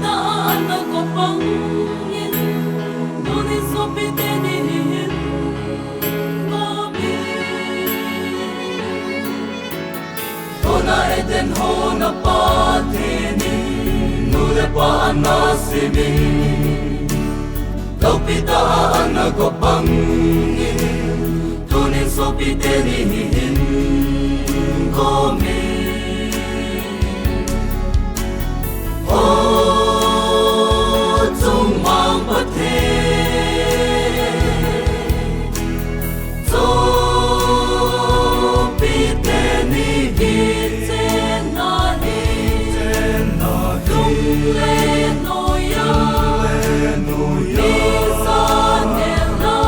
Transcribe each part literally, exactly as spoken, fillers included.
Tah a ana go pang in, tunin sopite ni hin gom in. Tuna Eden hon a Pathen in nu le pa ana sem in, loupi tah a ana go pang in, tunin sopite ni hin gom in. O Chungmang Pathen, sopite ni hi chenna hi, lung le noiya, mi sa nelna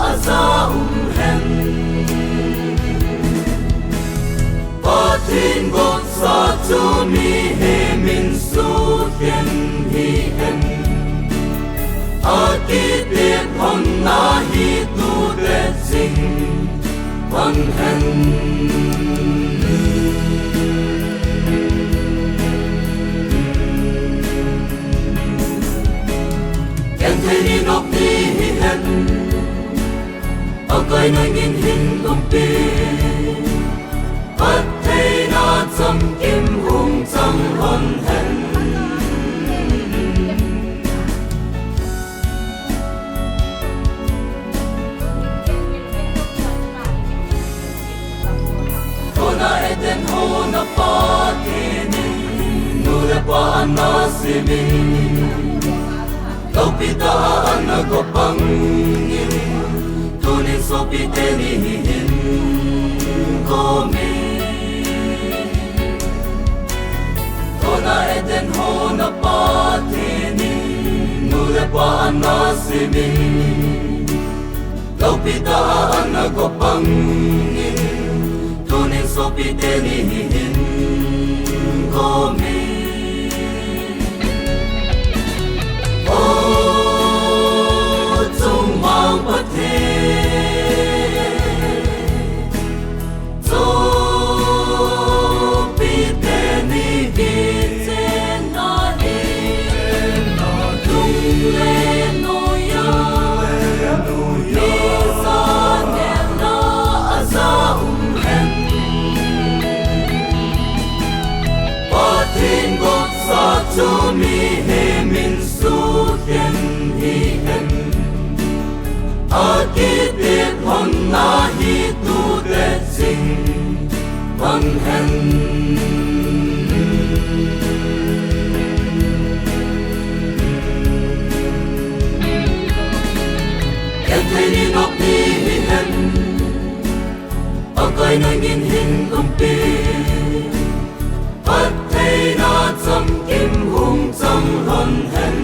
a ja um hen. Pathen gotsa chu mihem in sukhen hih hen. A kitep lhonna hi tute ching pan hen. Genthei ni nop ni hih hen. Pakai nangin hin umpi, phattheina chamkim hung chang lhon hen. Tuna Eden hon a Pathen in nu le pa ana sem in, loupi tah a ana go pang in, tunin sopite ni hin gom in. Tuna Eden hon a Pathen in nu le pa ana sem in, loupi tah a ana go pang in, tunin sopite ni hin gom in. O Chungmang Pathen, sopite ni hi chenna hi, lung le noiya, mi sa nelna a ja um hen. Pathen gotsa chu mihem in sukhen hih hen. A kitep lhonna hi tute ching pan hen. Genthei ni nop ni hih hen. Pakai nangin hin umpi, phattheina chamkim hung chang lhon hen.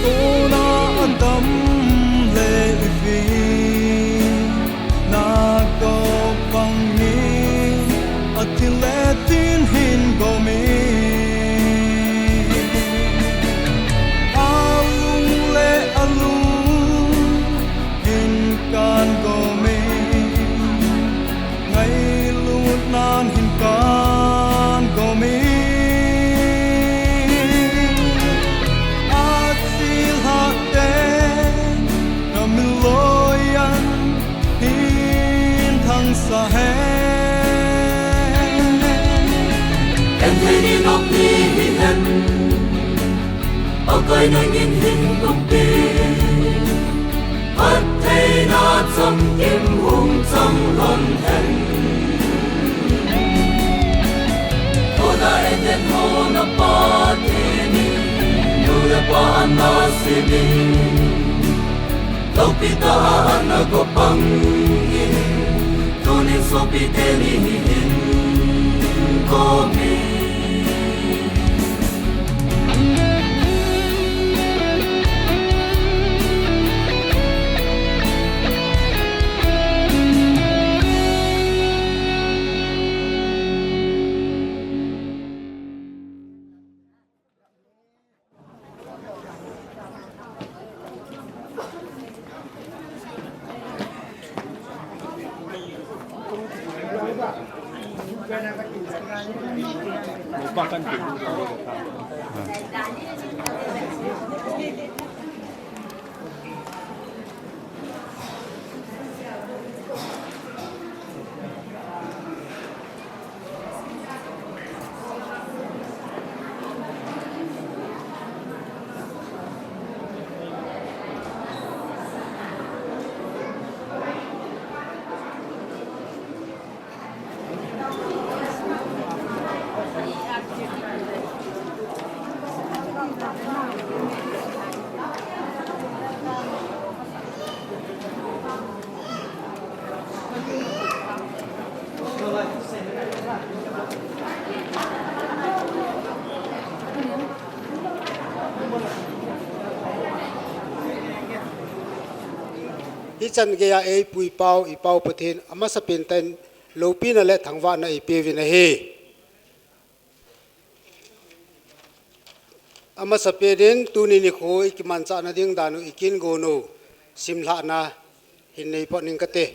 Tuna Adam le Evi na go pang in, a thil le tin hin gom in. A lung le a lung hin kan gom in. Ngailutnan hin kan gom in. A chi lhah te, na miloi an hin thangsa hen. Genthei ni nop ni hih hen. Pakai nangin hin umpi, phattheina chamkim hung chang lhon hen. Tuna Eden hon a Pathen in nu le pa ana sem in, loupi tah a ana go pang in, tunin sopite ni hin gom in. Hichan geiya eipui pau, ipau Pathen, amasapen tah in loupina le thangvahna eipeuvin ahi. Amasapen in tuni nikho ikimanchahna ding dan u ikin gon u simlhahna hin neiphot ning kate.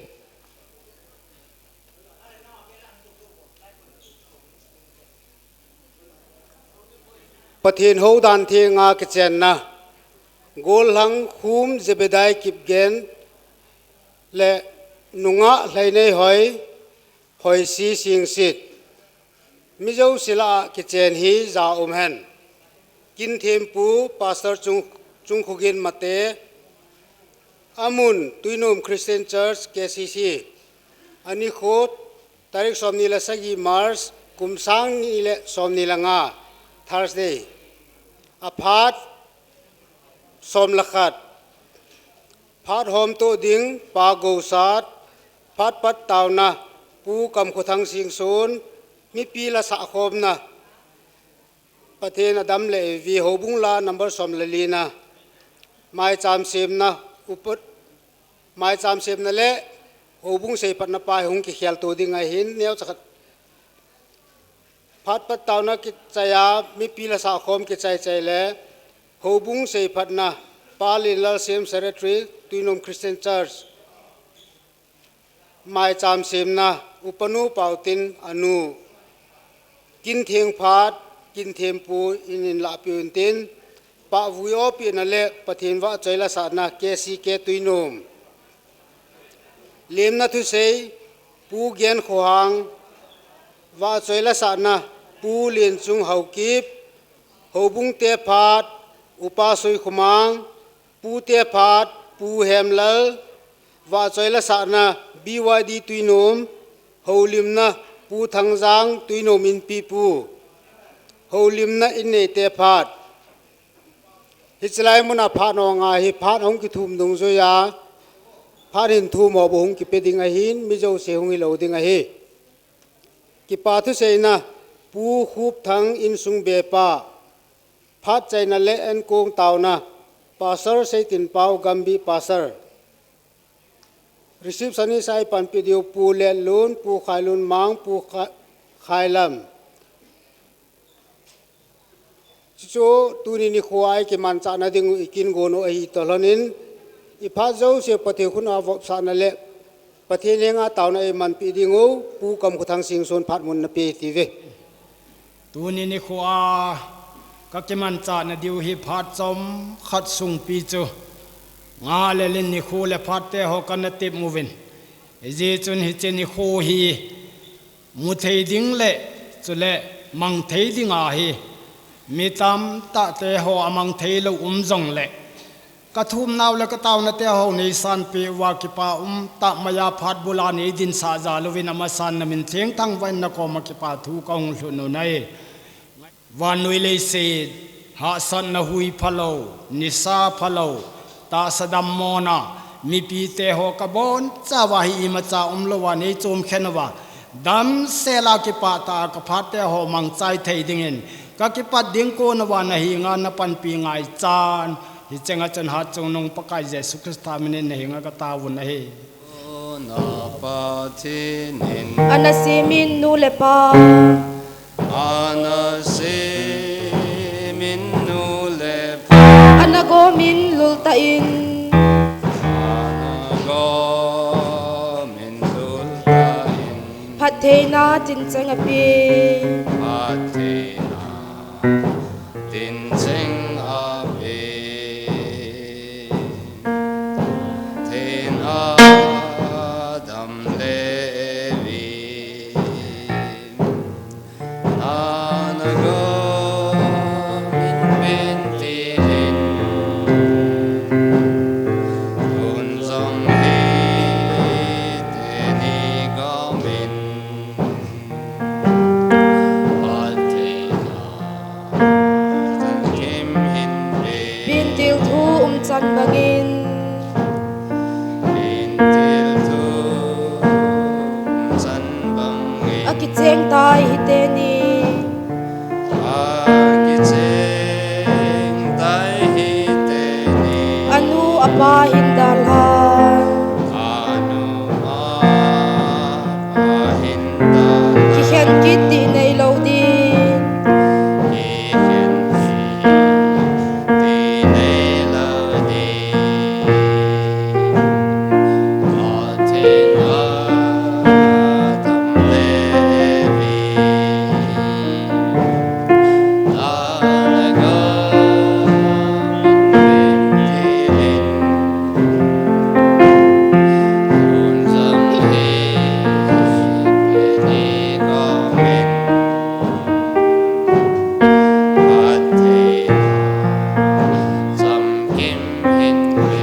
Pathen houdan thenga kichenna, gollhang Khum Zebedai Kipgen le nungah Lhaineihoi Hoisi Singsit. Mizo sila a kichen hi ja um hen. Kinthempu Pastor Chung, Chungkhogin Mate, amun Tuinom Christian Church, K C C, anikho tarik somni le sagi March, kum sang ni le somni le nga, Thursday. Aphat som le khat. Phat homtoh ding, Pa Gosat, phat pattauna, Pu Kamkhothang Singson, mipi la sahkhomna, Pathen adam le evi, houbung la number som le lina, maicham semna, upat, maicham semna le houbung seiphatna pa hung kikhelto ding ahin, neocha khat. Phat pattauna kichaiya, mipi la sahkhom kichai chai le, houbung seiphatna, Pa Lenlalsem Secretary, Tuinom Christian Church. Maicham semna, Upanu Paotin anu. Kintheng phat, kinthempu in in lahpeh untin, pahvui opina le Pathen vahchoi lasahna K C K Tuinom. Lemna thusei, Pu Genkhohang, vahchoi lasahna Pu Lenchung Haokip, houbung te phat, Upa Soikhomang, Pu te phat, Pu Hemlal, vahchoi lasahna B Y D Tuinom, houlimna Pu Thangjang Tuinom inpipu, houlimna innei te phat. Hichelai muna phat nonga hi phat hung kithum dungjuiya, phat hin thum ho bou hung kipe ding ahin, mi jouse hung hilou ding ahi. Kipa thuseina, Pu Khupthang insung bepa, phat chaina le enkong tauna, Pastor Seitinpao Gambi Pastor. Receptionist a eipanpi diu Pu Lenlun, Pu Khailunmang, Pu Kha-, Khailam. Chuchu tuni nikho a ikimanchahna ding u ikin gon u ahi toh lhonin, iphat jouse Pathen khut a vopsahna le Pathen henga taona eimanpi ding u, Pu Kamkhothang Singson phat mun napeh tive. Tuni nikho a kakimanchahna diu hi phat chomkhat sungpi chu nga le lin nikho le phat te ho kana tep uvin. Hijeh chun hiche nikho hi muthei ding le chule mangthei dinga hi mi tamtah te ho amangthei lou um jongle, kathumnau le kataona te ho neisanpeh uva kipa umtah maiya phat bula neidinsah jal uvin amasan namin thengthang vah in nakoma kipa thu kahung lhut u ahi. Vannoi leiset, hahsatna hui phalou, nisa phalou, tahsa dammona, mipi te ho kabonchauva hi imacha umlouva neichomkhen uva, damsela kipah tah a kaphat te ho mangchai thei dingin, kakipat ding kon uva nahenga napanpi ngaichan, hichenga chun Hatchungnung Pakai Jesu Christa minin nahenga kataovun ahi. Na Pathen in. Ana semin nu le pa. Ana semin nu le pa. Ana gomin lultah in. Tin cheng a pi. Athena, tin cheng a pi. Thena dam le vi. Ana go min min ti in. Tun jong hi teni go min. Athena, chan kim hin pi. Bintil thu um chan bangin. Bintil thu um chan bangin. Akicheng tai hi teni. Akicheng tai hi teni. Anu apa hin dalhan. Anu apa hin dalhan. Kikhen kit ti nei lo din. Kikhen kit ti nei lo din. Athena dam le vi.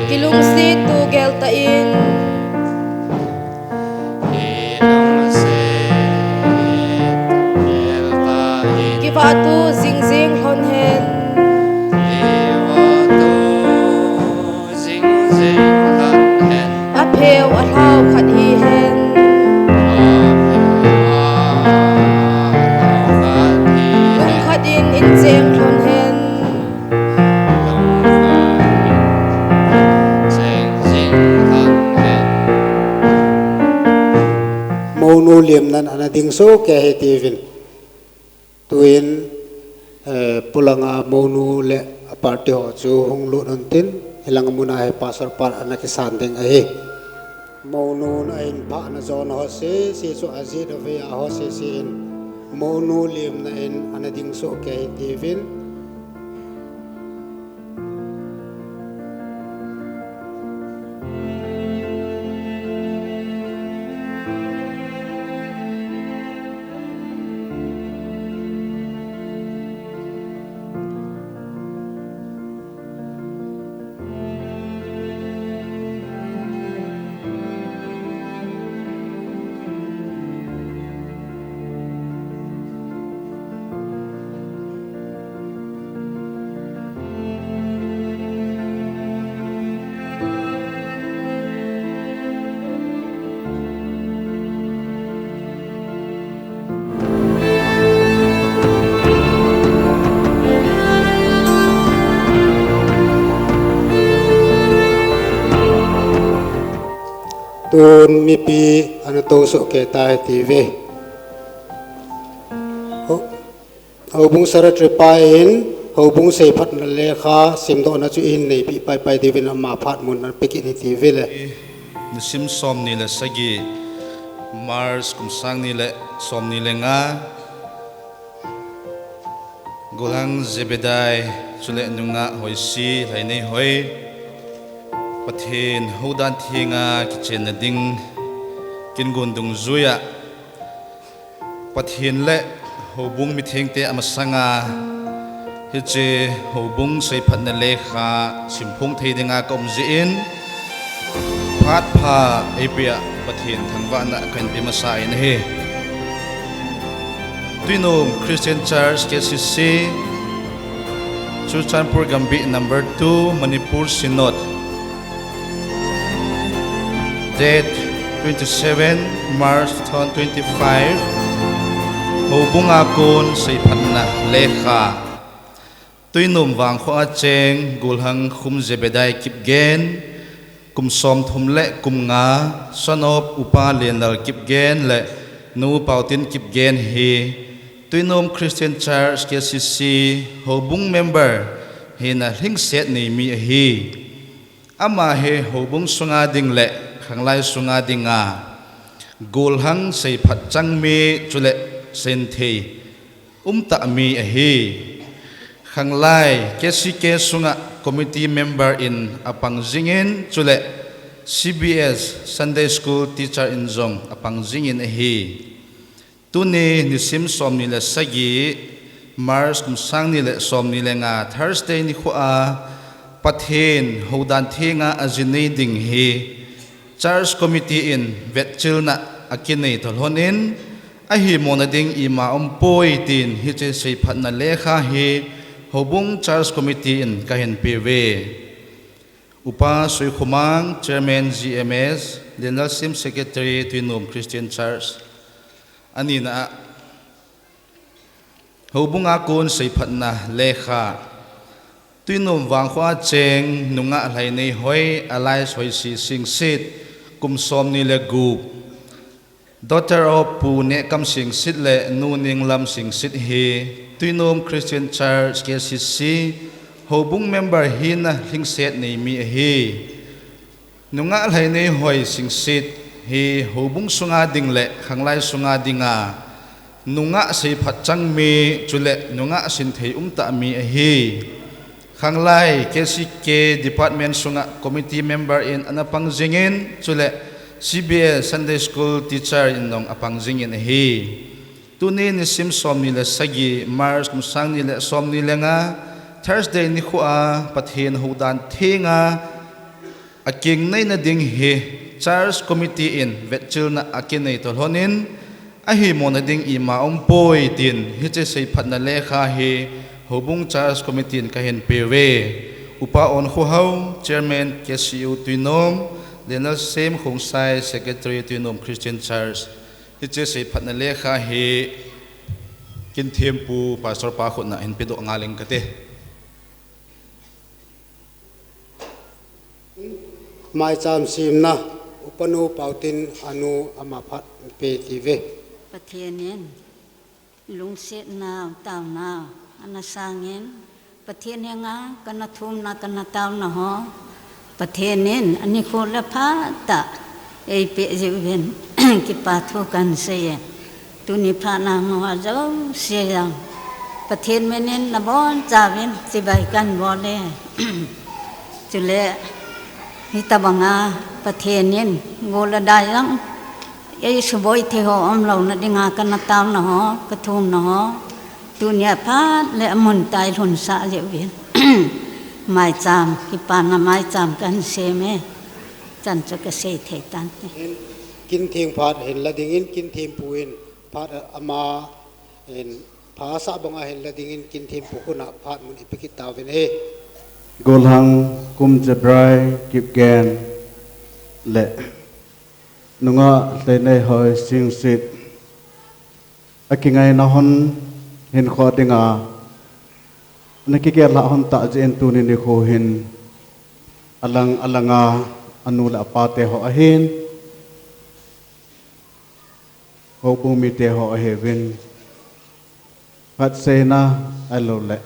Kilungset tu gel ta in. Kivah tu jing jing lhon hen. Apheu alhau khat hi hen. Lungkhat in in cheng lhon hen. Monu liemnan ana ding soh kei hi tiuvin. Tuin, eh, polanga Monu le a party ho chu hung lut un tin, hilanga muna hi pastor pan ana kisan ding ahi. Monu na in pha na jon ho sese chu ajit a ve a ho sese in Monu liemna in ana ding soh kei hi tiuvin. Tun mipi ana tou soh kei ta hi tiuve. Ho-, Houbung Secretary pa in, Houbung seiphatna lekha simdohna chu ihin neipi paipai diuvin ama phat mun ana pe kit hi tiuve le. Nisim somni le sagi, March kum sang ni le somni le nga, Golhang Zebedai, chule nungah Hoisi, Lhaineihoi, Pathen houdan thenga kichenna ding kin gon dungjuia Pathen le houbung mithengte amasanga hiche houbung seiphatna lekha simphong thei dinga ka um jeh in, phat pha eipea Pathen thangvahna kahin pe masa in ahi. Tuinom Christian Church, K C C, Churachandpur Gambih number two, Manipur Synod. Date twenty-seven March two thousand twenty-five, houbunga kon seiphatna lekha. Tuinom Vangkho a cheng, Golhang Khum Zebedai Kipgen, kum somthum le kum nga, son of Upa Lenlal Kipgen le Nu Pautin Kipgen hi, Tuinom Christian Church, K C C, houbung member hina lhingset nei mi ahi. Ama hi houbung sunga ding le khanglai sunga dinga Golhang seiphat chang mi chule seinthei umtah mi ahi. Khanglai K C K sunga committee member in apang jingin chule C B S Sunday School teacher in jong apang jingin ahi. Tuni nisim somni le sagi, March kum sang ni le somni le nga, Thursday nikho a Pathen houdan thenga ajinei ding hi Church Committee in vetchilna akinei tolhon in, ahimona ding ima umpoi tin hiche seiphatna lekha hi Houbung Church Committee in kahin peuve. Upa Suikhomang, Chairman G M S, Lenalsim, Secretary Tuinom Christian Church. Anina a, Houbung a kon seiphatna lekha. Tuinom Vangkho a cheng Nungah Lhaineihoi alias Hoisi Singsit, kum somni le gup. Daughter of Pu Nehkam Singsit le Nu Ninglam Singsit hi Tuinom Christian Church, K C C, Houbung member hina lhingset nei mi ahi. Nungah Lhaineihoi Singsit hi Houbung sunga ding le Khanglai sunga dinga nungah seiphat chang mi chule nungah seinthei umtah mi ahi. Khanglai K C K department sunga committee member in ana pang jingin chule C B S Sunday School teacher in jong apang jingin ahi. Tuni nisim somni le sagi, March kum sang ni le somni le nga, Thursday nikho a Pathen houdan thenga akinei na ding hi Church Committee in vetchilna akinei tolhon in, ahimona ding ima umpoi tin hiche seiphatna lekha hi Houbung Church Committee in kahin peuve. Upa Onkhohao, Chairman K C U Tuinom, Lenalsim Khongsai, Secretary Tuinom Christian Church. Hiche seiphatna lekha hi Kinthempu Pastor pa khutna hin pedoh ngal ing kate. Maicham simna, Upanu Pautin anu ama phat pe tive. Pathen in lungsetnau taonau ana sangin, Pathen henga kana thumna kana taona ho Pathen in anikho le phat tah eipeh jeh uvin kipa thu kahin seiye. Tuni phat na ngou a jouse jong Pathen min in nabonchauvin chibai kahin bol e. Chule hitobanga Pathen in gol le dai jong eisuboi thei ho umlouna dinga kana taona ho, kathumna ho, tunia phat le amun tah a eilhunsah jeh uvin maicham, kipana maicham kahin sem e. Chan chu kasei thei tante. Kintheng phat hinla dingin Kinthempu in phat ama in phat asah banga hinla dingin Kinthempu khutna phat mun ipi kit tauvin ahi. Golhang Kumjebrai Kipgen le Nungah Lhaineihoi Singsit akingaina hon hinkho dinga ana kigel lhah hon tah jeh in tuni nikho hin alang alanga anu le apa te ho ahin Houbung mite ho ahiuvin, phatseina ahilouleh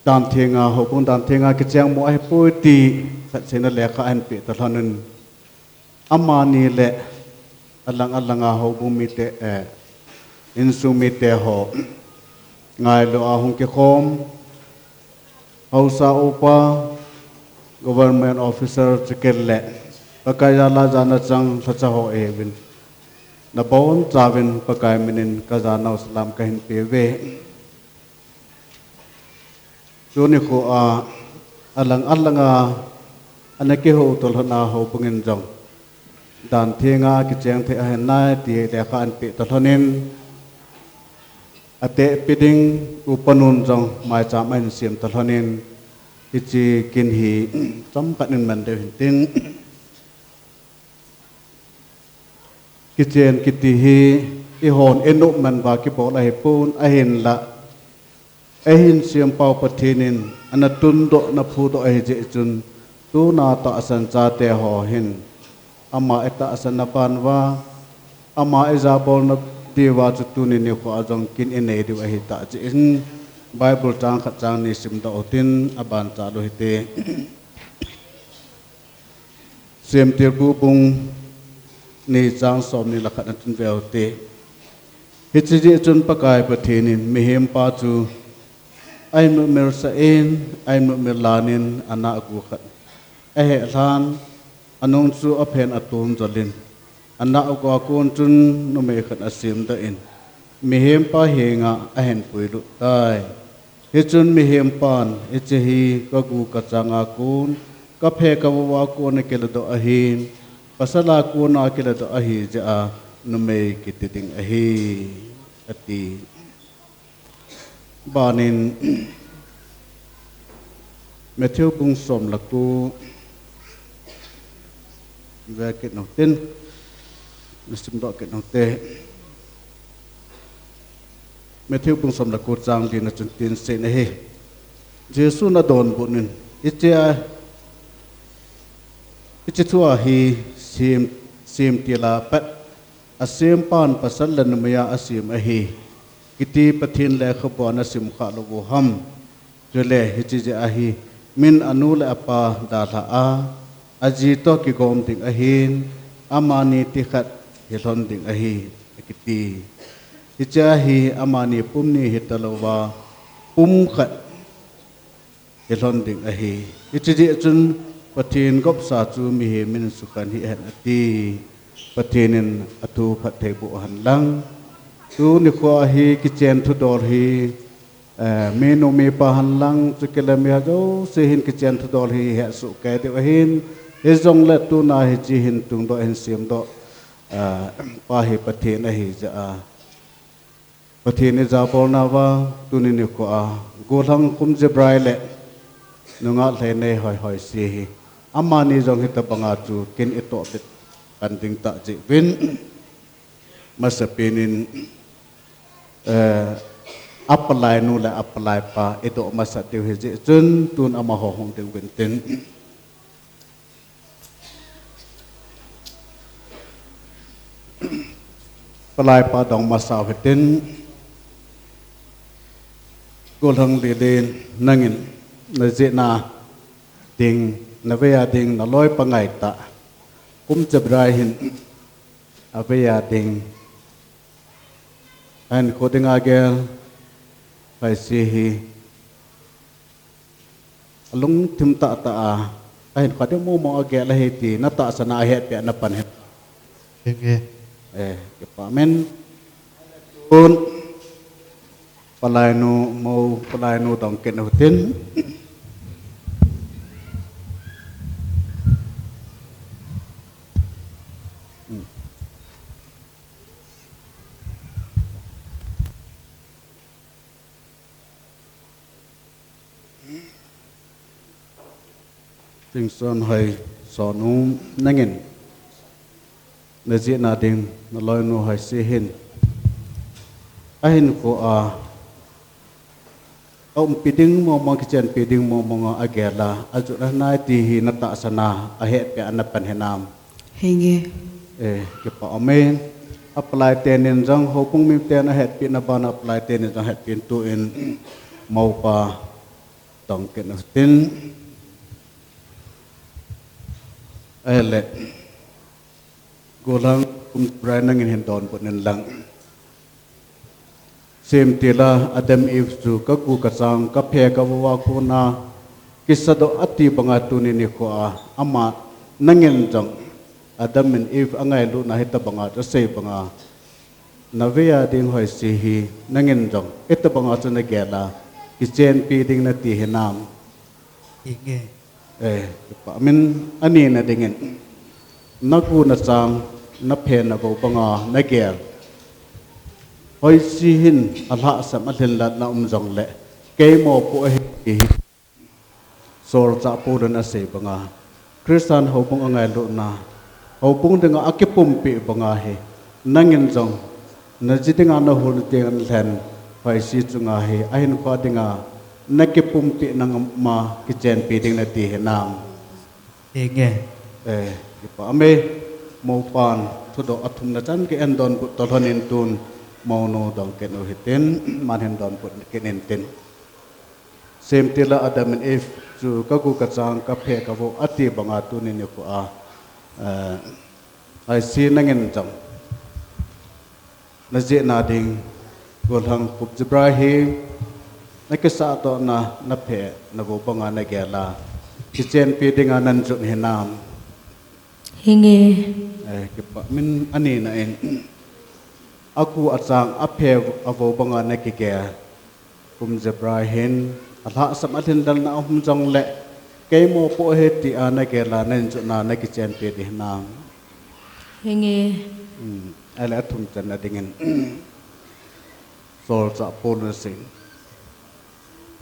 dan thenga, Houbung dan thenga kicheng mo ahipoi ti phatseina lekha ahin peh tolhon in, amani le alang alanga Houbung mite, eh, insung mite ho ngailua hung kikhom, haosa upa, government officer chukit le Pakai jal a jana chang lhacha ho ahiuvin, nabonchauvin Pakai min in kajanau salam kahin peuve. Tuni nikho a alang alanga ana kihou tolhon a Houbung in jong dan thenga kicheng thei ahinai ti lekha ahin peh tolhon in, atehpi ding Upanun jong maicham ahin sem tolhon in, hiche kin hi chomkhat in man deu hintin. Kichen kiti hi eihon inop man uva kibol ahipon, ahinla eihin sempau Pathen in ana tundoh, ana phudoh ahijeh chun, tuna tahsan chate ho hin ama itahsanna ban uva, ama ijabolna diuva chu tuni nikho a jong kin inei diu ahitah jeh in, Bible chang khat chang ni simdoh utin, abanchan u hite. Semtilbu bung ni chang som ni le khat na chun veu te. Hiche jeh chun Pakai Pathen in mihem pa chu aimutmil sah in, aimutmil lan in anah gu khat ahe lhan, anung chu aphen atom jol in, anah gu a kon chun numei khat asemdoh in, mihem pa henga ahin puilut tai. Hichun mihem pan, hiche hi ka gu ka chang a kon, ka phe ka vou a kon a kiladoh ahin, pasal a kon a kiladoh ahi jeh a numei kiti ding ahi, ati. Banin, Matthew bung som le ko, ve kit nau tin, na simdoh kit nau te. Matthew bung som le ko chang li na chun tin sei na hi. Jesu na donbut in, hiche a, hiche thu a hi sem, semtil a pat, asem pan pasal le numei a asem ahi, kiti Pathen lekhabu a na sim kha lou u ham. Chule hiche jeh a hi, min anu le apa dalha a, aji toh kigom ding ahin, amani ti khat hilhon ding ahi, akiti. Hiche a hi, amani pum ni hita lou va, pum khat hilhon ding ahi. Hiche jeh chun Pathen gopsa chu mihem in sukhen hih hen ati. Pathen in athu phatthei boh hen lang. Tuni kho a hi kichen thudol hi, eh, minu mipa hen lang, chukit le mi ha jouse hin kichen thudol hi hesoh kei diu ahin, hijongle tuna hiche hin tungdoh hin semdoh, eh, pa hi Pathen ahi jeh a. Pathen ijabolna uva, tuni nikho a, gollhang Khumjebrai le nungah Lheinei Hoisea hi, amani jong hitabanga chu kin itoh bit pan ding tah jeh uvin, masapen in, eh, apalainu le apalaipa idoh masat diu hijeh chun tun amaho hung ding uvin tin. Palaipa dong masau hitin, gollhang Lelen, nangin najihna ding, naveiya ding, naloipa ngaitah Khumjebrai hin aveiya ding, ahinkho dinga gel Hoisea hi alungthim tahtah a, ahinkho ding mong mong agel ahi ti natahsan a ahetpeh a napan hen. Henge. Eh, kipa umin. Tun, palainu, mou palainu dong kit utin. Tingson Hoisonu, nangin najihna ding naloinu Hoisea hin ahinkho a aumpi ding mong mong, kichenpi ding mong mong a agel a, ajot anai ti hi natahsan a ahetpeh a napan hinam? Henge. Eh, kipa umin. Apalai tenin jong, houbung miten ahetpeh na bana apalai tenin jong hetpeh in, tun moupa dong kit utin. Ahile, gollhang Khumjebrai, nangin hin donbut in lang. Semtil a Adam Eve chu ka gu ka chang, ka phe ka vou a kon a kisadoh ati banga tuni nikho a, ama nangin jong Adam in Eve angailutna hitabanga chu asei banga, naveiya ding Hoisea hi nangin jong hitabanga chu nagel a, kichenpi ding nati hinam? Henge. Eh, kipa umin, ani na dingin, nagu na chang, na phe na vou banga nagel Hoisea hin alhahsam alhinlhatna um jongle, kei mopo ahi ti hi solchah Paul in asei banga, Christian houbung angailutna, houbung dinga akipumpeh banga hi, nangin jong naji dinga nahol teng lhen, Hoisea chunga hi ahinkho dinga nakipumpeh nangma kichenpi ding nati hinam? Henge. Eh, kipa umin, moupan thudoh athumna chan kihin donbut tolhon in, tun mounu dong kit u hitin, aman hin donbut kit intin. Semtil a Adam in Eve chu ka gu ka chang, ka phe ka vou ati banga tuni nikho a Eh, aisi nangin jong najihna ding, golhang Khup Zebra hi nakisah tohna, napheh, navo banga nagel a, kichenpi dinga nanjot hinam? Hinge. Eh, kipa min anina in. Aku achang aphe avo banga nakigel Khup Zebra hin, alhahsam alhinlelna aum jongle, kei mopo ahi tia nagel a, nanjotna nakichenpi ding hinam? Hinge. Hmm, ahile athum channa dingin, Solchah Paul in asei,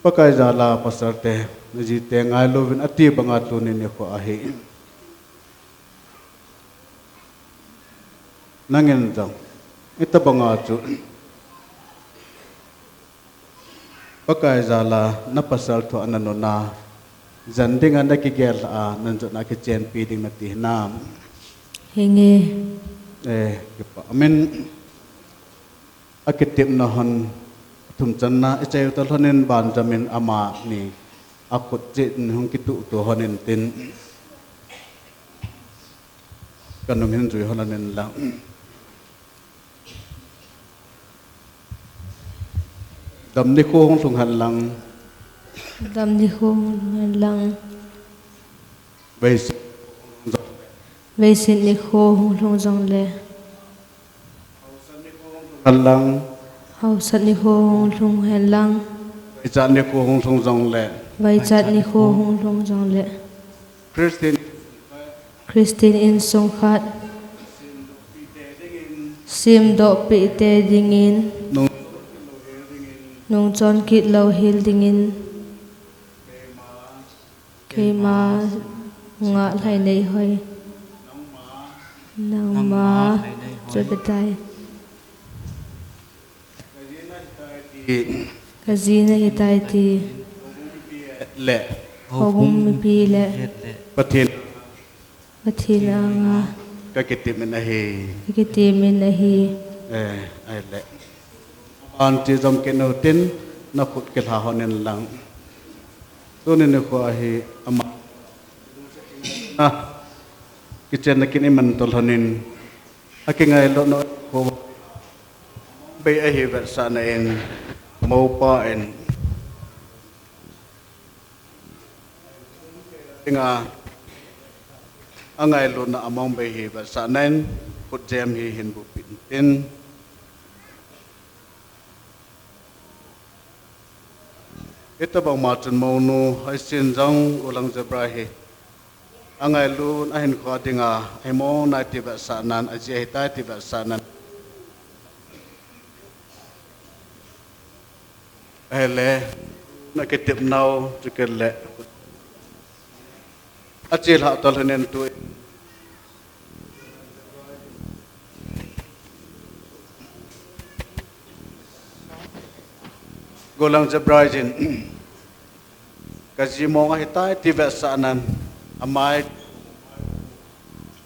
Pakai jal a pasal te, najite ngailu vin ati banga tuni nikho ahi. Nangin jong, itobanga chu Pakai jal a napasal thu ana nuna, jan dinga nakigel a, nanjotna kichenpi ding nati hinam? Hinge. Eh, kipa min. Akitepna hon, athum channa, ichai u talhon in banjom in amani akhut jeh in hung kituhto hon in tin. Kanung hin jui hon in lang. Dam nikho hung lhung hen lang. Dam nikho hung lhung hen lang. Veisit. Veisit nikho hung lhung jongle. Hen lang. Hausat nikho hung lhung hen lang. Vaichat nikho hung lhung jongle. Vaichat nikho hung lhung jongle. Christian Christian insung khat semdohpeh te dingin, nung, nungchon kit louhel dingin, keima ngah lhainei hoi, nangma, nangma lhainei hoi, chu betai. Kajina hitai ti. Le. Houbung mipi le. Pathen. Pathen anga. Kakitepin ahi. Kakitepin ahi. Eh, ahile. Aban ti jom kit utin, nakhut kilha hon in lang. Tuni nikho ahi ama. Ah, kichenna kin iman tolhon in. Akingailutna khu bei ahi vetsahna in, mopa in, dinga angailutna among bei hi vetsahna in, khutjem hi hin bupin tin. Hitobang ma chun mounu, ahin jong Golang Zebra hi angailut, ahinkho dinga ahimo nai ti vetsahnan, aji ahitai ti vetsahnan. Ahile, nakitep nau, chukit le. Achilhah tolhon in tu. Golang Zebra jin. Kaji mong ahitai ti vetsahnan. Amai.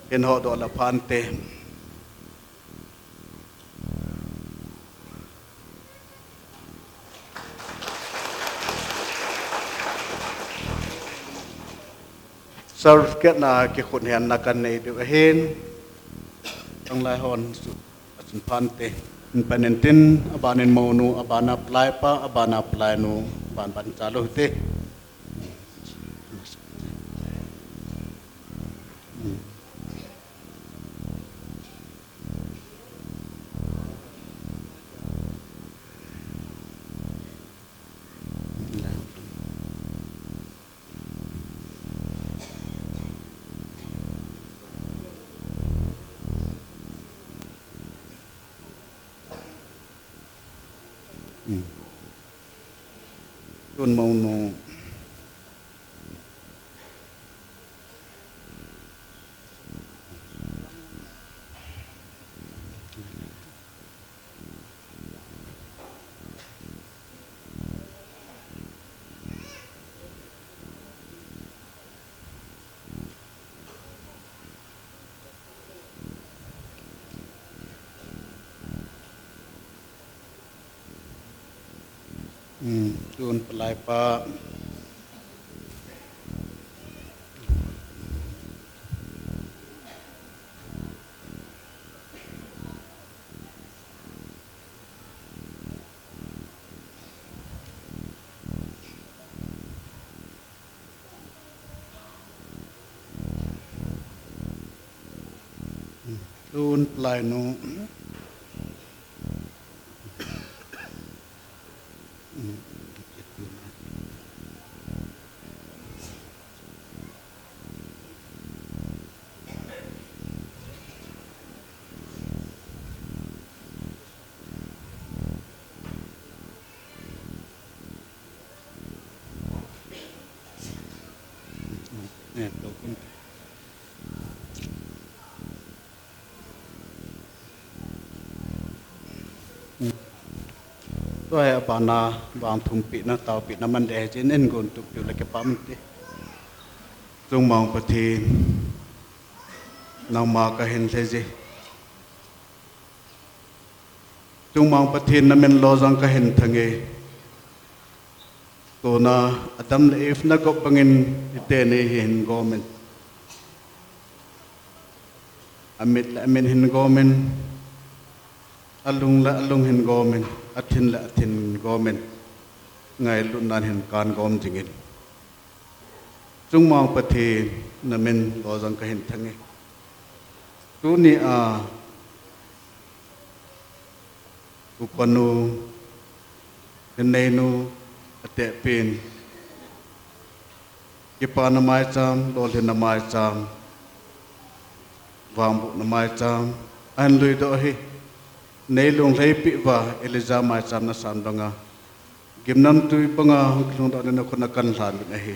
Hin hodoh le phante. Certificate na kikhut henna kanei diu ahin. Tanglai hon su, achun phante. Hin pan in tin, abanin mounu, abana palaipa, abana palainu, aban ban chalu te. Tun mounu. Tun palaipa. Tun plainu. Tua hi abana vangthumpina, taopina man ding ahi, chun in gon tup piu le kipah inte. Chungmang Pathen, nangma kahin lhai e. Chungmang Pathen, namin lou jong kahin thang e. Tuna Adam le Eve nagop bangin hiteni hi hin gomin, amit le amit hin gomin, alung le alung hin gomin, athin le athin hin gomin, ngailutnan hin kan gom jingin. Chungmang Pathen, namin lou jong kahin thang e. Tunia upanu, hineinu, atehpin, kipana maicham, lolhinna maicham, vangbohna maicham ahin luidoh ahi. Nei lunglhaipi uva Elijah maicham nasan banga, gimnamtui banga hung kilhungdoh dingin nakhut a kan lhan uvin ahi.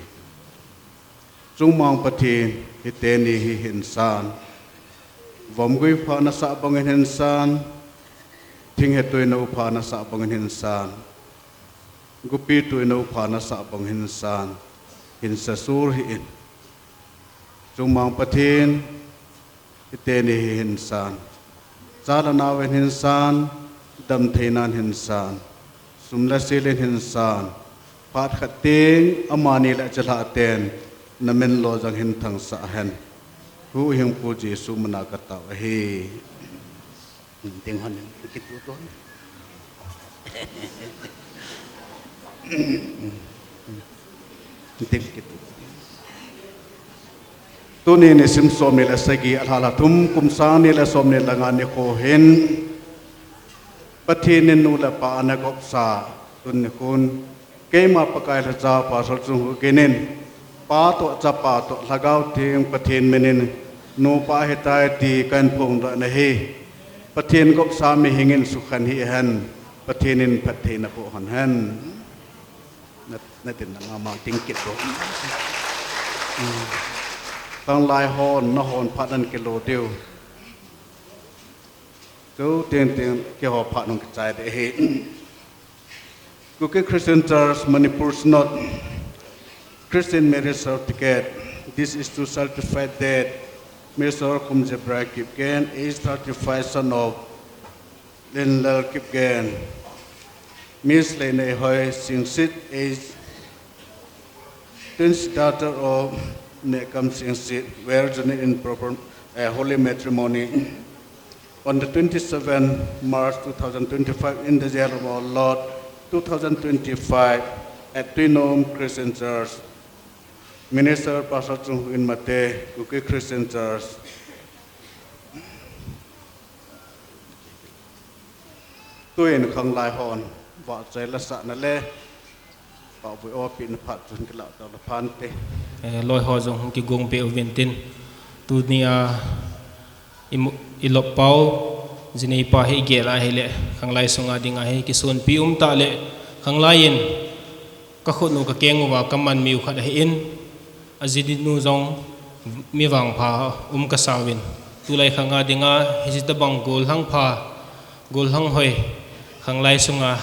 Chungmang Pathen, hiteni hi hin san. Vomgui pha nasah bangin hin san. Thinghetui na u pha nasah bangin hin san. Gupitui na u pha nasah bangin hin san. Hin sasur hih in. Chungmang Pathen, hiteni hi hin san. Cha le nao in hin san, damtheinan hin san, sum le sil in hin san. Phat khat teng amani le achilhah ten namin lou jong hin thangsah hen. Huhhingpu Jesu mina katao ahi. Ding hon in kitu tu. Ding kitu. Tuni nisim somni le sagi, alha lha thum, kum sang ni le somni le nga nikho hin Pathen in nu le pa ana gopsa tuni khun, keima Pakai lhacha Pastor Chunghugin in, Pa toh, Chapa toh, Lhagao Theng Pathen minin nupa ahitai ti kahin phongdoh ahi. Pathen gopsa mihing in sukhen hih hen, Pathen in phattheina boh hon hen. Na, na tin na mama ding kit bo. Khanglai hon, nahon phat nan kilo diu. Chu tin tin keiho phat nung kichai ding ahi. Kuki Christian Church, Manipur Synod, Christian marriage certificate. This is to certify that Mister Kumjebra Kipgen, age thirty-five, son of Linlal Kipgen. Miss Leinehoi Singsit, age twin daughter of Nekam Singsit, were joined in proper, uh, holy matrimony on the twenty-seventh March two thousand twenty-five in the year of our Lord two thousand twenty-five at Tuinom Christian Church. Minister Pastor Chunghugin Mate, Kuki Christian Church. Tuin khanglai hon vahchoi lasahna le pahvui opina phat chun kilah tau le phante. Eh, loi ho jong hung kigong be uvin tin. Tunia i mu-, i lop pau, jinei pa hi gel ahile, khanglai sunga dinga hi kisonpi um tah le, khanglai in, ka khut u ka keng uva ka man miu khat ahin, ajinu jong mi vangpha um ka sauvin. Tulai khanga dinga, hiche tabang gollhang pha, gollhang hoi, khanglai sunga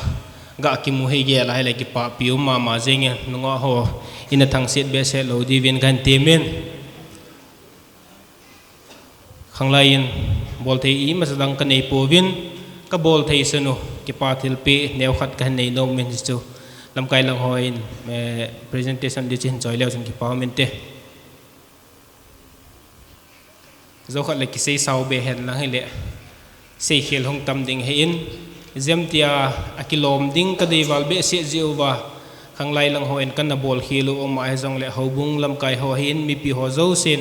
ga kimu hi gel ahile kipapi um mama jengin, nungah ho, ina thangset behseh lou diuvin kahin temin. Khanglai in bolthei imacha dang ka nei pouvin, ka bolthei sanu, kipa thilpeh neokhat kahin nei nom in chu. Lamkai lang hon, eh, presentation ding chu hin choi leu chun kipa um inte. Jou khat le kisei sao be hen lang hile, seikhel hung tam ding ahin, jemtia akilom ding ka deival behseh jeh uva, khanglai lang hon kana bolkhel u um ahi jongle, houbung lamkai ho ahin, mipi ho jousen,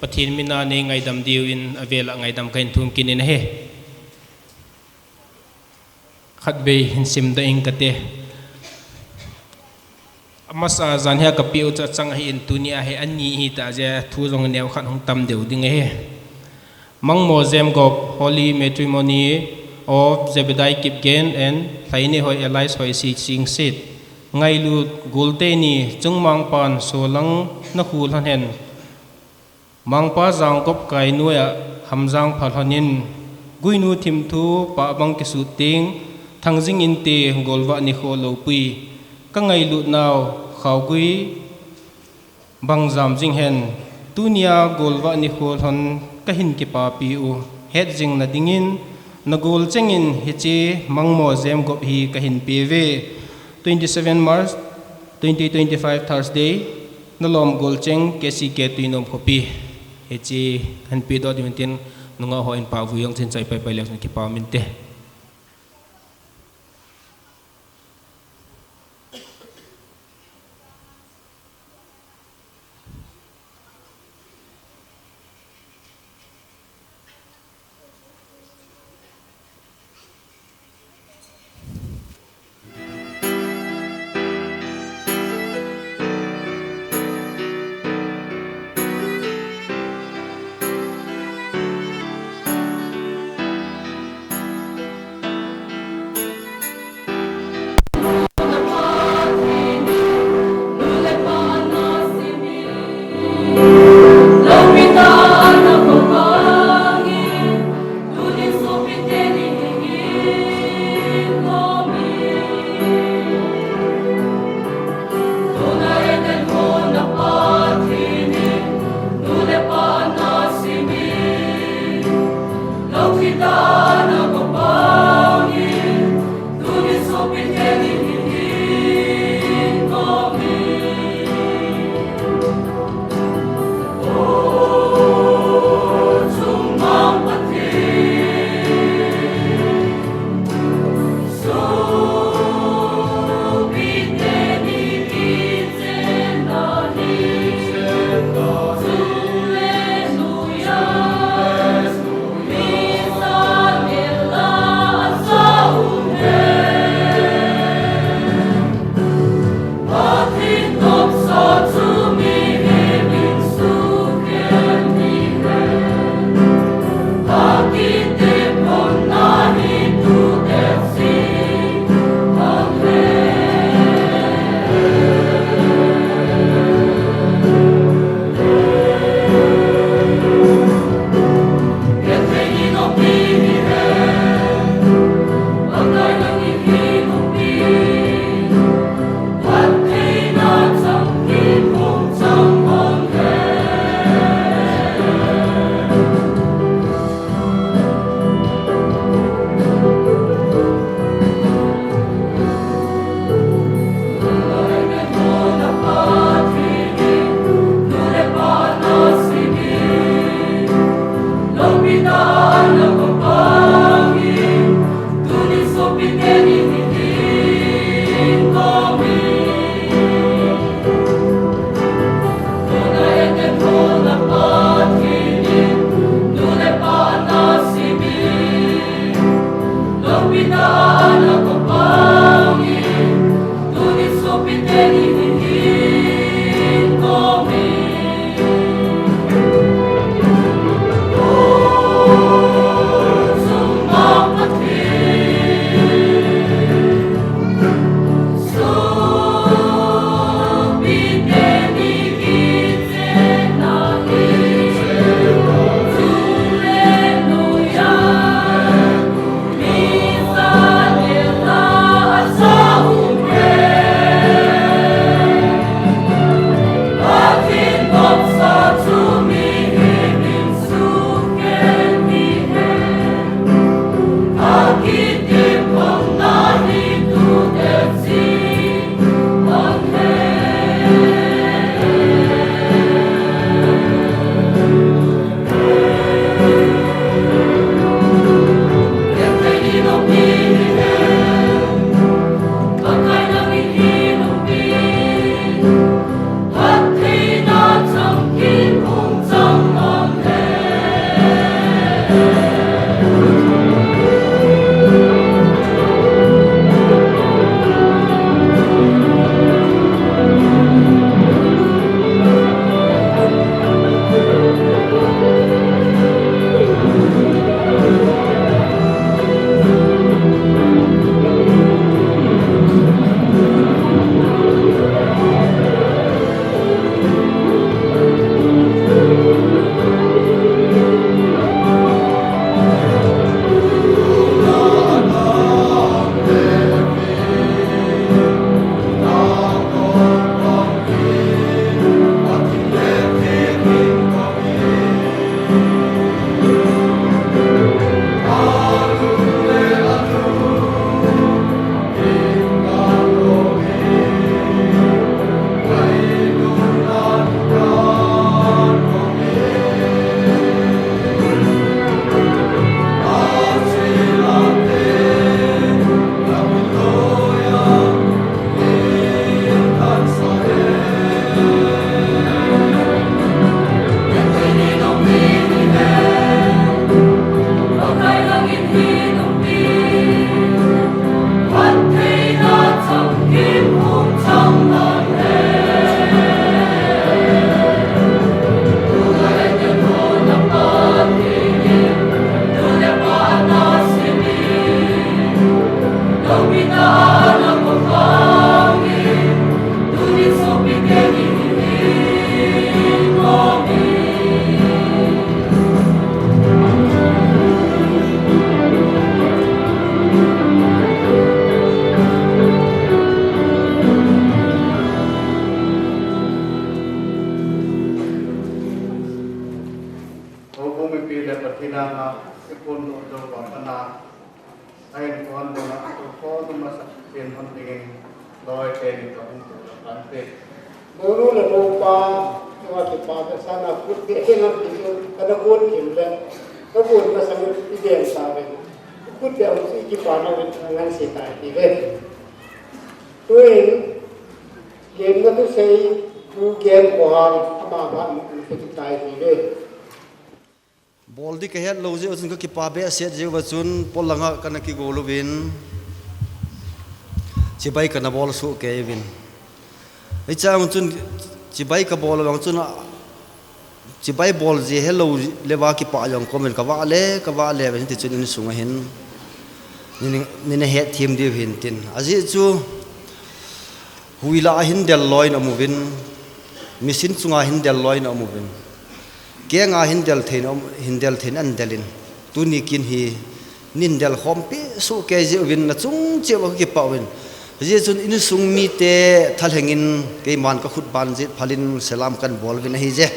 Pathen mina nei ngaidam diuvin avel a ngaidam kahin thum kit in ahi. Khatvei hin simdoh ing kate. Amasa jan hi a kapeh u chu achang ahin, tuni a hi ani hita jeh a thu jong neo khat hung tam deu ding ahi. Mangmo Jemgop, Holy Matrimony of Zebediah Kipgen and Lhainehoi alias Hoisei Singsit. Ngailut, Golte ni, Chungmang pan solang na khu lhon hen. Mangpa Jangkop kai noiya Hamjang pha lhonin, Guinu thimthu pah bang kisut teng, Thangjing inte golvah nikho lopui. Ka ngailut nau, Khaogui bang jam jing hen, tunia golvah nikho lhon kahin kipapi u, het jing na dingin, na gol chengin hiche Mangmo Jemgop hi kahin pe uve. Twenty seven March twenty twenty five, Thursday, nalom golcheng K C K Tuinom khopi. Hiche kahin pedoh diu hintin, nungah hon pahvui jong chin choi pai pai leu chun kipa um inte. Houbung mipi le Pathen a, a, i pon doh jou pa pana, a in pon doh na, a to ko dum a sa chen hon dingin, loi te ni ka hung to ka pan te. Monu le mopa, tua te pa ka sana kut te ke na ti chu, ka na kut kim le, ka kut na sa ni i den sa ve. Kut te ang si ki pa na ve, ngan si tai ti ve. Tuin, Lemna thusei, tu ken ko hang, ama ba, tu tai ti ve. Bol di ka het lou jeh chun ka kipa behseh jeh uva chun polanga kana kigol uvin. Chibai kana bol soh kei uvin. Hichang chun chibai ka bol vang chun a, chibai bol ji helou le va kipa jong komin ka va le, ka va le, ve ti chun insung a hin. Nin, nin het thim diu hin tin. Ajeh chu, huila a hin del loi na muvin, misin chunga hin del loi na muvin. Kenga hin del thei na, hin del thei na an delin. Tuni kin hi, nin del khom pi su kei ji uvin na chung che va kipa uvin. Ajeh chun insung mite thalhengin keiman ka khut ban jit phalin salam kan bol uvin ahi je.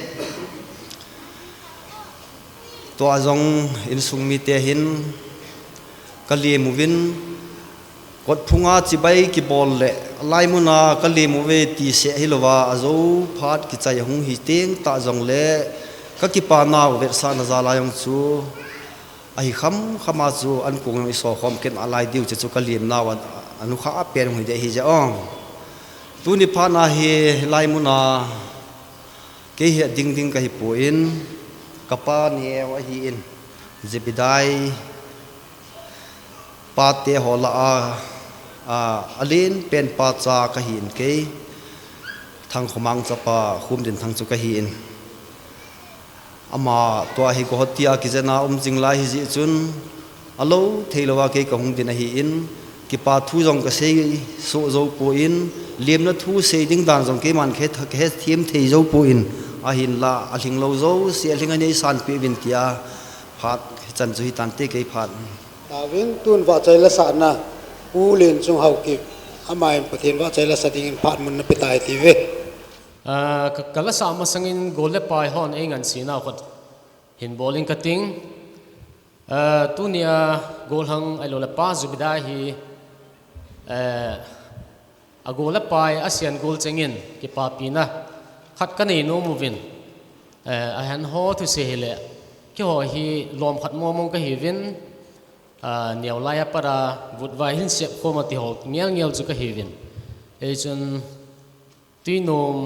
Tua jong insung mite hin ka lem uvin, kotphunga chibai kibol le, laimuna ka lem uve ti seh hilouva, ajo phat kichai hung hi teng ta jongle, ka kipa nau vetsahna jal a jong chu, Ahi kham kham a chu an kong jong i so khom ken a lai diu che chu ka lim nau a, a nu kha a pen hung hi de hi je ong. Tuni phat na hi lai mun a kei hi a ding ding ka hi poi, ka pa neo ahi in, Zebedai pa te ho lah a, a, a len pen pa cha ka hi in kei, Thangkhomang chapa Khumdinthang chu ka hi in. Ama tua hi Guwahati a kijen a um jing lai hi jeh chun, a lo thei lou a kei ka hung din ahi in, kipa thu jong ka sei soh jou poi, lemna thu sei ding dan jong keiman ka he, ka he them thei jou poi, ahin la a lhing lou jouse a lhing a nei san peh uvin tia phat hichan chu hi tante kei phat. Tauvin tun vahchoi la sahna, Pu Lenchung Haokip, ama in Pathen vahchoi la sa dingin phat mun na pe tai ti ve. Ah, ka, ka la sah masangin gol le pai hon ei ngansi nau khat hin bol ing ka ting. Ah, tunia golhang ahilou le pa Zubidai hi, eh, a gol le pai a sian gol chengin kipapina khat ka nei nom uvin. Eh, a hen ho thusei hile, keiho hi lom khat mong mong ka hi uvin, ah, neo lai a pat a vutvai hin sep khom a ti ho ngel ngel chu ka hi uvin. Ei chun Tuinom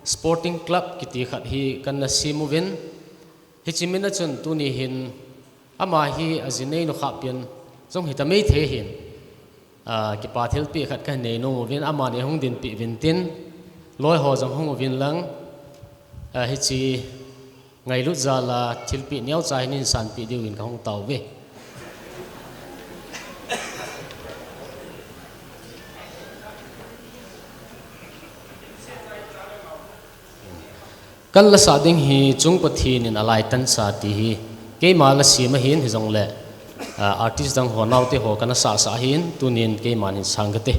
Sporting Club kiti khat hi kan na sem uvin. Hiche min a chun tuni hin ama hi a ji nei nu kha pian jong hita mai thei hin. Ah, kipa thilpeh khat ka nei nom uvin, amani hung dinpeh uvin tin. Loi ho jong hung uvin lang. Ah, hiche Ngailut jal a thilpeh neocha hin hin sanpeh diuvin ka hung tao uve. Kan la sah ding hi Chung Pathen in a lai tan sa ti hi keima la sem ahin hijongle, ah, artist dang ho naote ho kana sah sah ahin, tunin keiman hin sang kate.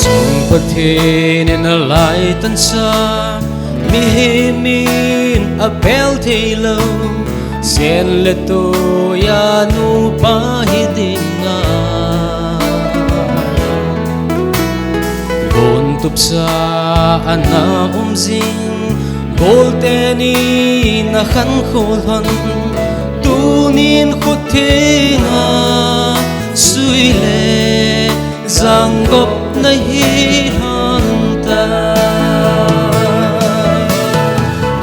Chung Pathen in a lai tan sa, mihem in a bel thei lou, sen le tui a nupa hi ding a. Gon tup sa a na um jing, gol teni na khan khol hon, tunin khut theng a sui le jang gop na hi hon ta.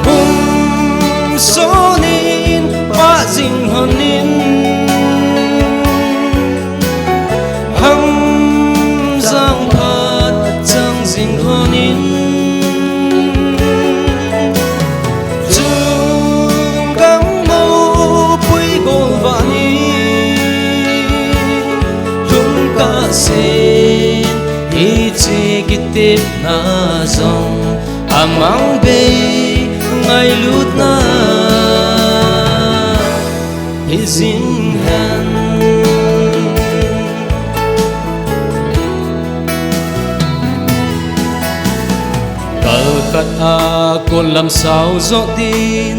Hung sonin pa jing honin, ham jang phat jang jing honin, chung gam mo pui Sin, hiche kitepna jong amang bei ngailutna hi jing hen. Kalkhat a kon lam sao jo din,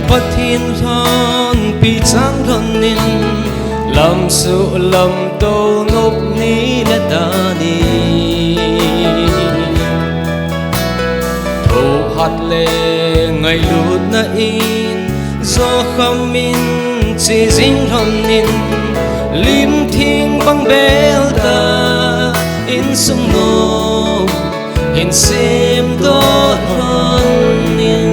Pathen lhonpi chang lhon in, lam suh lam to nop ni le dan in, thohhat le ngailutna in, jo kham in che jing lhon in, lim theng bang bel ta in sung no hin semdoh lhon in,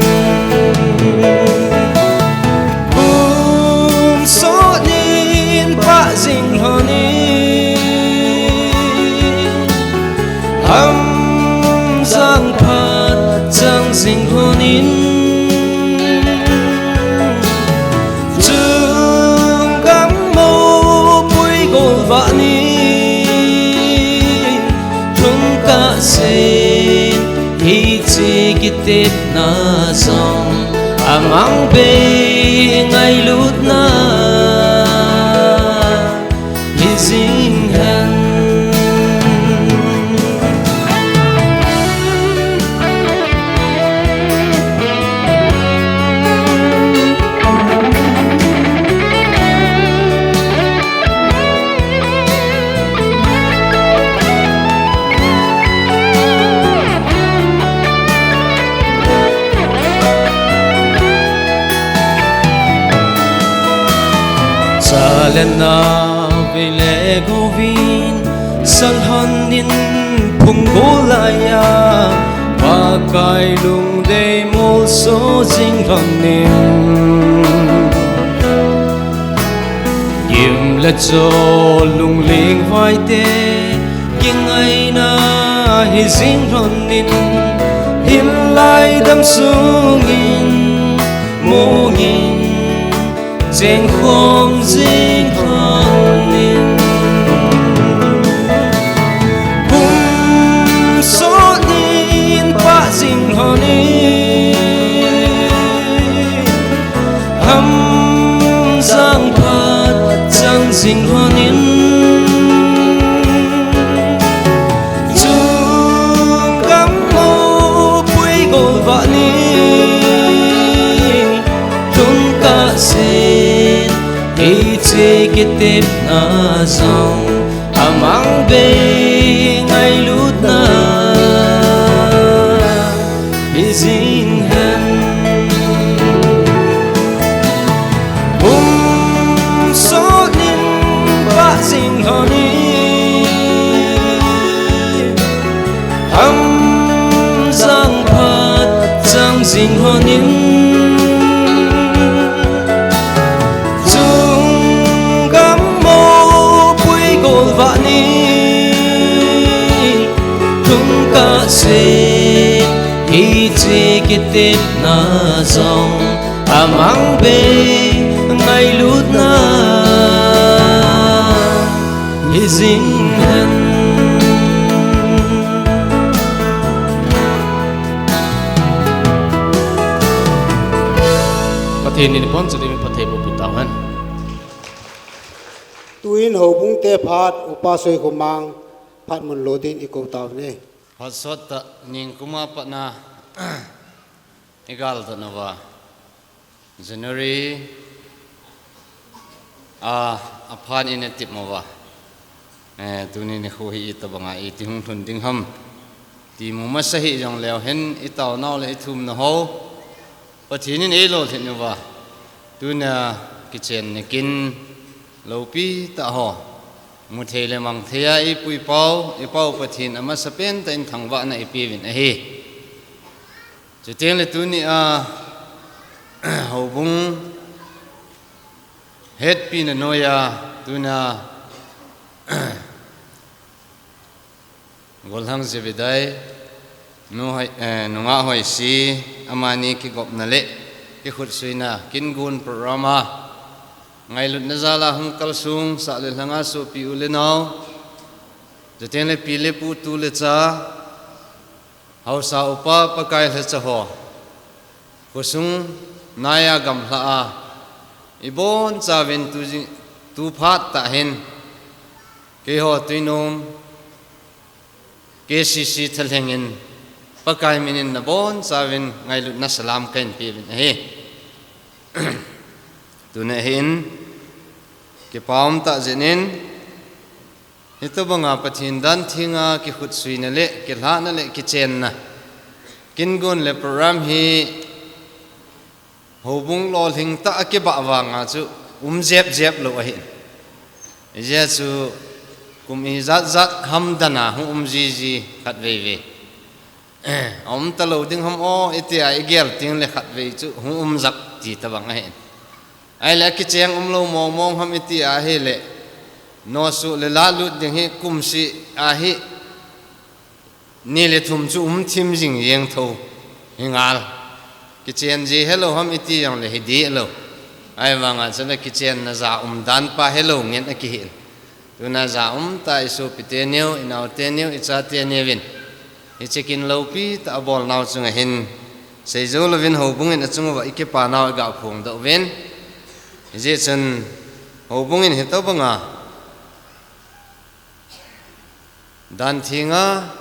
pumsot in pah jing lhon in, hamjang phat chang jing lhon in, chung gam mopui golvah ni lhung kah sen, hiche kitepna jong amang bei ngailutna hi jing hen. Cha le nao bei le gou vin sa lhon in phung gol lai a, Pakai lungdei molso jing lhon in, gim le chol lungling vai te kingaina hi jing lhon in, hinlai dam sung in mong in cheng khom jing lhon in, pumsot in pah jing lhon in, hamjang phat chang jing lhon in, chung gam mopui golvah ni lhung kah sen, hiche kitepna jong amang bei ngailutna hi jing hen. Pumsot in pah jing lhon in, hamjang phat chang jing lhon in, chung gam mopui golvah ni lhung kah sen, hiche kitepna jong amang bei ngailutna hi jing hen. Pathen in pon chu ding phatthei boh peh tauhen. Tuin houbung te phat Upa Soikhomang phat mun lo din i kou tauve. Phat sot tah, ningkum a pat na i gal tah nauva, January a, a phat in i tep uva. Eh, tuni nikho hi itobang a iti hung lhun ding ham ti mu masa hih jongleu hen, i taonau le i thumnau ho Pathen in ei lolhin uva, tuna kichen nikin loupi tah ho mu thei le mang thei a, i pu i pau, i pau Pathen amasapen tah in thangvahna i peuvin ahi. Chuteng le tuni a houbung hetpina noiya tuna Golhang Zebedai, nu Hoi-, eh, nungah Hoisi, amani kigopna le kikhutsuina kin gon program a ngailutna jal a hung kalsong sah le lhanga sopi u le nao, Chuteng le pi le pu, tu le cha, haosa upa, Pakai lhacha ho, khosung naiya gamlha a ibon chauvin tu jing, tu phat tah hin keiho Tuinom K C C thalheng in Pakai min in nabon chauvin ngailutna salam kahin pe uvin ahi. Tuna hin kipa um tah jeh in, hitobanga Pathen dan thenga kikhutsuina le kilhahna le kichenna kin gon le program hi houbung lolhing tah a kibah vanga chu um jep jep lou ahi. Hijeh chun kum ijat jat ham dan a hung um jiji khatvei vei. Eh, aum talou ding ham o, iti a igel teng le khatvei chu hung um jep ti tabang ahi. Ahile akicheng umlou mong mong ham iti ahile, nosuh le lahlut ding hi kumseh ahi, ni le thum chu um thim jing jeng tho hi ngal. Kichen ji helou ham iti jongle hi dih lou. Ahivanga chule kichenna ja um dan pa helou ngen akihi. Tuna ja um tah isopi teniu, inao teniu, icha teniu vin hiche kin loupi tah a bol nau chunga hin seijou louvin houbung in achung uva ikipa nau iga phong doh uvin. Hijeh chun houbung in hitobanga dan thenga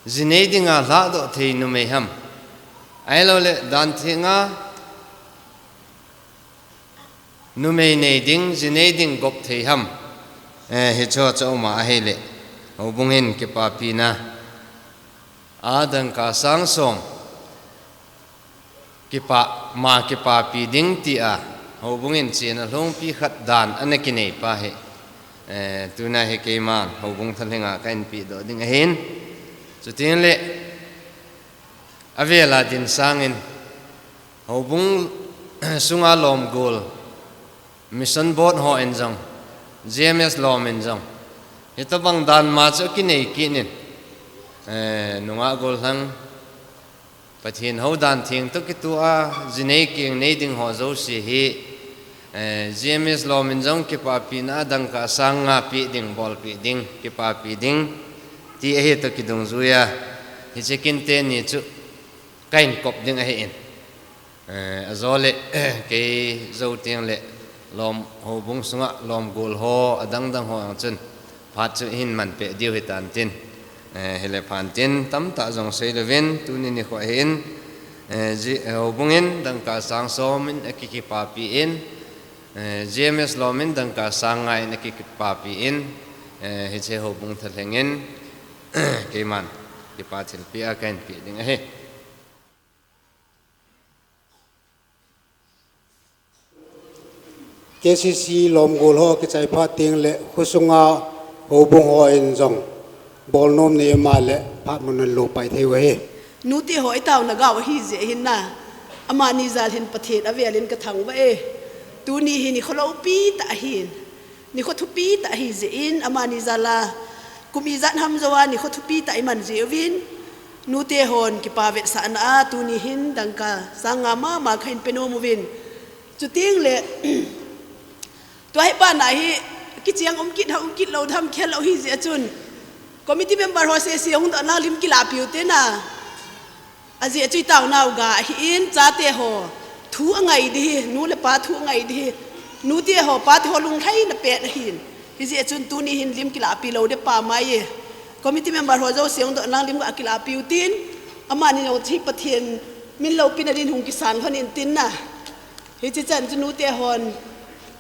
ji nei dinga lhahdoh thei numei ham, ahilouleh dan thenga numei nei ding, ji nei ding gop thei ham, eh, hicho cha um ahile, houbung in kipapina a dangka sang som kipa, ma kipapi ding tia houbung in chena lhongpi khat dan ana kinei pa hi, eh, tuna hi keiman houbung thalhenga kahin pehdoh ding ahin. Chuteng le, avela din sangin houbung sunga lomgol, Mission Board ho in jong, G M S lom in jong, hitobang dan ma chu kinei kit in, eh, nungah gollhang, Pathen hou dan theng toh kitoh a, ji nei keng nei ding ho jouse hi, eh, G M S lom in jong kipapina a dangka sang nga peh ding, bolpeh ding, kipapi ding, ti ahi toh kidungjuiya, hiche kin teni chu kahin kop ding ahin. Eh, ajole, kei jou teng le lom houbung sunga lomgol ho, adang dang ho ang chun phat chu hin manpeh diu hitan tin. Eh, hile phan tin tamtah jong seilouvin, tuni nikho hin, eh, ji, eh, houbung in dangka sang som in akikipapi in, eh, G M S lom in dangka sang nga in akikipapi in, eh, hiche houbung thalheng in, keiman kipa thilpeh a kahin peh ding ahi. K C C lomgol ho kichai phat teng le khosunga houbung ho in jong bolnom nei ma le phat mun an lo pai thei u ahi. Nute ho itaona gao ahi jeh hin na, amani jal hin Pathen avel in kathangvah e. Tuni hi nikho loupi tah ahin, nikho thupi tah ahi jeh in, amani jal a kum ijat ham jou a nikho thupi tah iman jeh uvin, nute hon kipa vetsahna a tuni hin dangka sang nga mama kahin penom uvin. Chuteng le, tua hi bana hi kicheng um kit ham, um kit lou ham khel lou ahi jeh chun, committee member ho sese hung doh nang lim kilahpiu te na. Ajeh chu itaonau ga ahin, chate ho thu angai ding hi, nu le pa thu angai ding hi, nute ho pate ho lunglhaina pen ahin. Hijeh chun tuni hin lim kilahpi lou ding pa mai e. Committee member ho jouse hung doh nang lim ga kilahpiu tin, amani jong chu Pathen min loupina din hung kisan lhon in tin na. Hiche chan chu nute hon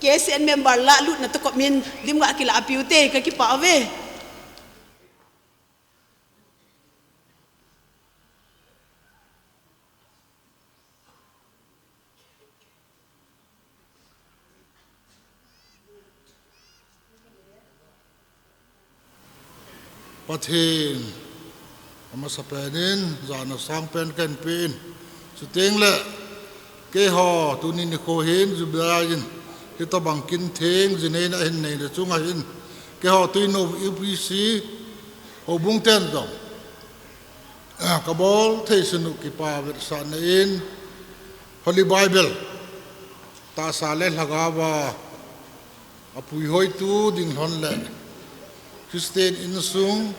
K C N member lahlutna toh kop in lim ga kilahpiu te, kakipah uve. Pathen, amasapen in jana sangpen kahin pe in. Chuteng le, keiho tuni nikho hin jubilai in, hitobang kin theng ji neina hin neina chunga hin, keiho Tuinom U P C houbung ten jong, ah, kabol thei sunu kipa vetsahna in, Holy Bible tahsa le lhagao a apuihoitu ding lhon le, Christian insung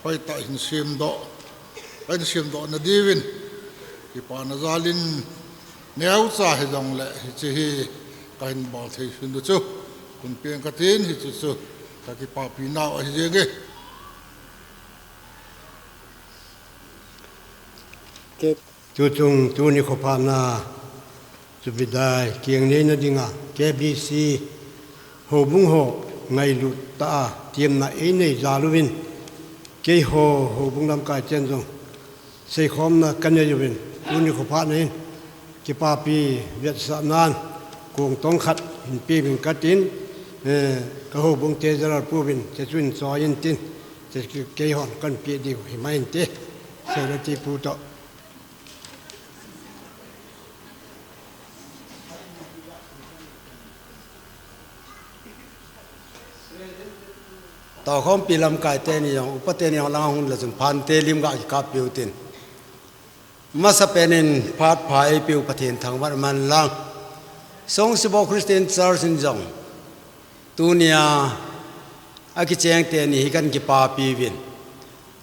hoitah hin semdoh, hoitah semdoh na diuvin, kipana jalin neocha hijongle hiche hi kahin bol thei sun chu, kun peng katin hiche chu kakipapi nau ahi jenge. Tuchung tuni khophatna chu bidai keng neina dinga K B C houbung ho ngailut tah a temna einei jal uvin, keiho houbung lamkai ten jong seikhomna kanei uvin, tuni khophatna hin kipapi vetsahnan kong tong khat hin peuvin katin, eh, ka houbung te general pu vin, che chun choi intin, che keihon kanpe diu himai inte, Secretary pu toh. Tao khompi lamkai teni jong, upa teni jong lang hung le chun phante lim ga kikap piu tin. Masa penin phat pha eipeu Pathen thangvah man lang. Songsibo Christian Church in jong tunia akicheng teni hi kan kipapi uvin,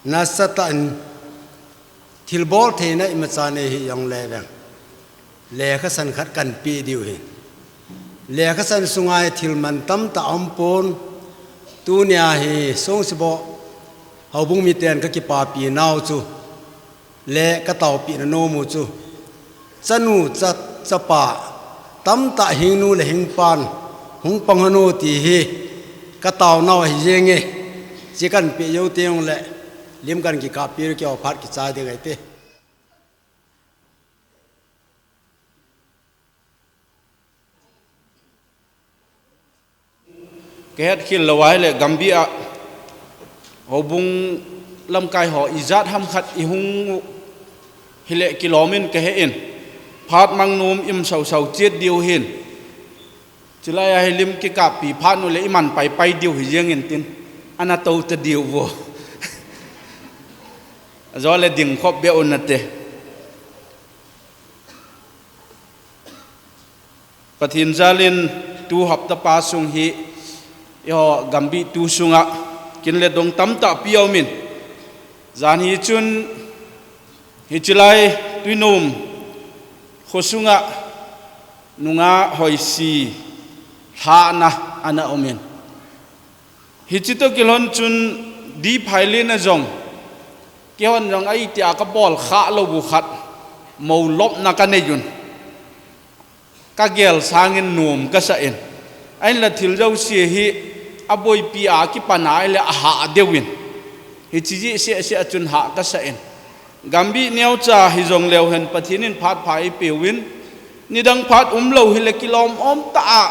nasatah in thilbol theina imacha nei hijongle veng, lekhasan khat kanpe diu hin. Lekhasan sunga hi thil mantam tah aumpon, tunia hi Songsibo houbung miten kakipapi nau chu le kataopina nomu chu, chanu, cha, chapa tamtah hingnu le hingpan hung pang hon u ti hi kataonau ahi jenge. Che kanpe jou teng le lim kan kikappi, keiho phat kichai ding ahi te. Kahet khel lou ahile Gambih a houbung lamkai ho ijat ham khat ihung u hile kilomin kahe in, phat mang nom im sausau chet diu hin. Chulai a hi lim kikappi phat nu le iman paipai diu hi jeng intin, ana tou ta diu vo. Ajole ding khop beh un nate. Pathen jalin tu hapta pa sung hi, eiho Gambih tu sunga kin le dong tamtah pi aumin. Jan hi chun hichilai Tuinom khosunga nungah hoisi lhahna ana umin. Hiche toh kilhon chun D. Phailin a jong, keihon jong ahi tia kabol khah lou u khat, mou lopna kanei un. Kagel sangin nom kasah in. Ahinla thil jouse hi aboipi a kipan ahile ahah deuin. Hiche jeh seh seh a chun hah kasah in. Gambih neocha hijongleu hen Pathen in phat pha eipeuvin. Nidang phat umlou hile kilom om tah a.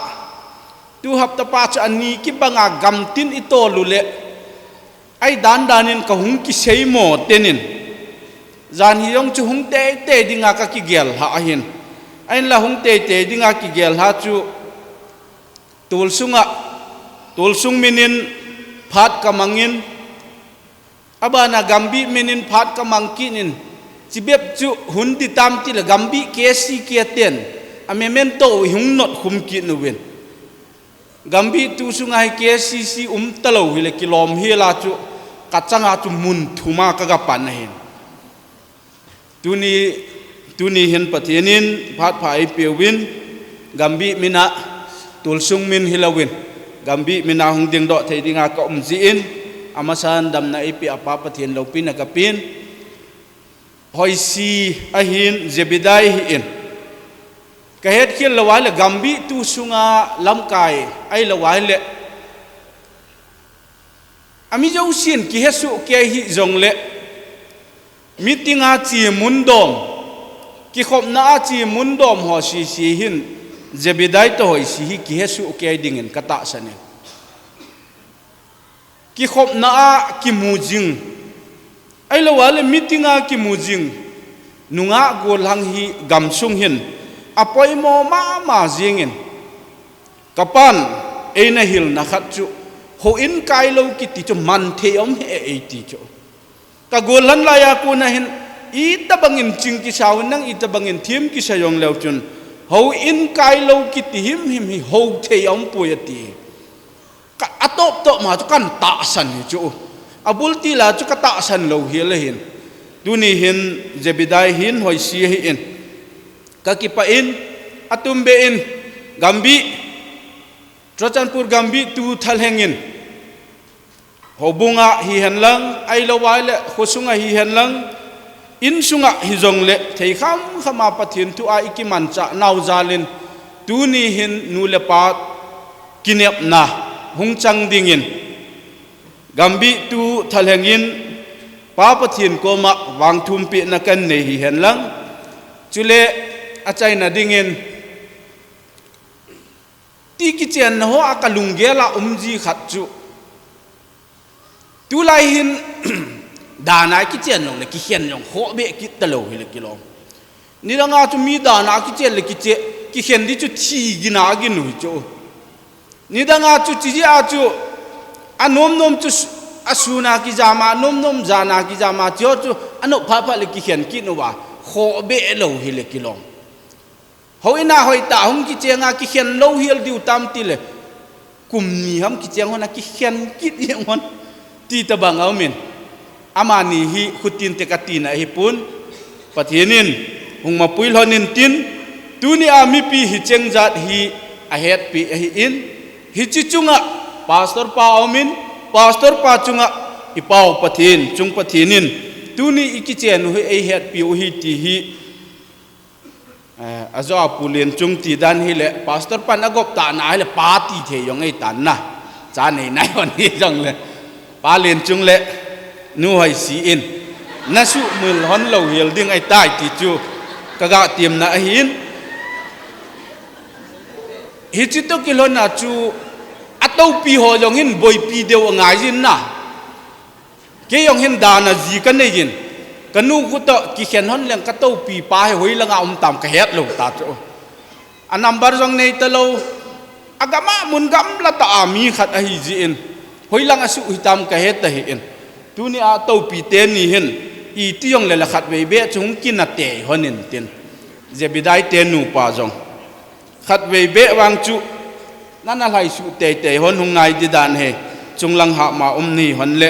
Tu hapta pa chu ani kibanga gamtin itol u le, ahi dan dan in kahung kisei mo tenin. Jan hi jong chu hung teitei dinga kakigel lhah ahin. Ahinla hung teitei dinga kigel lhah chu tolsunga, tolsung minin phat kamangin, abana Gambih minin phat kamang kit in, chibep chu hun ditam tile Gambih K C K ten a memento u ihung not khum kit uvin. Gambih tu sunga hi K C C umtalou hile kilom hela chu kachanga chu mun thuma kagapan ahin. Tuni, tuni hin Pathen in phat pha eipeuvin, Gambih mina, tolsung min hilouvin, Gambih mina hung dingdoh thei dinga kaum jeh in, amasan damna eipeh a Pa Pathen loupina kapen. Hoisi ahin, Zebedai hi in. Kahet khel lou ahile Gambih tu sunga lamkai ahilou ahile, ami jousen kihesoh kei hijongle, meeting a che mun dom, kikhopna a che mun dom ho sese hin, Zebedai toh Hoisi hi kihesoh kei dingin katahsan in. Kikhopna a kimu jing, ahilou ahile meeting a kimu jing, nungah gollhang hi gamsung hin apoimo mama jengin. Kapan eina hilna khat chu, houin kailou kiti chu manthei aum hih e eiti chu. Kagollhan laiya kona hin, itobangin ching kisau, nang itobangin them kisa jongleu chun, houin kailou kiti himhim hi houthei aumpoi ati. Ka, atop top ma chu kan tahsan hi chu. Abul til a chu ka tahsan lou hi le hin. Tuni hin Zebedai hin hoisi hi in. Ka kipah in, atum be in, Gambih, Churachandpur Gambih tu thalheng in. Houbung a hihen lang, ahilou vai le khosung a hihen lang, insunga hijongle, thei kham kham a Pathen thu a i kimanchah nau jal in, tuni hin nu le pa kinepna hung chang ding in, Gambih tu thalheng in, Pa Pathen koma vangthumpina kan nei hihen lang, chule achaina ding in, ti kichenna ho a ka lunggel a um ji khat chu. Tulai hin, dan a kichen jong le, kikhen jong, khoh beh kit talou hi le kilom. Nidang a chu mi dan a kichen le kiche, kikhen di chu thi gin a gin u hi chu. Nidang a chu chi ji a chu, anom nom chu s-, asun a kijam a, nom nom jan a kijam a, chi ho chu, anop pha pha le kikhen kit u va, khoh beh lou hi le kilom. Houin a hoitah hung kicheng a kikhen lou hiel diu tam ti le, kum ni ham kicheng hon a kikhen kit jeng hon ti tabang a um in. Amani hi khutin te ka tina hi pun. Pathen in hung mapui lhon in tin, tuni a mipi hi cheng jat hi ahetpi ahi in. Hichi chunga pastor pa a um in, pastor pa chunga i pau Pathen, chung Pathen in, tuni i kichen u hi ei hetpi u hi ti hi, Eh, ajo a Pu Lenchung ti dan hi le, pastor pan agop ta na hi le, pa ti thei jong ei tan na. Cha nei nai hon hi jong le. Pa Lenchung le, nu hoisi in. Na sumil hon lou hiel ding ahi tai ti chu. Ka ga tiam na ahi in. Hichi to kilhon a chu, atoupi ho jong hin boipi deu angai jin na. Kei jong hin dan a ji ka nei jin. Ka nu khu toh kikhen hon leng ka toupi pa hi hoi langa um tam ka het lou ta chu. A number jong nei talou. A gam a mun gamla tah a mi khat ahi ji in. Hoi lang a suh hi tam ka het ahi in. Tuni a toupi teni hin. Iti jong le la khat vei beh chu hung kina tei hon in tin. Zebedai te nupa jong. Khat vei beh vang chu, nana lhaisuh teitei hon hung ngai di dan hi, chunglang hah ma um ni hon le,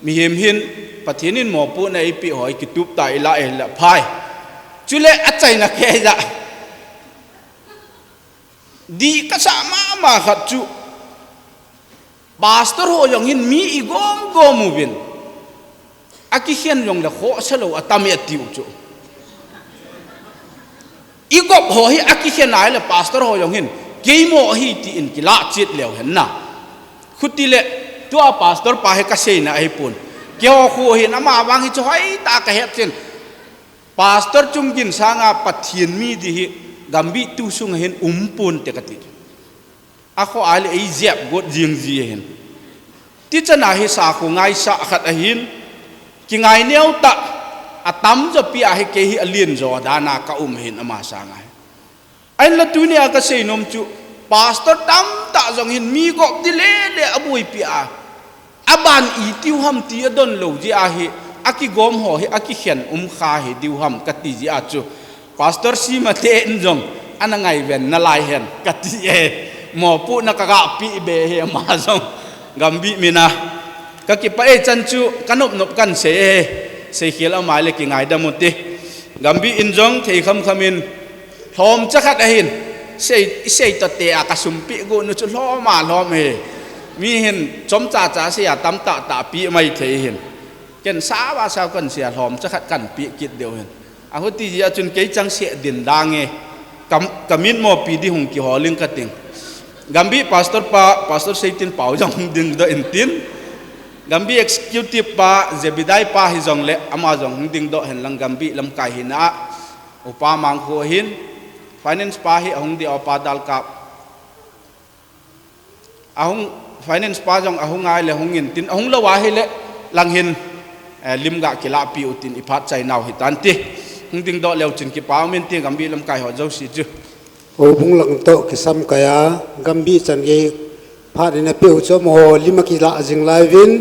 mihem hin, Pathen in mopohna eipeh ho, i kitup ta i la e le phai. Chule achaina kei ja. Di kasa mama khat chu, Pastor ho jong hin mi i gom gom uvin. Akikhen jong le khoh sa lou atam e atiu chu. I gop ho hi akikhen a le pastor ho jong hin. Keimo hi ti in kila chit leu hen na. Khuti le tua pastor pa hi ka seina ahi pun. Keiho khu hin ama vang hi chu hoi ta ka het chin. Pastor chung gin sanga Pathen mi di hi Gambih tu sung hin um pon te ka ti. Akhoh a le ei jep got jing ji ahin. Ti chana hi sakhu ngaisah khat ahin. Kingai neo tah atam jo pi a hi kei hi alen jo dan a ka um ahin ama sanga hi. Ahin la tuni a ka seinom chu pastor tamtah jong hin mi gop di le le abuipi a. Aban i tiu ham ti adon lou ji ahi, akigom ho hi, akikhen um kha hi diu ham ka ti ji a chu. Pastor Sima te in jong, ana ngaiven nalai hen, ka ti e. Mopohna ka ga pi be hi ama jong. Gambih mina. Ka kipah e chan chu, ka nop nop kan sei e. Seikhel ama le kingaidam u ti. Gambih in jong, thei kham kham in, Lhomcha khat ahin, sei, i sei toh te a ka sumpi gu nu chu lhom a lhom hi. Mi hin chomcha cha sei a tamtah tah pi mai thei hin. Ken sao a sao kan sei a lhomcha khat kan pi kit diu hin. Ahuti ji a chun kei chang sei din dang e. Kam, ka min mo pi di hung kihol ing ka ting. Gambih pastor pa, pastor Seitin pau jong ding doh in tin. Gambih executive pa, Zebedai pa hi jong le, ama jong hung ding doh hen lang Gambih lamkai hi na a. Upa Mangkhu ahin, finance pa hi ahung di a, upa Dalkap. Ahung, finance pa jong ahung ngai le hung in tin, ahung lou ahi le lang hin, eh, lim ga kilah pi u tin i phat chai nau hi tan ti. Hung ding doh leu chin kipa um in ti Gambih lamkai ho jouse chu. Houbung lang toh kisam kai a, Gambih chan gei phat in a pe u chu amaho lim a kilah jing lai uvin,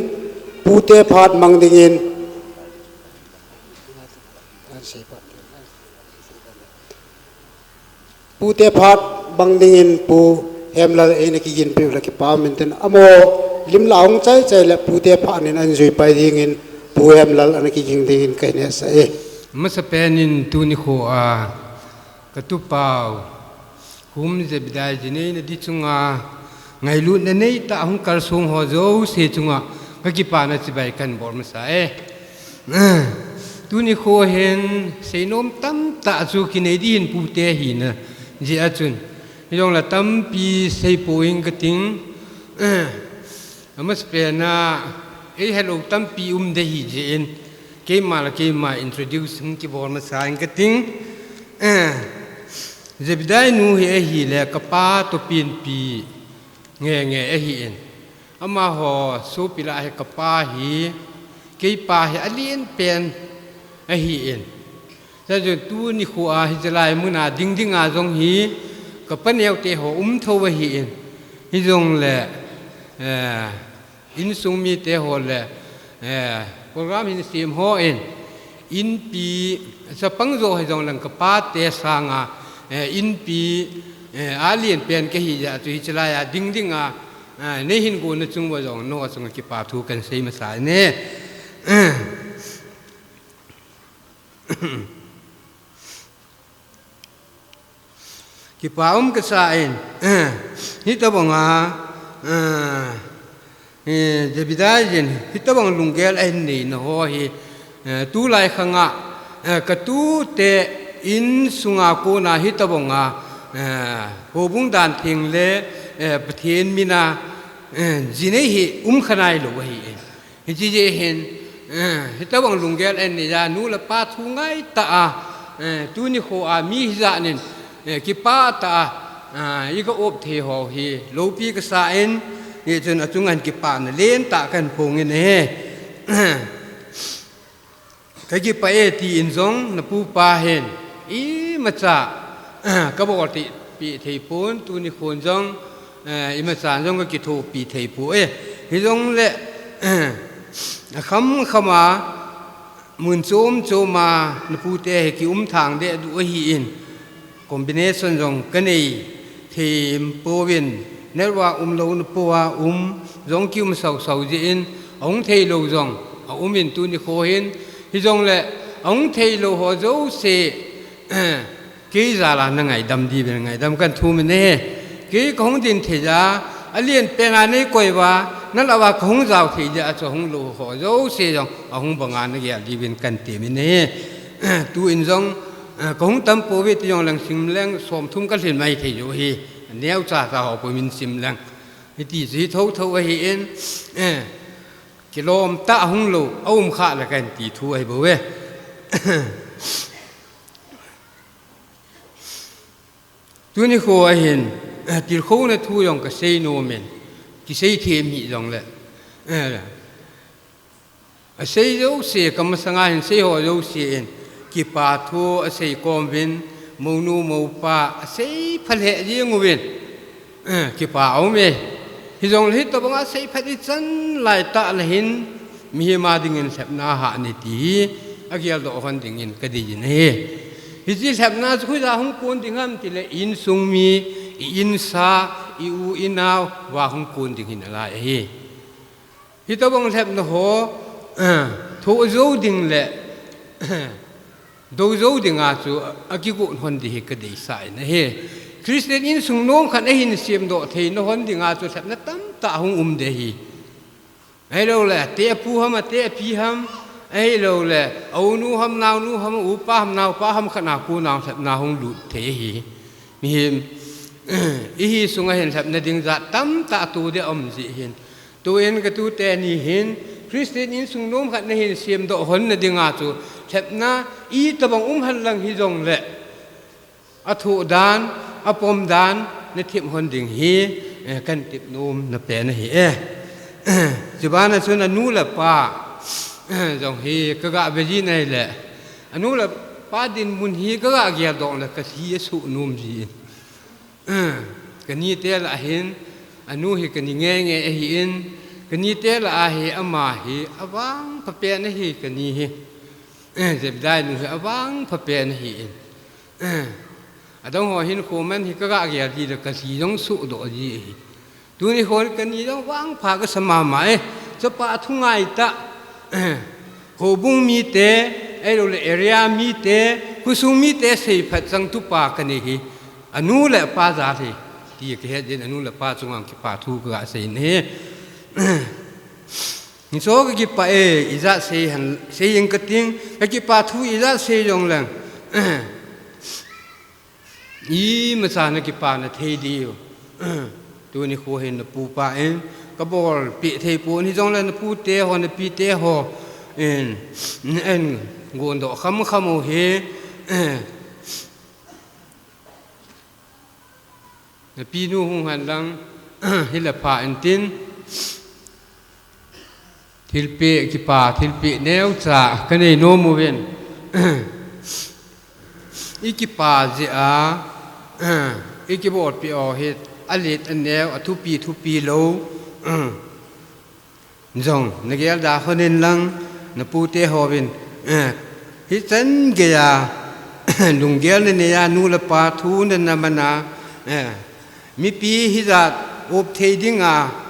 pute phat mang ding in. Pute phat bang dingin Pu Hemlal eina kiginpeh u le kipa um intin, amaho lim la hung chai chai le pute phat in ahin jui pai dingin Pu Hemlal ana kiging dingin kahin hetsah e. Masa pen in tuni kho a ka tupau Khum Jebediah Jinei nadi chunga ngailutna neitah a hung kalsong ho jouse chunga ka kipana chibai kahin bol masa e. Tuni kho hin seinom tamtah chu kinei ding ahin pute hina jeh a chun, hijongle tampi seipoi kating. Amasapen a, eihelou tampi um ding ahi jeh in, keima le keima introduce hung kibol masa in kating. Jebediah nu hi ahile kapa toh penpi ngenge ahin, amaho sopi lah a hi kapa hi, keipa hi alen pen ahin. Chujeh chun tuni kho a hichelai muna ding dinga jong hi kapa neote ho um thou ahin. Hijongle, eh, insung mite ho le, eh, program hin sem hon, inpi, chapang jo hijongleng kapate sanga, eh, inpi, eh, alen pen kahi jeh a chu hichelai a ding dinga, eh, neihin gonna chung uva jong nangho chunga kipa thu kahin sei masa e. Kipa um kasa in, hitobanga, eh, Jebediah jin hitobang lunggel ahin neina ho hi, eh, tulai khanga, eh, katute insunga kona hitobanga, eh, houbung dan theng le, eh, Pathen mina, eh, jinei hi um kha nailou ahi. Hiche jeh hin, eh, hitobang lunggel ahin nei a, nu le pa thu ngaitah a, eh, tuni kho a mi hijat in, eh, kipah tah a, ah, iga op thei ho hi loupi kasa in, hichun achunga hin kipana lentah kahin phong in ahi. Kakipah e tin jong napupa hin imacha kabolpeh thei pon, tuni khon jong, eh, imacha jong kakithopi thei poi. Hijongle, eh, akham khama mun chom choma napute hi kium thang deh duh ahin, combination jong kanei thei pouvin, network umlouna poa um jong kium sau sau jeh in, ahung theilou jong aum in tuni kho hin, hijongle ahung theilou ho jouse, kei jal a nangaidam diuvin ngaidam kahin thum in ahi. Kei kahung din thei jeh a, alen pen a neikoi uva, nalah uva kahung jao thei jeh a chu ahung lou ho jouse jong ahung banga nagel diuvin kahin temin ahi. Tun jong, eh, kahung tam pouve ti jongleng simleng somthum kalhin mai thei u ahi. Neocha cha ho pumin simleng. Hiti chu hi thotho ahin, eh, kilom tah ahung lou, aum khah le kahin ti thu ahi bouve. Tuni kho a hin, eh, tilkhouna thu jong kasei nom in, kisei them hih jongle, eh, asei jouse, kamasanga hin sei ho jouse in, kipa thu asei kom uvin, mounu moupa, asei pha lheh jeng uvin, eh, kipa aume. Hijongle hitobanga seiphat ichan laitah le hin, mihem a dingin lhepna hah in ti hi, ageldoh hon dingin kadei in ahi. Hiche lhepna chu hoiya hung kon ding ham tile, insung mi, i insa, i u i nao uva hung kon ding hi nalai ahi. Hitobang lhepna ho, eh, thoh jou ding le, dou jou dinga chu akigon hon ding hi kadeisah in ahi. Christian insung nom khat ahin semdoh theina hon dinga chu lhepna tamtah hung um ding ahi. Ahilouleh, ate apu ham, ate api ham, ahilouleh, aunu ham, naonu ham, upa ham, naopa ham khat a kon a lhepna hung lut thei ahi. Mihem, ihi sunga hin lhepna ding jat tamtah to ding aum jeh hin. Tun katute ni hin, Christian insung nom khat nahin semdoh hon nadinga chu, lhepna itobang um henlang hijongle, athoh dan, apom dan, nathem hon ding hi, eh, kahin tep nomna pen ahi e. Chubana chun anu le apa, eh, jong hi kaga ve jin ahile, anu le apa dinmun hi kaga geldoh le kalhi asoh nom jin. Kanite lah a hin, anu hi kani ngenge ahin, kanite lah a hi ama hi avangpha pen ahi kani hi. Jebediah nu hi avangpha pen ahin. Adang ho hin khoman hi ka ga gel di da ka si jong su do di hi. Tuni khon ka ni jong vang pha ka sa mama e. Chapa thu ngai ta. Hobung mite, ei lo le area mite, khosung mite sei phat chang tu pa ka ni hi. Anu le pa ja hi. Ti ka he din anu le pa chungang kipa thu ka ga sei ni. Ni so ka kipa e, ija sei han, sei ing ka ting, ka kipa thu ija sei jong lang. Ima cha na kipa na thei diu. Tuni khu hin na pu pa in, ka bol pi thei pu ni jong le na pu te ho, na pi te ho. In, en, gon do kham kham u hi. Na pi nu hung han lang, hi le pha in tin. Thilpeh kipa, thilpeh neo cha, ka nei nom uvin. I kipa jeh a, i kibolpeh u hi, a let a neo, a thupi, thupi lo. Jong, na gel da hon in lang, na pu te ho vin. Hi chan gei a, lunggel na nei a, nu le pa thu na na man a. Mipi hi jat, up thei ding a,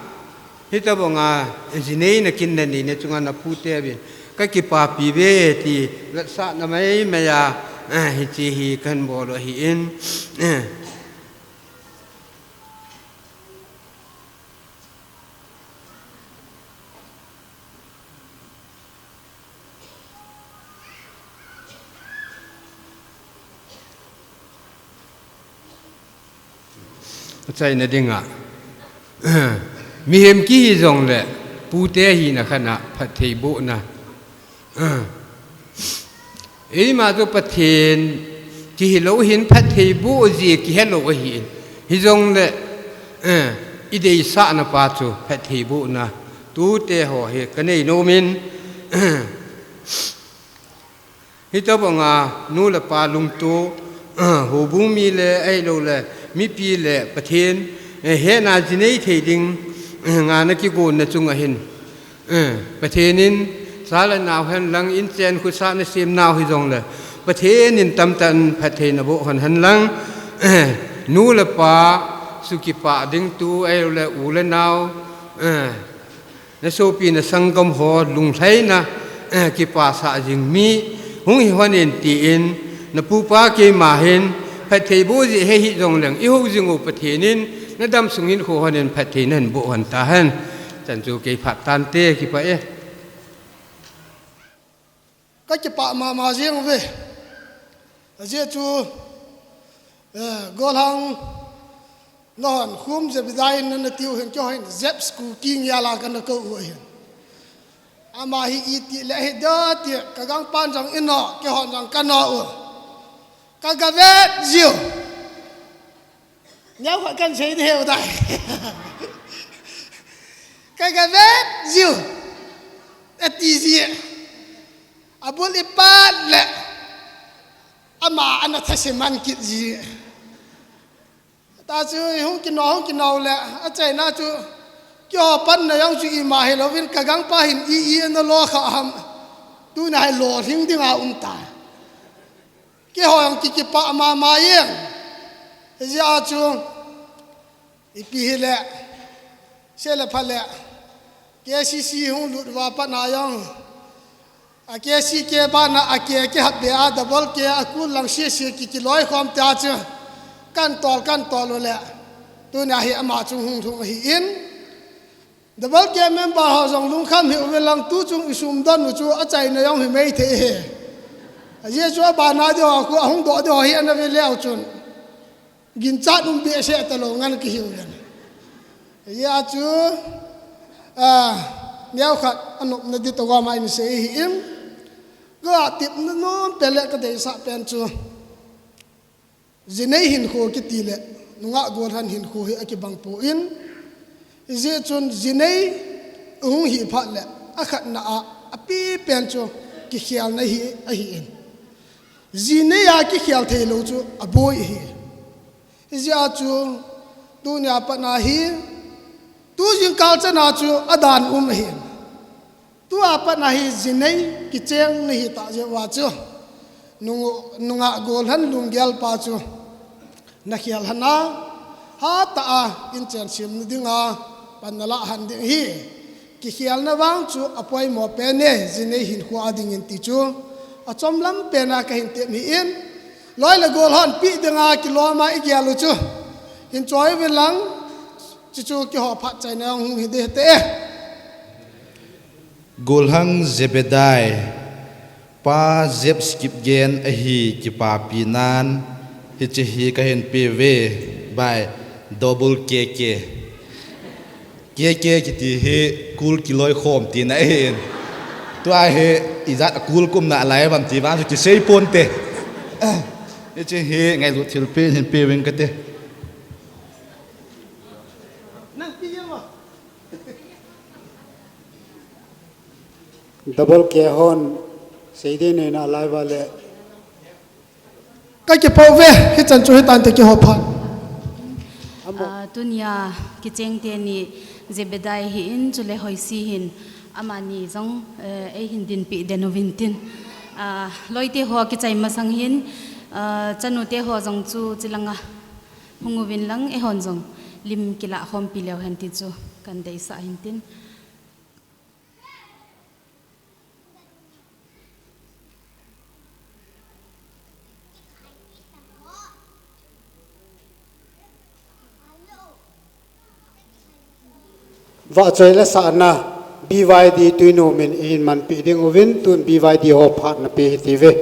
Hi ta bang a, jinei na kin na ni na chunga na pu te vin. Ka kipa pi ve ti, lat sa na mai mai a, eh, hi chi hi kan bol u hi in. Eh. Achaina dinga, mihem kihi jongle, pute hina khat a phattheibohna. Eima chu Pathen kihi lou hin phattheiboh ji kihe lou ahi in. Hijongle, i deisahna pa chu phattheibohna. Tute ho hi ka nei nom in, Hi ta banga nu le pa lungto, houbung mi le, ahilou le, mipi le, Pathen, eh, hena jinei thei ding, eh, ngana kigonna chunga hin. Eh, Pathen in, sa le nau hen lang in chen khusa na sem nau hi jongle, Pathen in tamtah in phatthei na boh hon hen lang, eh, nu le pa, sukipa ding tu, ahilou le, u le nau, eh, Na sopi na sanggam ho lunglhaina, eh, kipasah jing mi hung hi hon in tin, na pupa keima hin, phattheiboh ji he hi jongleng, i hou jing u Pathen in, na damsung hin kho hon in phatthei na hin boh hon ta hen. Chan chu kei phat tante kipa e. Ka kipah mama jeng uve. Ajeh chu, eh, golhang nahon khum Zebediah in nana tiu hin, keiho hin Zeb school king ya la kana kou u hin. Ama hi iti le hi da ti ka gangpan jong ino, keihon jong kano u. Ka gavet jiu. Neo khat kan sei ding heu dai. Ka gavet jiu. Ati ji. Abul ipat le. Ama ana thase man kit ji. Ta chu hung kino, hung kino le. Achaina chu. Keiho panna jong chu ima hilouvin ka gangpa hin i, i ana lo kha ham. Tuna hi lolhing dinga um ta. Keiho jong ki kipah mama jeng. Hijeh a chu, ipi hile, se le pha le, K C C hung lut uva pat na jong, a K C K bana a ke kihap be a, double ke a kul lang sese ki, kiloi khom tia chu, kan tol, kan tol u le, tuna hi ama chung hung lhung ahi in. Double K member ho jong lungkham hi uve lang tu chung i sum don u chu achaina jong hi mai thei he. Ajeh chu abana ding ho khu ahung doh ding ho hi ana ve leu chun. Ginchat um behseh talou ngen kihi uve. Ajeh a chu, a, neo khat anopna di to gom a in sei hi in. Ka tipna nom pen le ka deisah pen chu. Jinei hinkho kiti le, nungah golhang hinkho hi akibang poi. Hijeh chun jinei hung hi phat le, akhatna a, api pen chu kikhelna hi ahi in. Jinei a kikhel thei lou chu aboi ahi. Hijeh a chu, tunia pat na hi, tu jingkal chan a chu adan um ahi. Tua pat na hi jinei kicheng na hi ta jeh uva chu. Nung, nungah golhang lunggel pa chu. Na khel hana, hatah a inchen semna dinga pan na lah han ding ahi. Kikhelna vang chu apoimo pen e, jinei hinkho a dingin ti chu achomlam pen a kahin tep ahin, loi le gol hon peh dinga kilom a igel u chu hin choi uvin lang, chuchu kiho phat chaina hung hi ding hite. Golhang Zebedai, Pa Jeps Kipgen ahi kipapi nan, hiche hi kahin pe uve, by Double K K. K K kiti hi kul kiloikhom tina ahin. Tua hi ijat a kul kumna lai ham ti vang chu kisei ponte. Hiche hi ngailut thilpeh hin pe uving kate. Double K hon sei ding nei nalai uva le. Ka kipah uve, hichan chu hitante kiho phat. Amo. Ah, tunia kicheng teni Zebedai hin chule Hoisi hin amani jong, eh, eihin dinpi den uvin tin. Ah, loite ho kichai masang hin, ah, chanute ho jong chu chilanga hung uvin lang eihon jong lim kilah khompi leu hen ti chu kahin deisah ahin tin. Vahchoi le sahna B Y D Twinum in eihin manpi ding uvin tun B Y D ho phat na pe hite uve.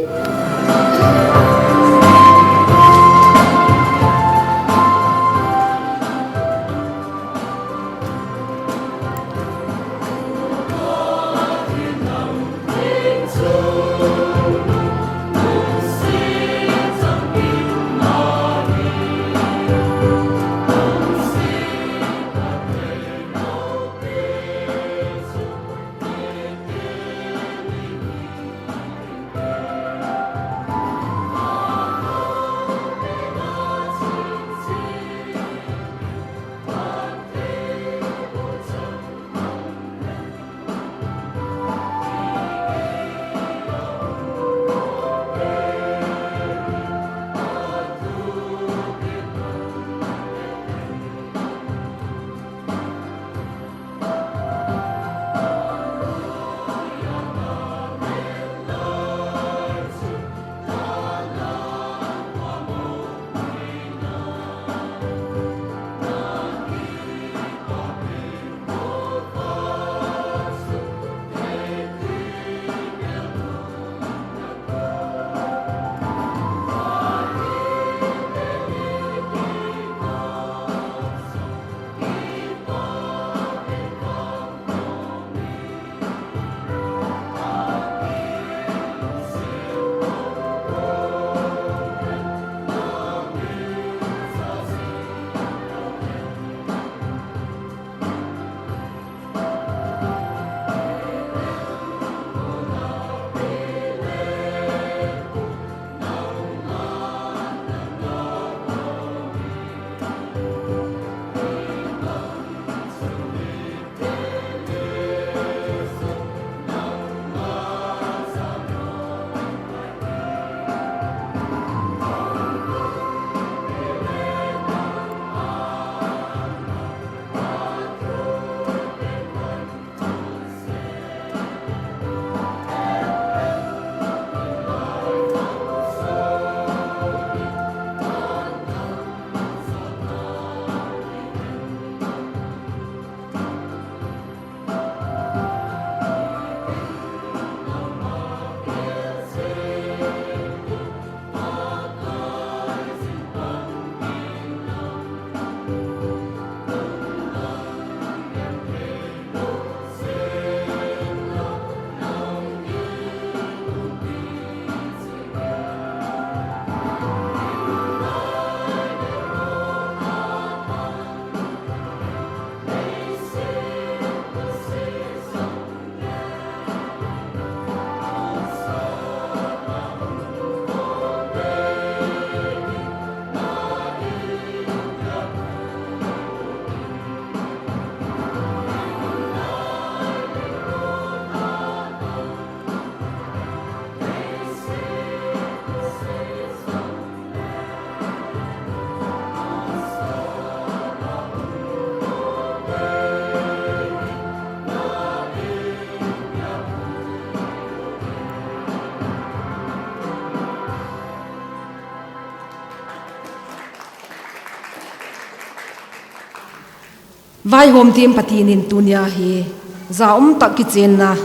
Vaihom thiem Pathen in tunia hi jaum tah kichenna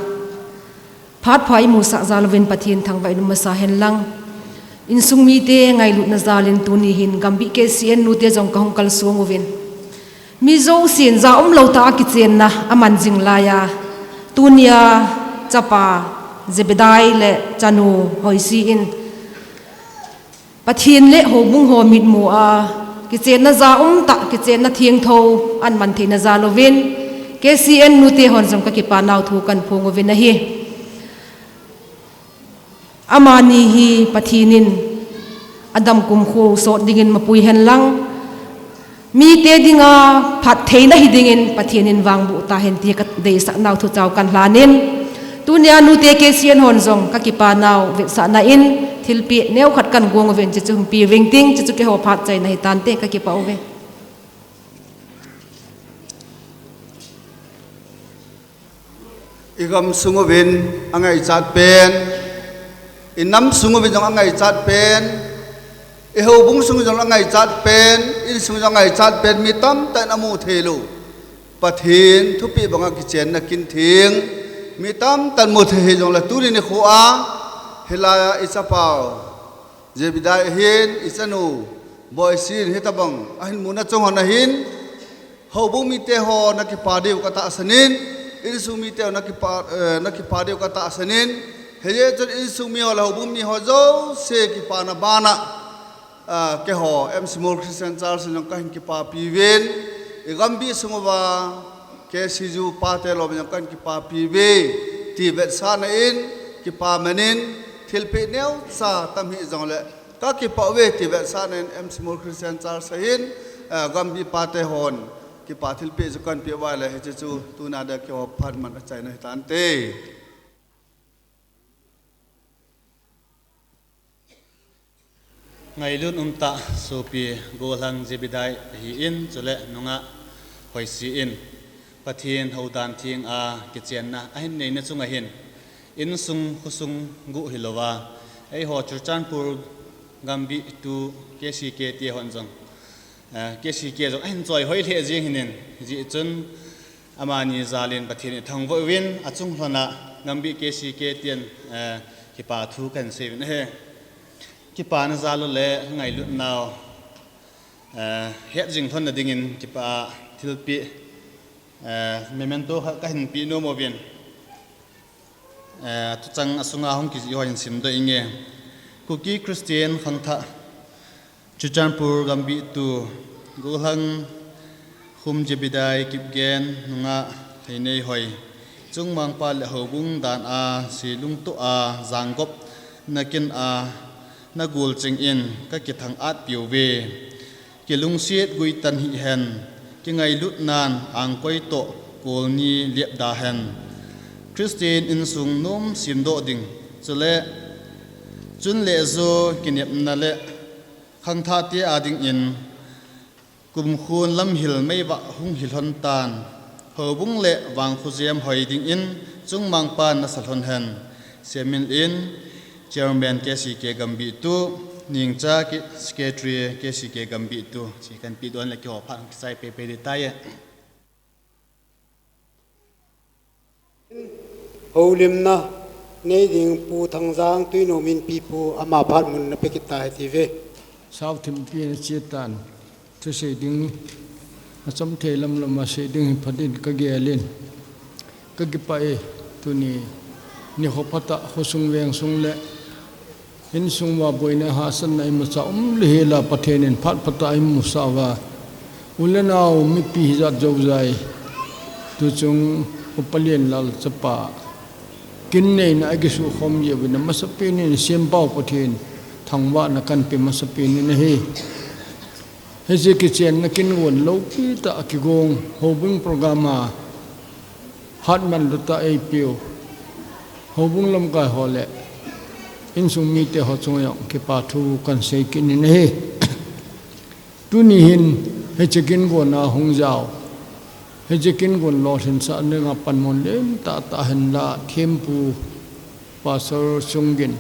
phat pha imusah jal uvin Pathen thangvah in um masa hen lang. Insung mite ngailutna jal in tuni hin Gambih K C N nute jong kahung kalsong uvin. Mi jousen jaum lou tah a kichenna aman jing laiya. Tunia chapa Zebedai le chanu Hoisi in Pathen le houbung ho mitmu a, kichenna jaum tah, kichenna thengtho, aman theina jal uvin, K C N nute hon jong kakipa nau thu kahin phong uvin ahi. Amani hi Pathen in adam kumkho sot dingin mapui hen lang. Mite dinga phattheina hi dingin Pathen in vangboh tahen ti kadeisah nau thu chau kahin lhanin. Tunia nute K C N hon jong kakipa nau vetsahna in thilpeh neokhat kahin gong uvin chuchu hung pe uving ting, chuchu keiho phat chaina hitante, kakipah uve. I gam sung uvin angaichat pen, i nam sung uvin jong angaichat pen, i houbung sung jong angaichat pen, insung jong angaichat pen, mi tamtah in amu thei lou Pathen thupeh banga kichenna kin theng, mi tamtah in mu thei hijongle tuni nikho a, hilaiya i chapau Zebedai hin, i chanu Boisi in hitabang ahin muna chung hon ahin, houbung mite ho nakipa diu katahsan in, insung mite ho nakipa, eh, nakipa diu katahsan in, hijeh chun insung mi ho le houbung mi ho jouse kipana bana, ah, keiho M C Mol Christian Church in jong kahin kipapi uvin, i Gambih sung uva K C U pate lom in jong kahin kipapi uve, ti vetsahna in, kipa man in, thilpeh neocha tam hijongle kakipah uve ti vetsahna in M C Mol Christian Church ahin, eh, Gambih pate hon kipa thilpeh chu kahin peh uva ahile hiche chu tuna dia keiho phat man achaina hitante. Ngailut umtah sopi gollhang Zebedai ahin, chule nungah Hoisi in Pathen houdan theng a kichenna ahin neina chunga hin, insung khosung guh hilouva, eiho Churachandpur Gambih two K C K te hon jong, eh, K C K jong ahin choi hoi lheh jeng hinin, hijeh chun amani jal in Pathen ithangvah uvin, achung lhon a Gambih K C K ten, eh, kipa thu kahin sei uvin ahi. Kipana jal u le ngailutnau, eh, hetjing lhonna dingin kipa thilpeh, eh, memento khat kahin peh nom uvin. Eh, tuchang asunga hung kijih ho hin simdoh inge. Kuki Christian khangthah, Churachandpur Gambih two, gollhang Khum Zebedai Kipgen, nungah Theineihoi, chungmangpa le houbung dan a, se lungtoh a, janggop nakin a, nagol cheng in kakithang-at peh uve. Kilungset guitan hih hen, kingailutnan angkoi toh kolni lepda hen. Christian insung nom semdoh ding, chule chun le jo kinepna le khangthahte a dingin, kumkhon lamhil meivah hung hi lhon tan, houbung le vangkho jem hoi dingin chungmangpan nasa lhon hen. Semil in, Chairman K C K Gambih two, Ningcha Secretary K C K Gambih two, chu kahin peh don le keiho phat hung kichai pehpeh ding tai. Houlimna nei ding Pu Thangjang Tuinom in Pipu ama phat mun na pe kit tai ti ve. Sao thimpi na che tan, thusei ding, achom thei lamlam a sei ding hi phat in kagel in. Kakipah e, tuni nikho phatah khosung vengsung le insung uva boina hahsatna imacha umlou hela Pathen in phat phatah eimusah uva, u le nao mipi hijat jousea, tuchung Upa Lianlal chapa kin neina akisukhom jeh uvin amasapen in Sempau Pathen thangvahna kahin pe masapen in ahi. Hiche kichenna kin gon loupi tah a kigong houbung program a hatman lou tah a eipeu houbung lamkai ho le insung mite ho chunga jong kipa thu kahin sei kit in ahi. Tuni hin hiche kin gon a hung jao, hiche kin gon lolhinsah dinga panmun lentah tah hinla thempu Pastor Chunggin,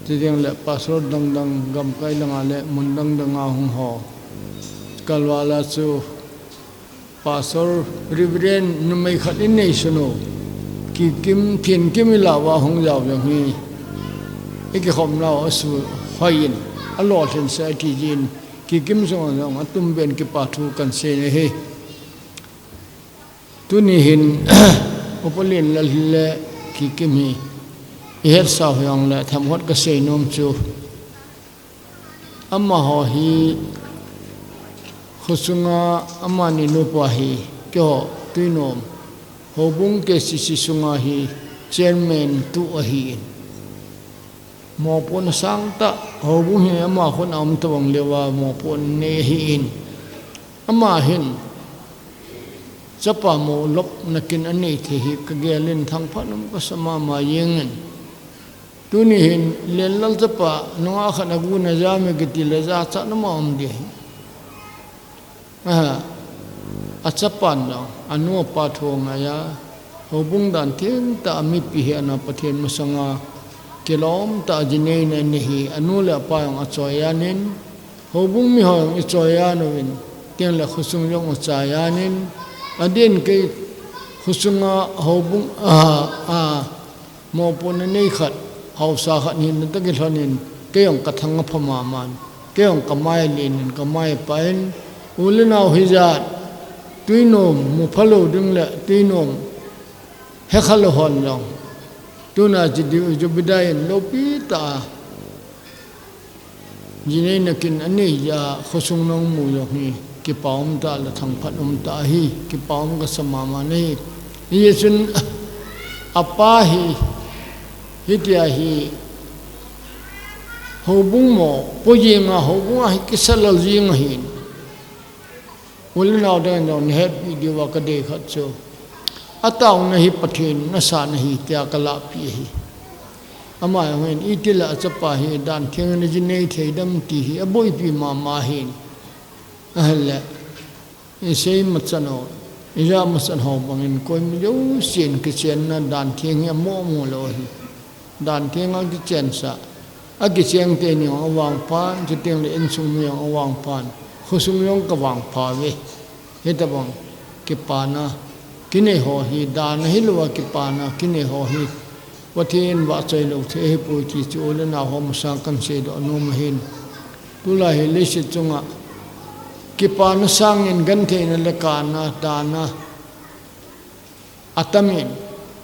chuteng le Pastor dangdang gamkai langa le mun dangdang a hung ho, kalval a chu Pastor Reverend numei khat in nei sunu. Kikim, Thinkim i lava hung jao jong hi. I kikhom nau a su hoi in. A lo thin sa ti jin. Kikim jong jong a tum ben kipa thu kan sei na hi. Tuni hin Upa Lenlal le Kikim hi. I het sa hoi ang le tham hot ka sei nom chu. Amaho hi khosunga amani nupa hi keiho Tuinom houbung K C C sunga hi chairman tu ahi in. Mopohna sangtah houbung hi ama khut a um tobang leuva mopohna nei ahi in. Ama hin chapa mo lopna kin anei thei hi ka gel in thangphat um ka sa mama jeng in. Tuni hin Lenlal chapa nunga khat a gu na ja mi kiti le ja cha na ma um di. Aha. A chapa na, a nu a pa thu ngai a. Houbung dan theng tah a mipi hi ana Pathen masanga kilom tah a jinei na ni hi a nu le a pa jong a choi anin. Houbung mi ho jong i choi anuvin. Tiang le khosung jong u chai anin. A din kei khosunga houbung a, a, Mopohna nei khat, haosa khat hinna tah kilhonin, kei jong ka thang a pha maman, kei jong ka mai lenin, ka mai pain, u le nau hijat, Tuinom, mu phalou ding le, Tuinom, he khalou hon jong. Tuna ji di u ju bidai in lopi tah a. Jinei na kin anei ja khosung nong mu jong hi, kipa um tah le thangphat um tah hi, kipa um ka sa mama nei. Hijeh chun, a pa hi, hitia hi, houbung mo, po jeng a houbung a hi kisa lal jeng ahin. U le nau dan jong na hetpi diuva ka dei khat chu. A taona hi Pathen na sa na hi tia ka lahpi ahi. Ama jong hin, iti le a chapa hi dan theng na jinei thei dam ti hi, a boipi mama hin. Ahin le, i sei ma chan o, i ja ma chan ho bangin, koima jousen kichenna dan theng hi a mo mo lou hi. Dan theng a kichen sa. A kicheng teni jong a vangphan, chuteng le insung mi jong a vangphan. Khosung jong ka vangpha ve. Hitabang kipana kinei ho hi, dan a hilou a kipana kinei ho hi. Pathen vahchoi lou thei ahipoi ti chu u le nau ho masang kan seidoh nom ahin. Tulai hi leiset chunga kipana sangin gentheina le kana, dana, atamin,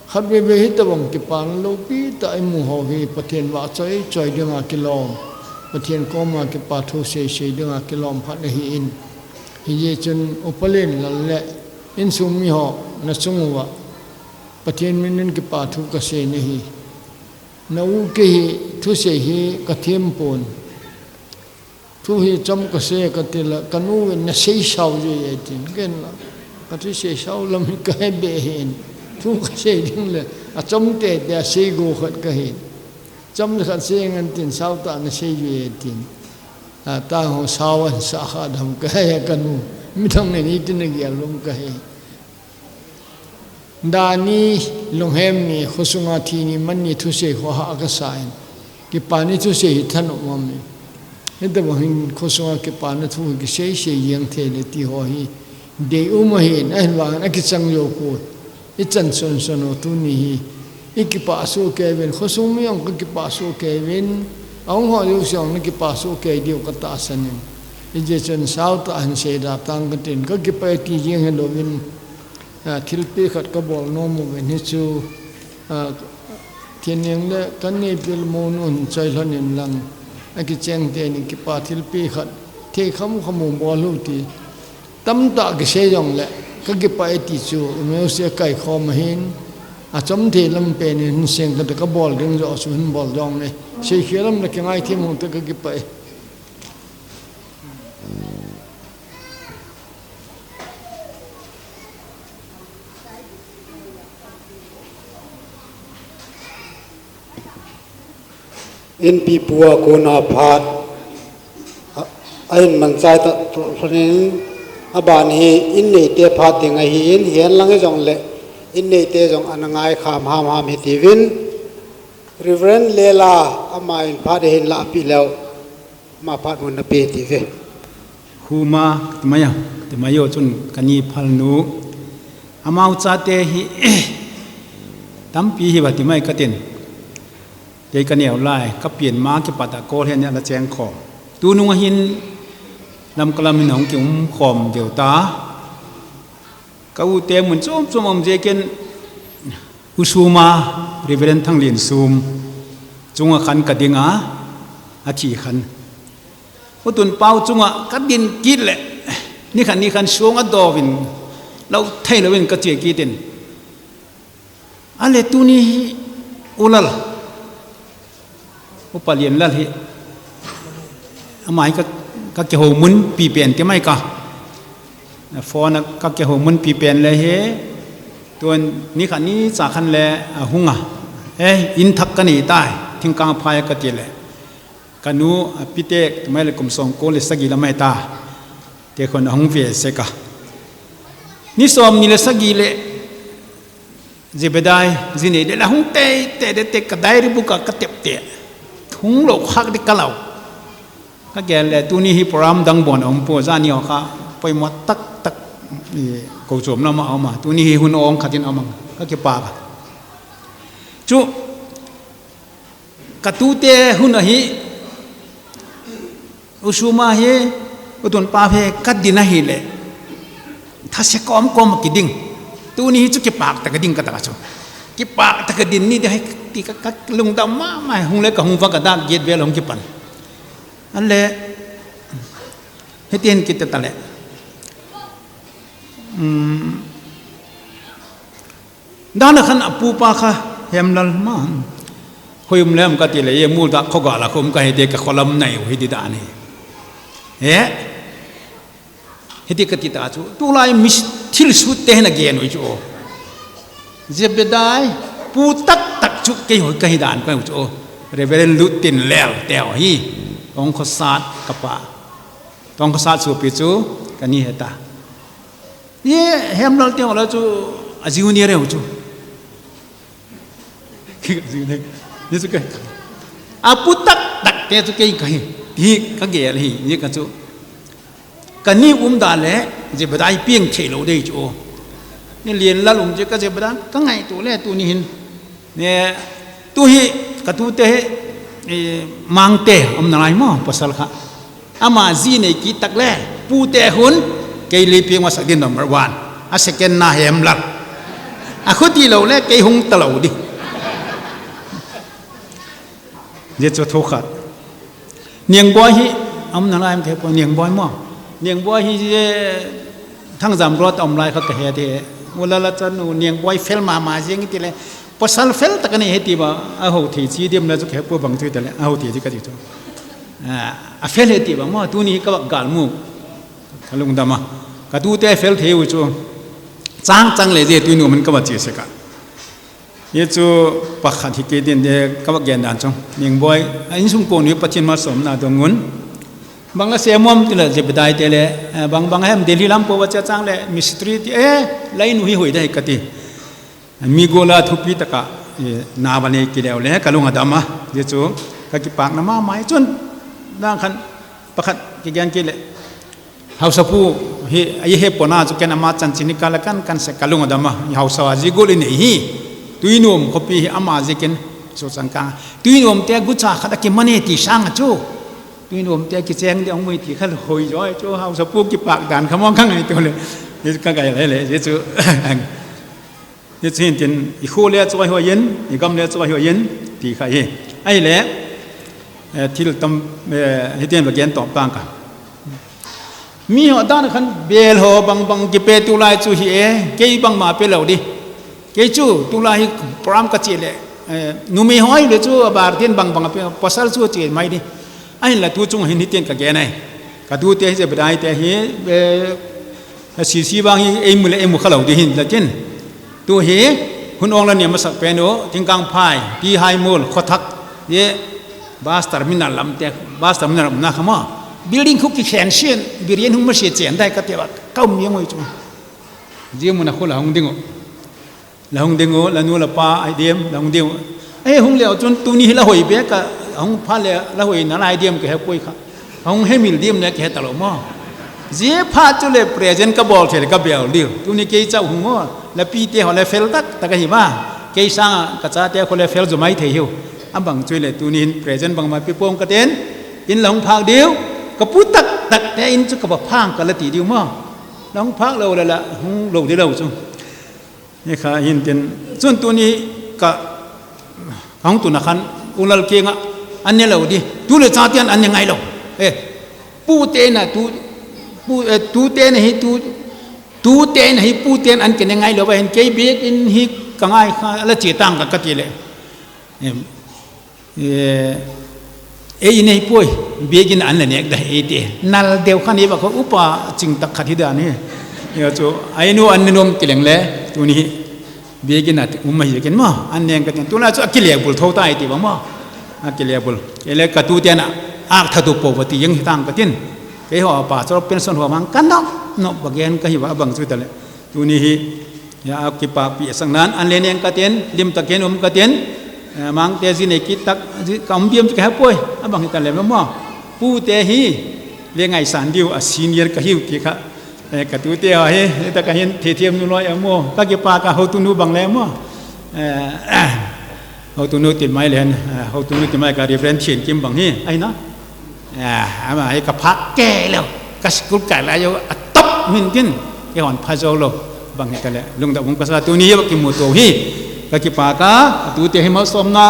khatvei vei hitabang kipana lopi tah i mu ho hi Pathen vahchoi choi dinga kilom, Pathen koma kipa thu sei sei dinga kilom khat ahin. Hijeh chun Upa Lenlal le insung mi ho na chung uva Pathen min in kipa thu ka sei na hi. Na u kei hi thusei hi ka them pon. Thu hi chom ka sei ka ti le, ka nu in na sei sao jui e tin, ken la. Ka thusei sao lam hi ka he be hin. Thu ka sei ding le, a chom tete a sei go khat ka hin. Chom khat sei ngan tin, sao tah na sei jui e tin. A, ta ho sao an sa kha dam ka he ka nu. Mi thang ne ni tin na gial lum ka he. Dani, lunghem ni, khosunga thi ni, man ni thusei ho ha ka sa in. Kipa ni thusei hi thanom um e. Hitabang hin khosunga kipana thu hi kisei sei jeng thei le ti ho hi. Dei um ahin, ahin vangin a kichang jou poi. I chan son son u tuni hi. I kipa soh kei uvin, khosung mi jong ka kipa soh kei uvin. A hung ho jouse jong na kipa soh kei diu ka tahsan in. Hijeh chun sao tah a hin sei da tang ka tin, ka kipah e ti jeng hilouvin. A, thilpeh khat ka bol nom uvin hichu, a, thineng le ka neipil monu hin choi lhon in lang. A kicheng teni kipa thilpeh khat thei kham kham u bol u ti. Tamtah kisei jong le, ka kipah e ti chu, i meuse a kai khom ahin, a chom thei lam pen in hin seng ka te ka bol ding joh chu hin bol jong e. Sei khel lam le kingai them u te ka kipah e. Inpi pu a kona phat, a, a in man chai ta, lhonin, a ban hi in neite phat ding ahi in, hihen lang hi jong le, in neite jong ana ngai kham ham ham hi tiuvin, Reverend Lela, ama in phat hin lahpi leu, ama phat mun na pe ti ve. Huma, timai a, timai o chun kani phalnu. Amau chate hi, tampi hi ba timai katin. Kei kaneo lai, kapian ma kipat a kol hen ala cheng khom. Tunung a hin, lam kalam hin hung kium khom deu ta. Ka u te mun chom chom um je ken, u Suma, Reverend Thanglien Sum, chunga khan ka dinga, a thi khan. U Tunpau chunga ka din kit le, ni khan ni khan sunga dovin, lo thei lovin ka chia kitin. Ale tuni hi u Lal, u Palian Lal hi, ama hi ka, ka kihou mun pi pen ti mai ka. Phone a ka kihou mun pi pen le hi, tun ni khan ni cha khan le a hunga. Eh, in thak ka nei tai, thingkang phai ka ti le. Ka nu a pitek, mai le kum song ko le sagi la mai ta. Te khon a hung ve se ka. Ni som ni le sagi le, Zebedai, zinei de la hung tei, tei de te ka diary book a ka tep te. Hung lo khak de ka lau. Ka gel le, tuni hi program dang bon a um po, zani o kha, poimo tak tak, i, ko chom na ma a um a. Tuni hi hun ong khatin a um ang, ka kipak a. Chu, ka tute hun a hi, u Suma hi, u Tunpau hi, ka din a hi le. Thase kom kom kiding. Tuni hi chu kipak ta ka ding ka ta ka chu. Kipak ta ka din ni de hi, ti ka, ka lungdam ma, ma, hung le ka hung va ka dak get vel hung kipan. An le, hitin kit ta le. Um, Dan a khan a pupa kha Hemlal ma. Hoi um lem ka ti le, ye mul da khoga la khum ka he te ka kholam nai u hi di dan hi. He? Hiti ka ti ta chu. Tulai mis thil sut te na gen u chu. Zebedai, pu tak tak chu kei hoi ka hi dan ka u chu. Reverend Lutin Lel te ho hi. Tong khosat ka pa. Tong khosat su pi chu ka ni he ta. Ye Hemlal te ho la chu a junior e u chu. Ki ka junior. Ni chu ka. A pu tak tak te chu kei ka hi. Hi ka gel hi. Ni ka chu. Ka ni um da le, Zebedai piang thei lo dei chu. Ni Lian Lal um je ka Zebedai, ka ngai tu le tuni hin. Ne, tu hi, ka tute hi, eh, Mangte, um na lai mo, pasal kha. Ama zinei kit tak le, pute hun, kei le piang ma sak din number one. A second na Hemlal. A khuti lo le, kei hung ta lo di. Je chu thu khat. Niangboi hi, um na lai em ke po Niangboi mo. Niangboi hi je Thangjam Road a um lai kha ka he te. U Lal a chanu Niangboi fel ma ma jeng ti le. Pasal fel ta ka ni he ti ba, a ho thei chi dim na chu ke po bang chu te le, a ho thei chi ka ti chu. A, a fel he ti ba mo, tuni ka bak gal mu. Ka lungdam a. Ka tute fel thei u chu. Chang chang le je tui nu man ka ba chi se ka. Ye chu pakhat hi kei din de ka va gen dan chu. Niangboi, a insung kon hi Pathen malsomna dong un. Bang la se mom ti la Zebedai te le, eh, bang bang hem Delhi lam po va cha chang le mistri ti, eh, lai nu hi hoi dai ka ti. Mi go la thupi ta ka, eh, na va nei ki leu le ka lung a dam a. Ye chu ka kipak na ma mai chun. Dang khan pakhat ki gen ki le. Hausa pu hi, a ye he pona chu ken ama chanchin ni ka la kan kan se ka lung a dam a. Hausa a ji go le nei hi. Tuinom khopi hi ama ji ken so chang ka. Tuinom te gu cha khat a ki mane ti sang a chu. Tuinom te ki cheng de ong mui ti kha hoi jo chu Hausa pu kipak dan kha mong ka ngai tu le. Ye ka gai le le ye chu. Hichu hin tin, i kho le chu a hoi in, i gam le chu a hoi in, ti kha hi. Ai le, eh, thil tam, eh, hi tin va gen tom tang ka. Mi ho dan khan bel ho bang bang ki pe tu lai chu hi e, kei bang ma pe lo di. Kei chu tu lai hi program ka chi le, eh, numei ho ai le chu a bar tin bang bang pe, pasal chu chi mai di. Ahin la tu chung hin hitin ka gen ai. Ka tute hi Zebedai te hi, eh, a C C vang hi ei mu le ei mu kha lo di hin la tin. Tu hi, hun ong la niam masak pen u, Tingkang Phai, Ti Hai Mul, Khothak, ye, bus terminal lam te, bus terminal na kha ma. Building khu ki khen sien, Biren hung ma se chen dai ka te ba, ka um yeng oi chu. Ji mu na khu la hung ding u. La hung ding u, la nu la pa, ai diam, la hung ding u. Ai hung leo chun tuni hi la hoi be ka, hung pha le la hoi na lai diam ka he poi kha. Hung he mil diam ne ka he ta lo mo. Zia phat chule present kabol thei le kabel diu. Tuni kei chau hung o. Lapi te ho le fel tak tak ahi ma. Kei sanga kachate ho le fel jumai thei hiu. Abang chu le tuni hin present bangma pe pong katen. In la hung phak diu. Kapu tak tak te in chu kapa phang kala ti diu mo. La hung phak lou le la hung lou di lou chu. Ni kha hin tin, chun tuni ka, ka hung tuna khan, U Lalkeng a, an ne lou di. Tu le cha tian an ne ngai lou. Eh, pu te na tu, pu, eh, tu te na hi tu, tu te na hi pu ten an ke ne ngai lou, ba hin kei bek in hi ka ngai kha, la che tang ka, ka ti le. Em, Eh, ei nei poi, biakin an la nek da ei te. Nal deu khan ei va ko upa ching tak khat hi dan hi. Yo chu, ai nu an ne nom ti leng le, tuni hi. Biakin a um ma hi kin mo, an neng ka tin. Tuna chu a kile bul tho ta ei ti ba mo. A kile bul. Ei le ka tu te na, ak tha tu po ba ti yang hi tang ka tin. Kei ho pa chor pension ho mang kan no, no ba gen ka hi ba bang chu ta le. Tuni hi, ya, a kipakpi a sang nan, an le neng ka tin, lim tak hen um ka tin, eh, mang te zi nei kit tak, zi ka um diam chu ka he poi, a bang hi ta le mo. Pu te hi, le ngai san diu, a senior ka hiu ti kha, eh, ka tu te ho hi, ta ka hin, the thiam nu loi a mo, ka kipak a ho tu nu bang le mo. Eh, ho tu nu tin mai le hen, eh, ho tu nu tin mai ka Reverend Thian Kim bang hi, ai na. Ah, ama hi ka phak ke lo. Ka school kai la yo a top min tin. Ke hon pha jo lo. Bang hi ka le. Lungdam um ka sa tuni hi ba ki mu to hi. Ka kipak a, tu te hi malsom na.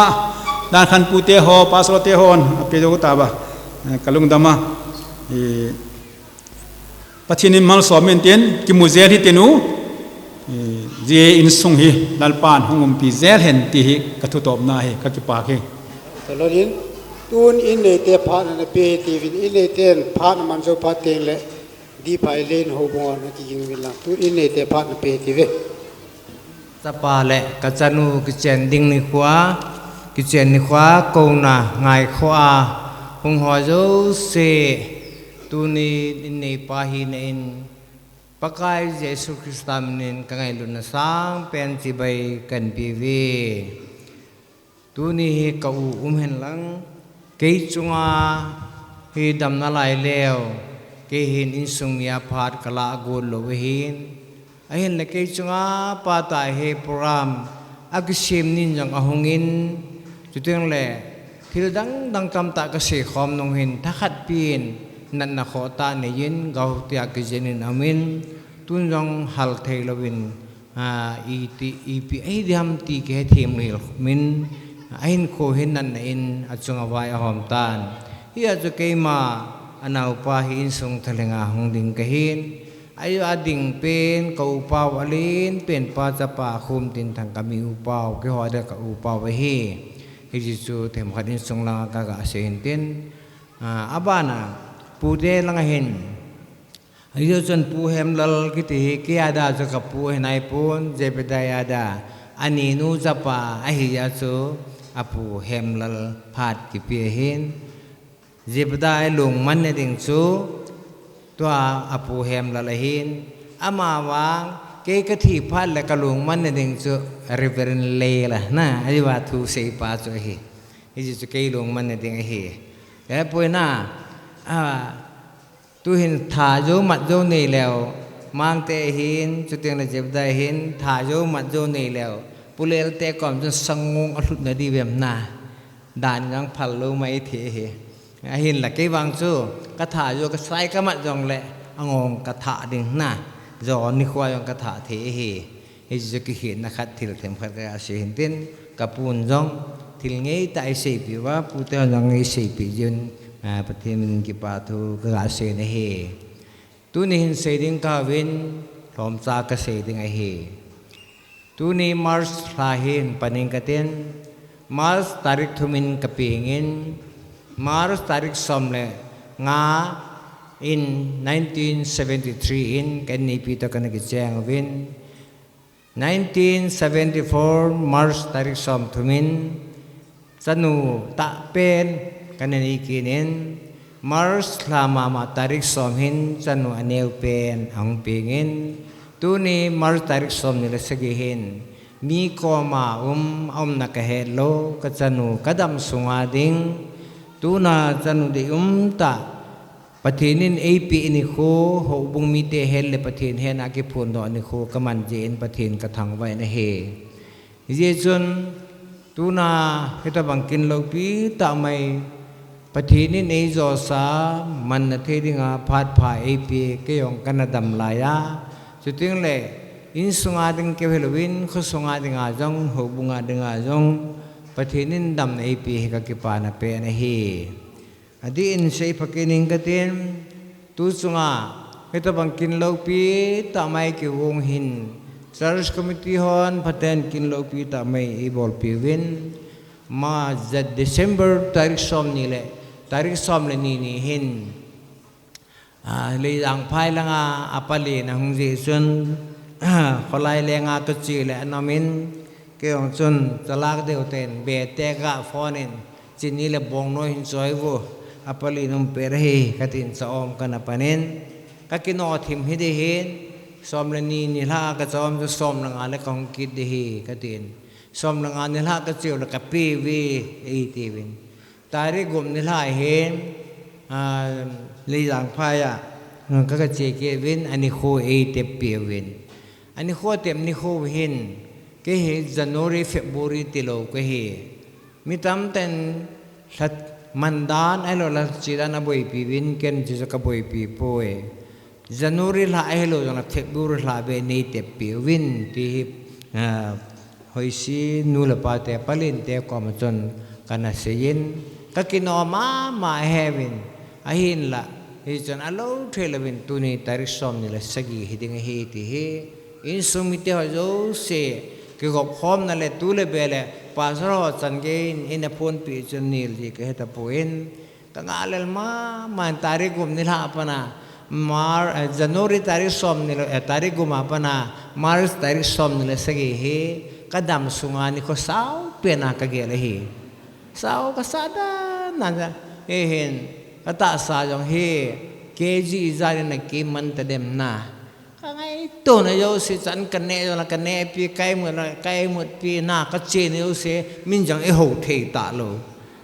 Dan khan pu te ho, pastor te hon. A pe jo ta ba. Eh, ka lungdam a. Eh, Pathen in malsom in tin, kimu zel hi tin u, eh, zia insung hi, Lalpan hung umpi zel hen ti hi, ka thutopna hi, ka kipak hi. Talonin, tun in neite phat na pe ti vin, in neiten phat na man jo phat teng le, di pai len ho bong na ki ging vin lang, tun in neite phat na pe ti ve. Chapa le ka chanu kichen ding nikho a, kichen nikho a kouna ngaikhoa hung ho jouse, tuni in neipa hina in Pakai Jesu Christa minin ka ngailutna sangpen chibai kan pe uve. Tuni hi ka u um hen lang, kei chunga hi damna lai leu, kei hin insung mia phat ka la got lou ahin. Ahinla kei chunga pa ta hi program a kisem nin jong ahung in, chuteng le thil dang dang tamtah ka sei khom nung hin thakhat pin natna khoh tah nei in gau tia kijen in aum in, tun jong hal thei louvin, a, iti, ipi ahi diam ti kihe them lel min, a, ahin kho hin natna in achunga vai ahom tan. Hia chu keima a naupa hi insung thalenga hung ding ka hin. Ahi a ding pen ka upau a len pen pa chapa Khumtinthang ka mi upau, keiho a dia ka upau ahi. Hiche chu themkhat insung langa ka ga sei hin tin. A, abana, pute langa hin. Ahi chun Pu Hemlal kiti hi, kei a dia chu ka pu ahi nai pon, Zebedee a dia, ani nu chapa ahi a chu, a Pu Hemlal phat kipe ahin. Zebedee lungman na ding chu, tua a Pu Hemlal ahin. Ama vang, kei ka thi phat le ka lungman na ding chu, Reverend Lei la, na, ahi va thu sei pa chu ahi. Hiche chu kei lungman na ding ahi. Ka he poi na, a, Tu hin tha jou mat jou nei leu, Mangte hin, chuteng le Zebedee hin, tha jou mat jou nei leu, Pu Lelte kom chun sangong a lhut na di vem na, dan jong phal lou mai thei hi. Ahinla kei vang chu, ka tha jou ka sai ka mat jong le, angong ka tha ding na, jo nikho jong ka tha thei hi. Hiche chu kihetna khat thil themkhat ka sei hin tin, ka pun jong thil ngeitah a eiseipi uva, pute hon jong eiseipi jeh un, a, Pathen min kipa thu ka ga sei na hi. Tuni hin sei ding ka uvin, lhomcha ka sei ding ahi. Tuni March lha hin panin ka tin, March tarik thum in ka peng in, March tarik som le nga in nineteen seventy-three in ka inneipi toh kana kicheng uvin, Nineteen seventy-four March tarik som thum in, chanu tah pen kana nei kit in, March lha mama tarik som hin chanu aneo pen ahung peng in, tuni March tarik som ni le sagi hin, mi koma um, aumna ka het lou, ka chanu ka dam sunga ding, tuna chanu dei um tah, Pathen in eipeh nikho, houbung mite hel le Pathen hena kiphondoh nikho kaman jeh in Pathen kathangvah in ahi. Hijeh chun, tuna hitobang kin loupi tah mai, Pathen in eijosa, manna thei dinga phat pha eipeh, keijong kana dam laiya. Chuteng le, insunga ding keu hilouvin, khosunga dinga jong, houbunga dinga jong, Pathen in damna eipeh hi kakipana pen ahi. Adih in seipha kit ing katin, tu chunga, hitobang kin loupi tah mai kigong hin, Church Committee hon phaten kin loupi tah mai eibolpeh uvin, ma ja December tarik somni le, tarik som le ni ni hin, a, Leijangphai langa apalen ahung jeh chun, kholai lenga kache le anom in, keijong chun chalak deu ten bete kaphone in, chini le bongnoi hin choi vo, apalen umpet ahi katin, cha-om kana pan in, kakino thim hiding ahin, som le ni nilhah a kacha-om chu som le nga le kahung kit ding ahi katin, som le nga nilhah kacheu le kapeh uve eitiuvin. Tarik gup nilhah hin, a, Leijangphai a, ka, kache kit uvin, anikho eiteppeh uvin. Anikho tep nikho hin, kei hi January, February tilou kahi. Mi tamtah in lha man dan ahilou le lhache dan aboipi uvin, ken hiche chu kaboipi poi. January lha ahilou jongle February lha beh neiteppeh uvin ti hi, a, hoisi nu le pate, palente koma chun kana seiyin, kakino mama ahiuvin, ahinla, hichun alou thei louvin tuni tarik somni le sagi hiding ahi ti hi, insung mite ho jouse, kigop khomna le tu le be le, pastor ho chan geiyin, eina phonpeh chun nil ji kahetapon, kangah lel mama in tarik gup nilhah a pat a, Mar-, eh, January tarik somni le, eh, tarik gup a pat a, March tarik somni le sagi hi, kadam sunga nikho saopen a kagel ahi. Sao kasah dan dan a, hihin, katahsa jong hi, KG ijat in akiman tadem na. Kangaitona jouse chan kaneh jongle kanehpi, kaimut le kaimutpi, na kachena jouse, min jong eihou thei talou.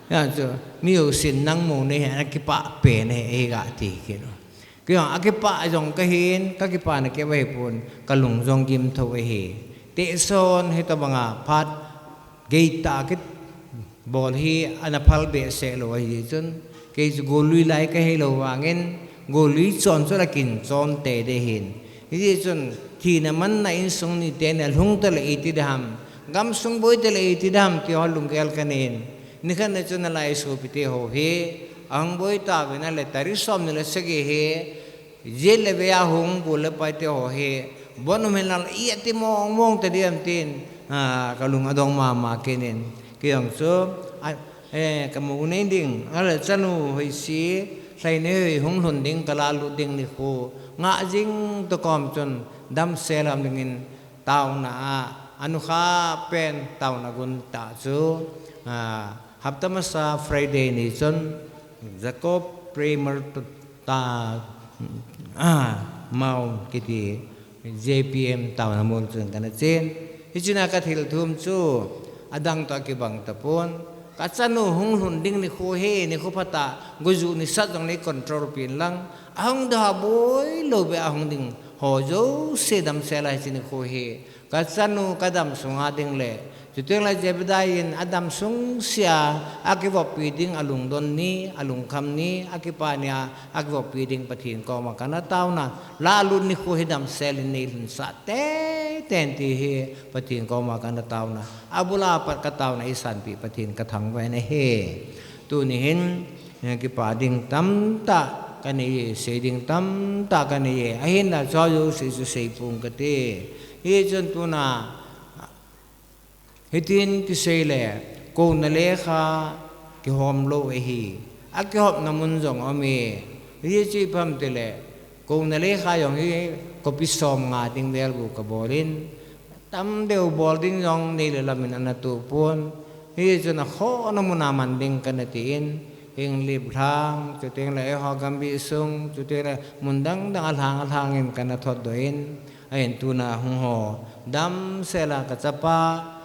Hijeh chun, mi jousen nang mo nahi, nakipah pen ahi, eiga ti kit u. Keijong akipah jong kahin, kakipana keu ahipon, kalung jong gimthou ahi. Tehse hon hitobanga phat geitah a kibol hi ana phal behseh lou ahi chun, kei chu gollui lai kahilou vangin, gollui chon chu la kin chon teitei hin. Hijeh chun, thina manna insung mite na lhung tale iti ding ham, gamsung boi tale iti ding ham ti ho lunggel kanei in. Nikhat na chun nalai sopite ho hi, ahung boi tauvin ahile tarik somni le sagi hi, jet le vei a hung gol le paite ho hi, bon um hinlang iti mong mong tadem tin, a, kalung adong mama kit in. Keijong chu, a, eh, kamu nei ding, ahile chanu hoise, lhainei hung lhun ding, kalalut ding nikho, ngah jing toh kom chun, damsel a um dingin, taona a, anukha pen taona gun tah chu, a, hapta masa Friday ni chun Jacob Primer ta, a, Mount kiti JPM taona mun chun kana chen. Hichea kathil thum chu adang toh kibang tapon. Kachanu hung lhun ding nikho hi, nikho phat a, gojuh nisat jong nei control pin lang. Ahung ding ho boi lou beh ahung ding ho jouse damsel a hiche nikho hi. Kachanu kadam sunga ding le. Chuteng le Jebediah in adam sung sea, akivoppi ding alungdon ni, alungkham ni, akipa ni a, akivoppi ding Pathen koma kana taona. Lalut nikho hi damsel in nei lhunsah teitei in ti hi Pathen koma kana taona. Abul a pat kataona eisanpeh Pathen kathangvah in ahi. Tuni hin, eh, kipa ding tamtah kanei e, sei ding tamtah kanei e. Ahinla chu jouse chu seipong kate. Hichun tuna, hitin kisei le, kouna lekha kihom lou ahi. Akihopna mun jong aum e. Hichu ipi ham tile, kouna lekha jong hi copy som nga ding vel bou kabol in, tamdeu bol ding jong nei le lam in ana toh pon. Hichun akhohna mun a man ding kana tin, Henglep lhang, chuteng le eiho Gambih sung, chuteng le mun dang dang a lhang a lhang in kana thotdoh in, ahin tuna hung ho damsel a kachapa,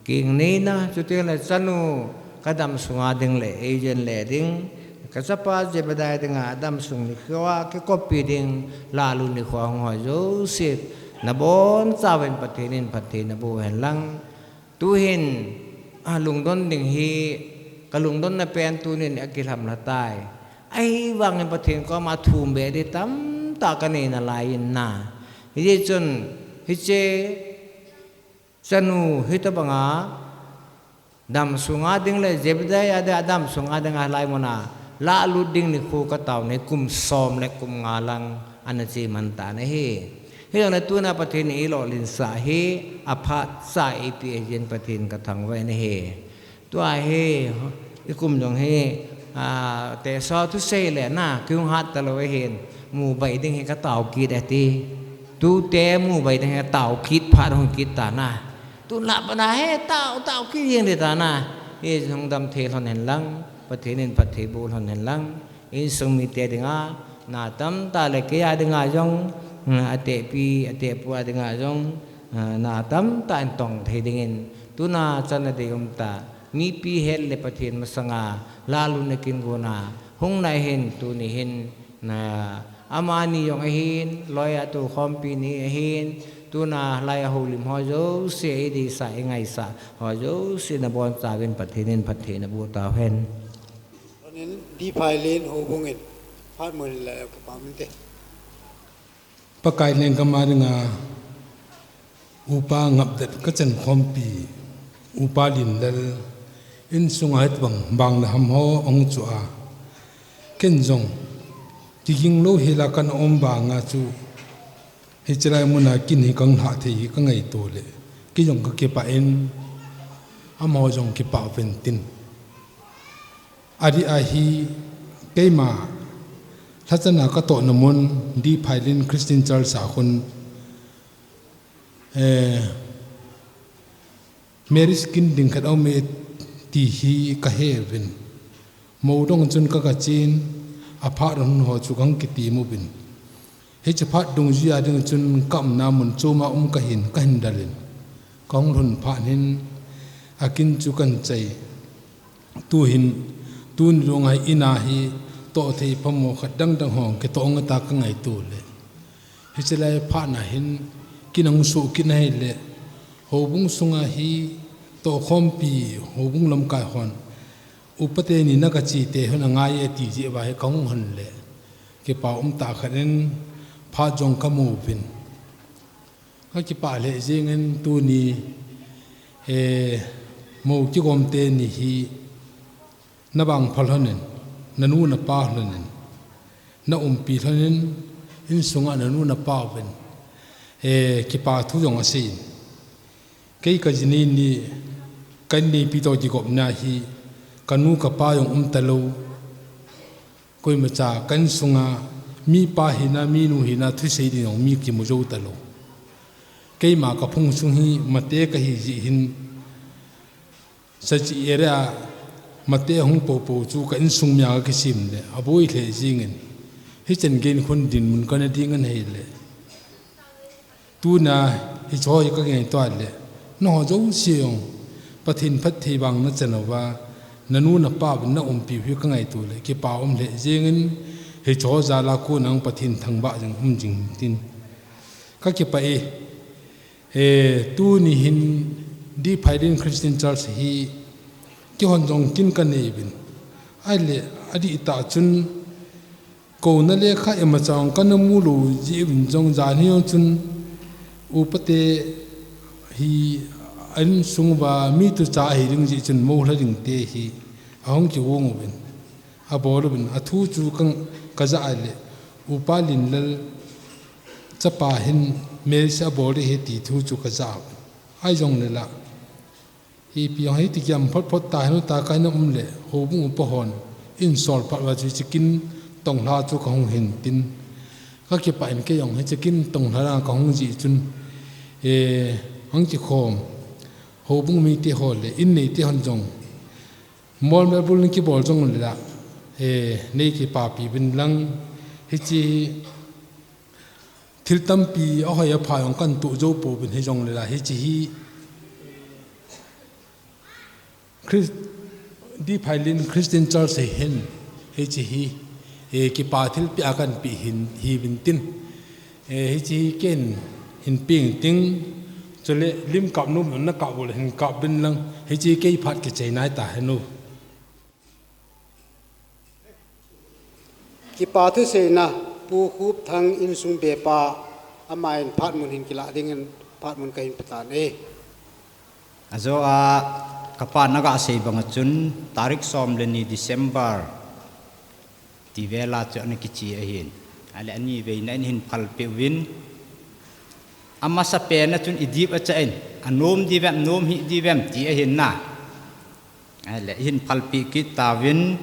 King neina, chuteng le chanu, kadam sunga ding le, agent le ding, Kachapa Zebediah dinga adam sung nikho a kikopi ding, lalu nikho a hung ho jouse, nabonchauvin Pathen in phatthei naboh hen lang. Tuhin, a, lungdon ding hi, kalungdonna pen tunin akilhamlha tai. Ahivangin Pathen koma thum be ding tamtah kanei nalai in na. Hijeh chun, hiche chanu hitobanga dam sunga ding le Zebediah dia dam sunga dinga hilai muna lalut ding nikho katao nei kum som le kum nga lang ana che man tan ahi. Hijongle tuna Pathen in eilolhinsah hi aphat cha eipeh jin Pathen kathangvah in ahi. Tua hi, ikum jong hi, a, teso thusei le na, kihung hat talou ahin, mu bai ding hi katao kit ati. Tute mu bai ding hi katao kit phat hung kit ta na. Tun lah pat na hi tao, tao kit jeng ding ta na. Hijong dam thei lhon hen lang, Pathen in phatthei boh lhon hen lang. Insung mite dinga, na tamtah le kei a dinga jong, hmm, atehpi, atehpu a dinga jong, ah, na tamtah in tong thei dingin, tuna chan adei um ta, mipi het le Pathen masanga, lalu nakin guna, hung na hin, tuni hin, na, amani jong ahin, loi a tu khompi ni ahin, tuna lai a houlim ho jouse, ideisah, ingaisah, ho jouse nabonchauvin Pathen in phatthei naboh tauhen. Tunin D. Phailen houbung in phat mun la kipah minte. Pakai lengkam a dinga upa ngapdet kachan khompi, upa Linlal, insunga hitobang bang le ham ho ahung chu a, ken jong kiging lou hela kana um banga chu, hiche lai muna kin hi kahung lhah thei hi kangaito le, kei jong kakipah in, amaho jong kipah uvin tin. Adeh ahi, keima lhachana katohna mun D. Phailen Christian Church a khun, eh, marriage kin ding khat aume ti hi kahe uvin. Moudong chun kagachen, aphat hun ho chu kahung kitem uvin. Hiche phat dungjui a ding chun kaumna mun choma um kahin, kahin dalin. Kahung lhun phat hin, akin chu kahin chai. Tuhin, tuni lunga hi ina hi toh thei phamo khat dangdang ho kitoh ngata kangaito le, hiche lai phat na hin kin ahung soh kit na hile, houbung sunga hi toh khompi, houbung lamkai hon, upa teni nagache te hon angai e ti jeh uva hi kahung hon le, kipah um tah khat in phat jong kamu uvin. Kakipah lheh jengin tuni, eh, mou kigom teni hi navangpha lhonin, nanu napa lhonin, naumpi lhonin, insunga nanu napa uvin, eh, kipa thu jong aseiyin. Kei kajinei ni, kainneipi toh kigopna hi, kanu kapa jong um talou. Koimacha kainsunga mipa hina, minu hina, thusei ding jong mi kimu jou talou. Keima kaphung sung hi mate kahi jeh hin, Sachi area a mate hung poupou chu ka insung mi a kakisem le, aboi lheh jengin. Hichan gei khun dinmun kana ding ahi le. Tuna hicheho hi kangaito le, nangho jouse jong Pathen phatthei vang nachan uva, nanu napa uvin naumpiu hi kangaito le, kipa um lheh jengin, hicheho jal a kona Pathen thangvah jing um jing tin. Kakipah e, eh, tuni hin D. Phailen Christian Church hi kihon jong kin kanei uvin. Ahile, adihtah chun, kouna lekha imacha jong kana mu lou jeh uvin jong janhi jong chun, upate hi a insung uva mi tucha ahi ding jeh chun moulha ding te hi ahung kigong uvin. Abol uvin, athu chu ka, kaja le, Upa Linlal chapa hin marriage abol ding ahi ti thu chu kaja uvin. Ahijongle la, ipi jong hiti kiam phot phot ta hin, uta kahin um le, houbung upa hon einsol phat uva chu hiche kin tonglha chu kahung hin tin. Kakipah in kei jong hiche kin tonglha a kahung jeh chun, eh, hung kikhom, houbung mite ho le, in neite hon jong, molmel bul in kibol jongle la, eh, nei kipapi uvin lang, hiche thil tampi ahoi apha jong kana toh jou pouvin hijongle la, hiche hi Christ, D. Phailen Christian Church hi hin, Hiche hi, eh, kipa thilpeh a kahin pe hin, hiuvin tin. Eh, hiche hi ken hin pe inting, chule lim kap nom na kap uleh hin kap uvin lang, hiche hi kei phat kichai nai ta henu. Kipa thuseina, Pu Khupthang insung bepa, aman phat mun hin kilah dingin phat mun kahin pe tan e. Ajo a, kapa na gasei banga chun, tarik som le ni December, ti vela chu ana kiche ahin. Ahile ani veina in hin phalpeh uvin. Amasapen a chun idip acha in, anom diuvem, nom hih diuvem, ti ahin na. Ahile, ihin phalpeh kit tauvin,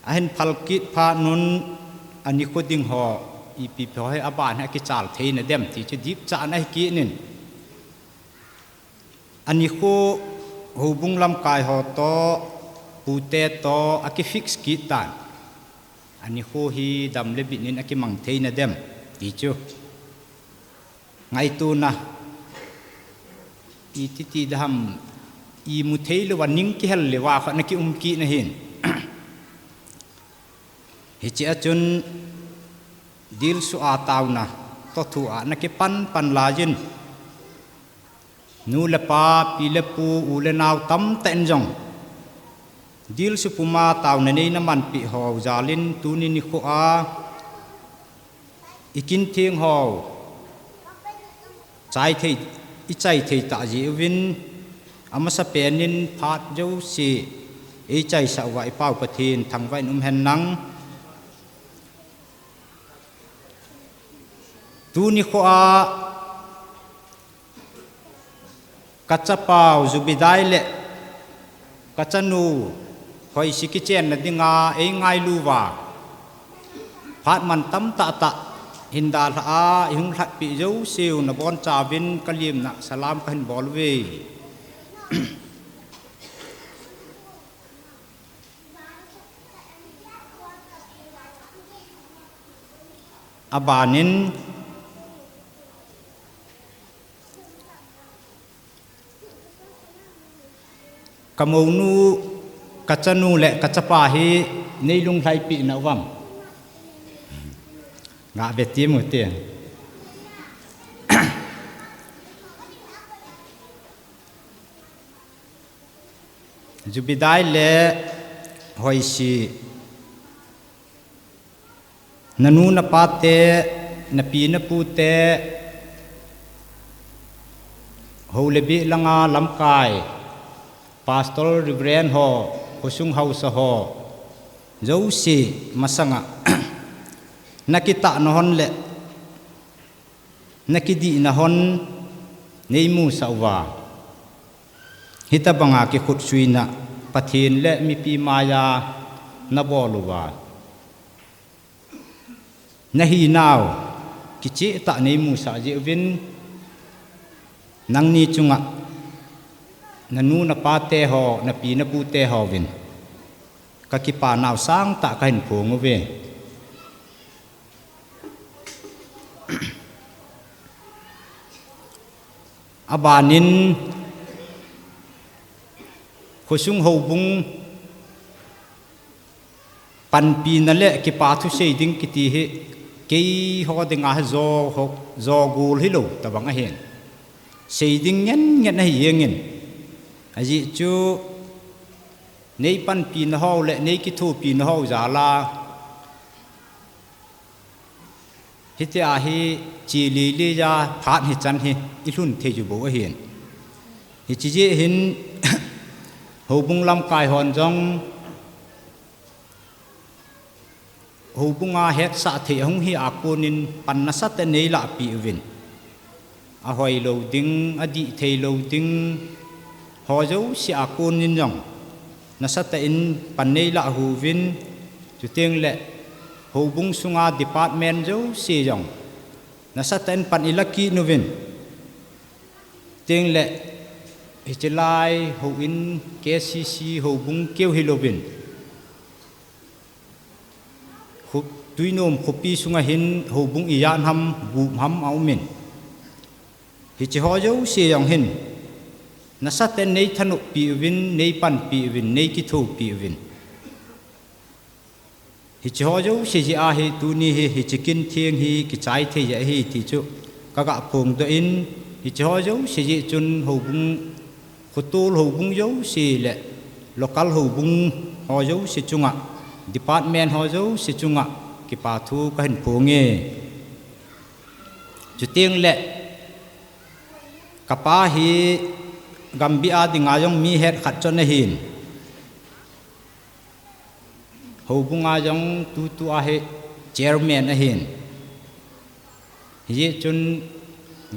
ahin phal kit phat un, anikho ding ho, ipi ho hi aban hi akichal thei nadem, ti chu dipchan ahi kit in. Anikho houbung lamkai ho toh, pute toh, akifix kit tan. Anikho hi dam le bit in akimang thei nadem, ti chu. Ngaitona, iti ti dam, imu thei louva, ning kihel louva, khat na kium kit na hin. Hiche a chun, dilsu a taona, toh thu a na kipan pan laiyin. Nu le pa, pi le pu, u le nao tamtah in jong. Dilsu puma taona nei na manpeh ho jal in tuni nikho a, ikin theng ho, chai thei, ichai thei tah jeh uvin, amasapen in phat jouse, eichaisah uva i Pau Pathen thangvah in um hen lang. Tuni nikho a, kachapau Zubidai le kachanu Hoisi kichenna dinga eingailu uva, phat man tamtah tah hin dalha a, ihung lhatpeh jouseu nabonchauvin kalemna salam kahin bol uve. Abanin, kamounu, kachanu le kachapa hi nei lunglhaipeh nauvam? Gave tim ute. Zubidai le Hoisi, nanu napa te, napi napu te, hou le bih langa lamkai, Pastor, Reverend ho, khosung haosa ho, jouse masanga, nakitahna hon le, nakidihna hon, neimusah uva, hitobanga kikhutsuina, Pathen le mipi maiya nabol uva, nahinau kichehtah neimusah jeh uvin, nangni chunga, nanu napa te ho, napi napu te hovin, kakipanau sangtah kahin phong uve. Abanin, khosung houbung panpina le kipa thusei ding kiti hi, keiho dinga hi jo ho, jo gol hilou tobang ahin. Sei ding ngen ngen ahi jengin. Ajeh chu, nei panpina ho le nei kithopina ho jal a, hitia hi che lele a phat hichan hi ilhun thei ju bou ahin. Hiche jeh hin, houbung lamkai hon jong, houbunga hetsah thei ahung hi a konin pan nasatah in neilah peh uvin. Ahoilou ding, adih theilou ding, ho jouse a konin jong, nasatah in pan neilah uvin, chuteng le houbung sunga department jouse jong, nasatah in pan ilah kit uvin. Chuteng le hiche lai houin K C C houbung keu hilouvin, Kho-, Tuinom khopi sunga hin houbung ijat ham, gup ham aumin. Hiche ho jouse jong hin, nasatah in nei thanop peh uvin, nei panpi uvin, nei kithopi uvin. Hiche ho jouse jeh a hi tuni hi, hiche kin theng hi kichai thei ahi ti chu kaga phongdoh in, hiche ho jouse jeh chun houbung, khotol houbung jouse le local houbung ho jouse chunga, department ho jouse chunga kipa thu kahin phong e. Chuteng le kapa hi Gambih a dinga jong mi het khat chon ahin. Houbunga jong tutua hi chairman ahin. Hijeh chun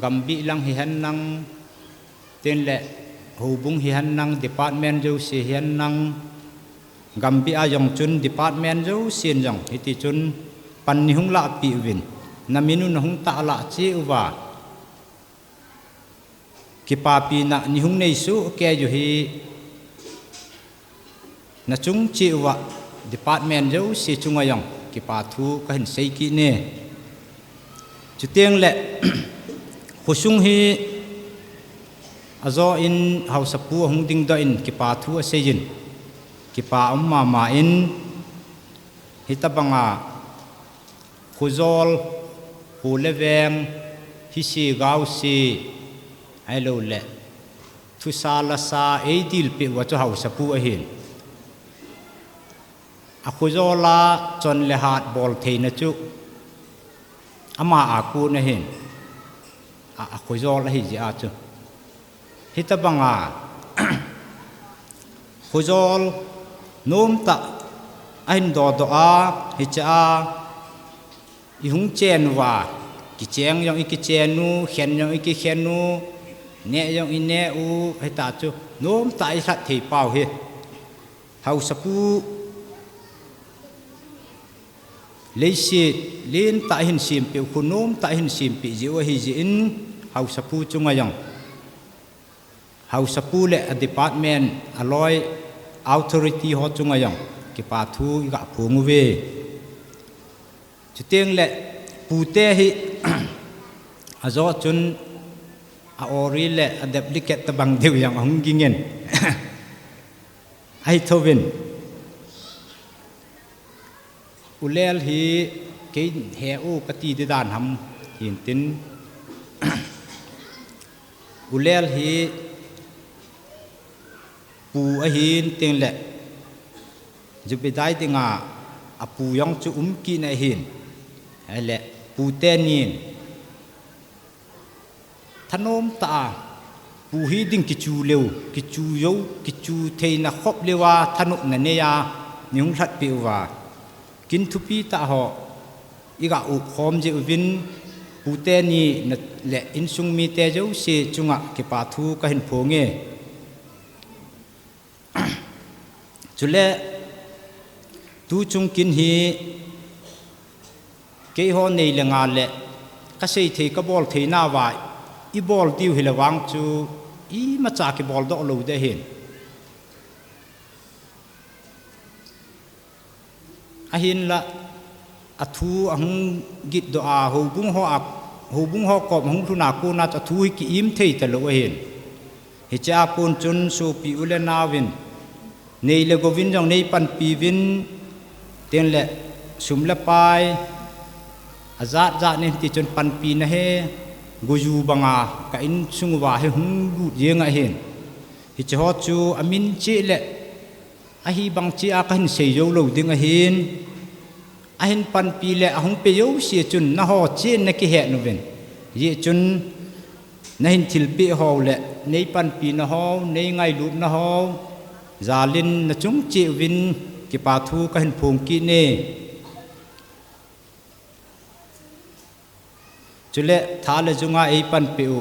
Gambih lang hihen lang, tin le houbung hihen lang, department jouse hihen lang, Gambih a jong chun department jousen jong hiti chun pan neihung lahpeh uvin, namin u nahung tahlah cheh uva, kipapina neihung nei sohkei u hi nachung cheh uva department jouse chunga jong kipa thu kahin sei kit e. Chuteng le khosung hi ajo in haosapu ahung dingdoh in kipa thu asei in, kipa um mama in, hitobanga khojol, kho le veng, hise gaose, ahilou le thusa lasa eidilpeh uva chu haosapu ahin. Akhojol a chon le hat bol theina chu ama a kon ahin. A, akhojol ahi jeh a chu, hitobanga khojol nomtah ahin dodoh a, hiche a ihung chen uva, kicheng jong ikichen u, khen jong ikikhen u, neh jong ineh u, hita chu nomtah ilhat thei pau hi haosapu, leiset lentah ahin sempeh u, kho nomtah ahin sempeh jeh u ahi jeh in, haosapu chunga jong, haosapu le a department aloi authority ho chunga jong kipa thu iga phong uve. Chuteng le pute hi ajo chun a ori le a duplicate tobang diu jong ahung ging in, ahi thouvin, Ulel hi kei he u kati di dan ham hintin, Ulel hi pu ahin, tin le Zubedai dinga apu jong chu um kit na ahin, ahile pute nin thanom tah a pu hiding kichu leu, kichu jou, kichu theina khop leuva thanopna neiya neihung lhatpeh uva, kin thupi tah ho iga up khom jeh uvin, pute ni le insung mite jouse chunga kipa thu kahin phong e. Chule tuchung kin hi keiho nei le nga le kasei thei kabol theinauva ibol diu hile vang chu imacha kiboldoh lou ding ahin. Ahinla athu ahung gitdoh a, houbung ho a, houbung ho kom ahung lhun a kona chu athu hi ki-im thei talou ahin. Hichea kon chun sopi u le naovin, nei le gouvin jong neipanpi uvin, tin le sum le pai ajat jat nei tichun panpina hi goju banga ka insung uva hi hung lut jeng ahin. Hicheho chu amin cheh le ahi bang cheh a kahin sei jou lou ding ahin. Ahin panpi le ahung pe jouse chun nangho cheh in nakihet uvin. Hijeh chun nahin thilpeh ho le neipanpina ho, neingailutna ho jalin nachung cheh uvin kipa thu kahin phong kit e. Chule tha le junga eipanpeh u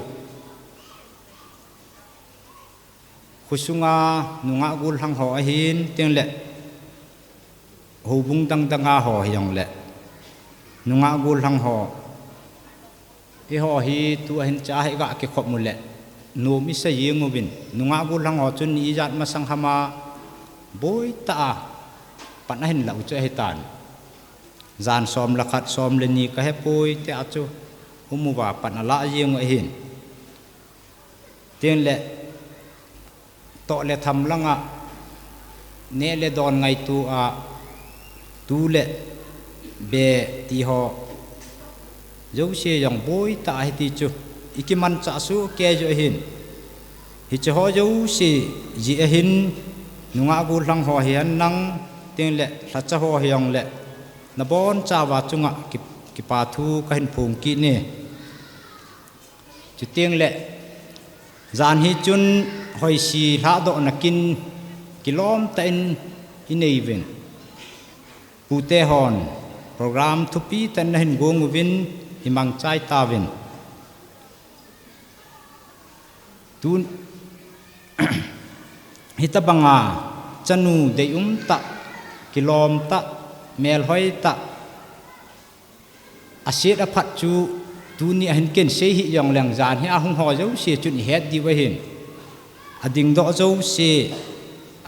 khosunga nungah gollhang ho ahin, tin le houbung dang danga ho hijongle nungah gollhang ho, eiho hi tu ahin cha hi iga kikhop u le nom isa jeng uvin, nungah gollhang ho chun ni ijat masang hama boitah a pan ahin lah u chu ahitan. Jan som le khat, som le ni kahepoi tia chu um uva pan ala jeng u ahin. Tin le toh le tham langa neh le don ngaito a, tu le be ti ho jouse jong boi tah ahi ti chu i kimanchah soh kei u ahin. Hiche ho jouse jeh ahin, nungah gollhang ho hihen lang, tin le lhacha ho hijongle nabonchauva chunga ki, kipa thu kahin phong kit e. Chuteng le, jan hi chun hoisi lhahdohna kin kilom tah in i nei uvin. Pute hon program thupi tah in ahin gong uvin, i mangchai tauvin. Tun, hitabanga chanu deium tah, kilom tah, melhoi tah, aset aphat chu tuni ahin ken sei hih jongleng jan hi ahung ho jouse chun i het diu ahin. Adingdoh jouse,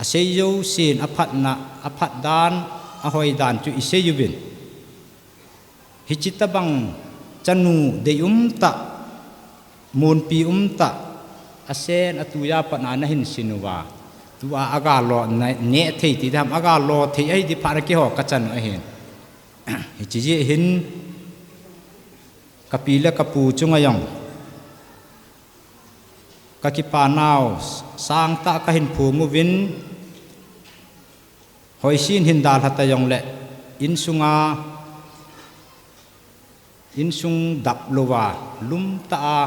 asei jousen aphatna, aphat dan, ahoi dan chu i sei uvin. Hiche tabang chanu deium tah, monpi um tah, asen atuiya pat a nahin sin uva, tua agallo neh thei ti dam, agallo thei ahi ti phat a keiho kachan u ahin. Hiche jeh hin kapi le kapu chunga jong kakipa nau sangtah kahin phong uvin, hoisin hin dalha ta jongle, insunga, insung dap louva, lum tah a,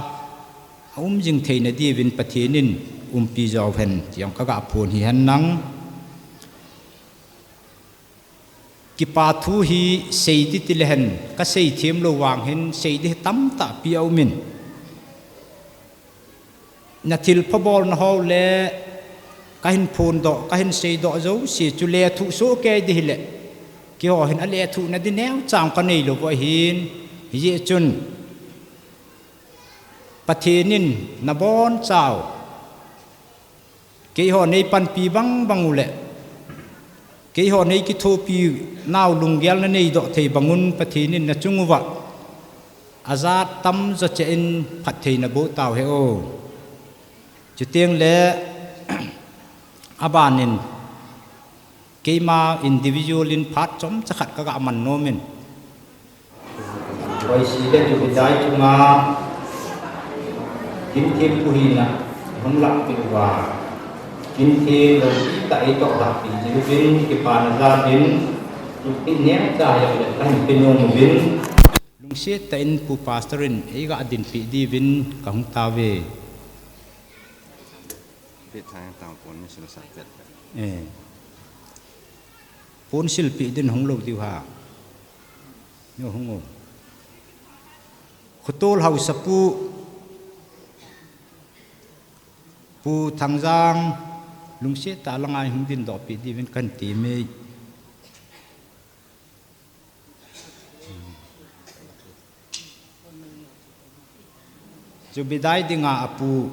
aum jing theina diuvin Pathen in umpi jou hen, ti jong kaga phong hihen lang. Kipa thu hi sei ding ti lehen, kasei them lou vang hin, sei ding tamtah pi aumin. Na thilpha bolna ho le, kahin phondoh, kahin seidoh jouse chu lethuh soh kei ding hile, keiho hin alethuhna ding neocha kanei lou u ahin, hijeh chun Pathen in nabonchau keiho neipanpi bangbang u le, keiho neikithopi nau lunggel naneidoh thei bangun Pathen in nachung uva ajat tamjo cheh in phattheina boh tau hen. Chuteng le, abanin keima individual in phat chomcha khat kaga man nomin. Hoisi le Zubedai chunga Kimtheng pu hina hung lahpeh uva, Kimtheng loupi tah in eitoh lahpeh jiuvin, kipana jal in, chuteng neocha hijongle kahin pe nom uvin. Lungset tah in Pu Pastor in eiga dinpeh diuvin kahung tauve. Peh thang tang pon ni sila sa pet. Eh. Pon silpeh din hung lou diu ha. Neo hung o. Khotol haosapu, Pu Thangjang, lungset tah langa hung dindoh peh diuvin kahin temmi. Zubedai dinga apu,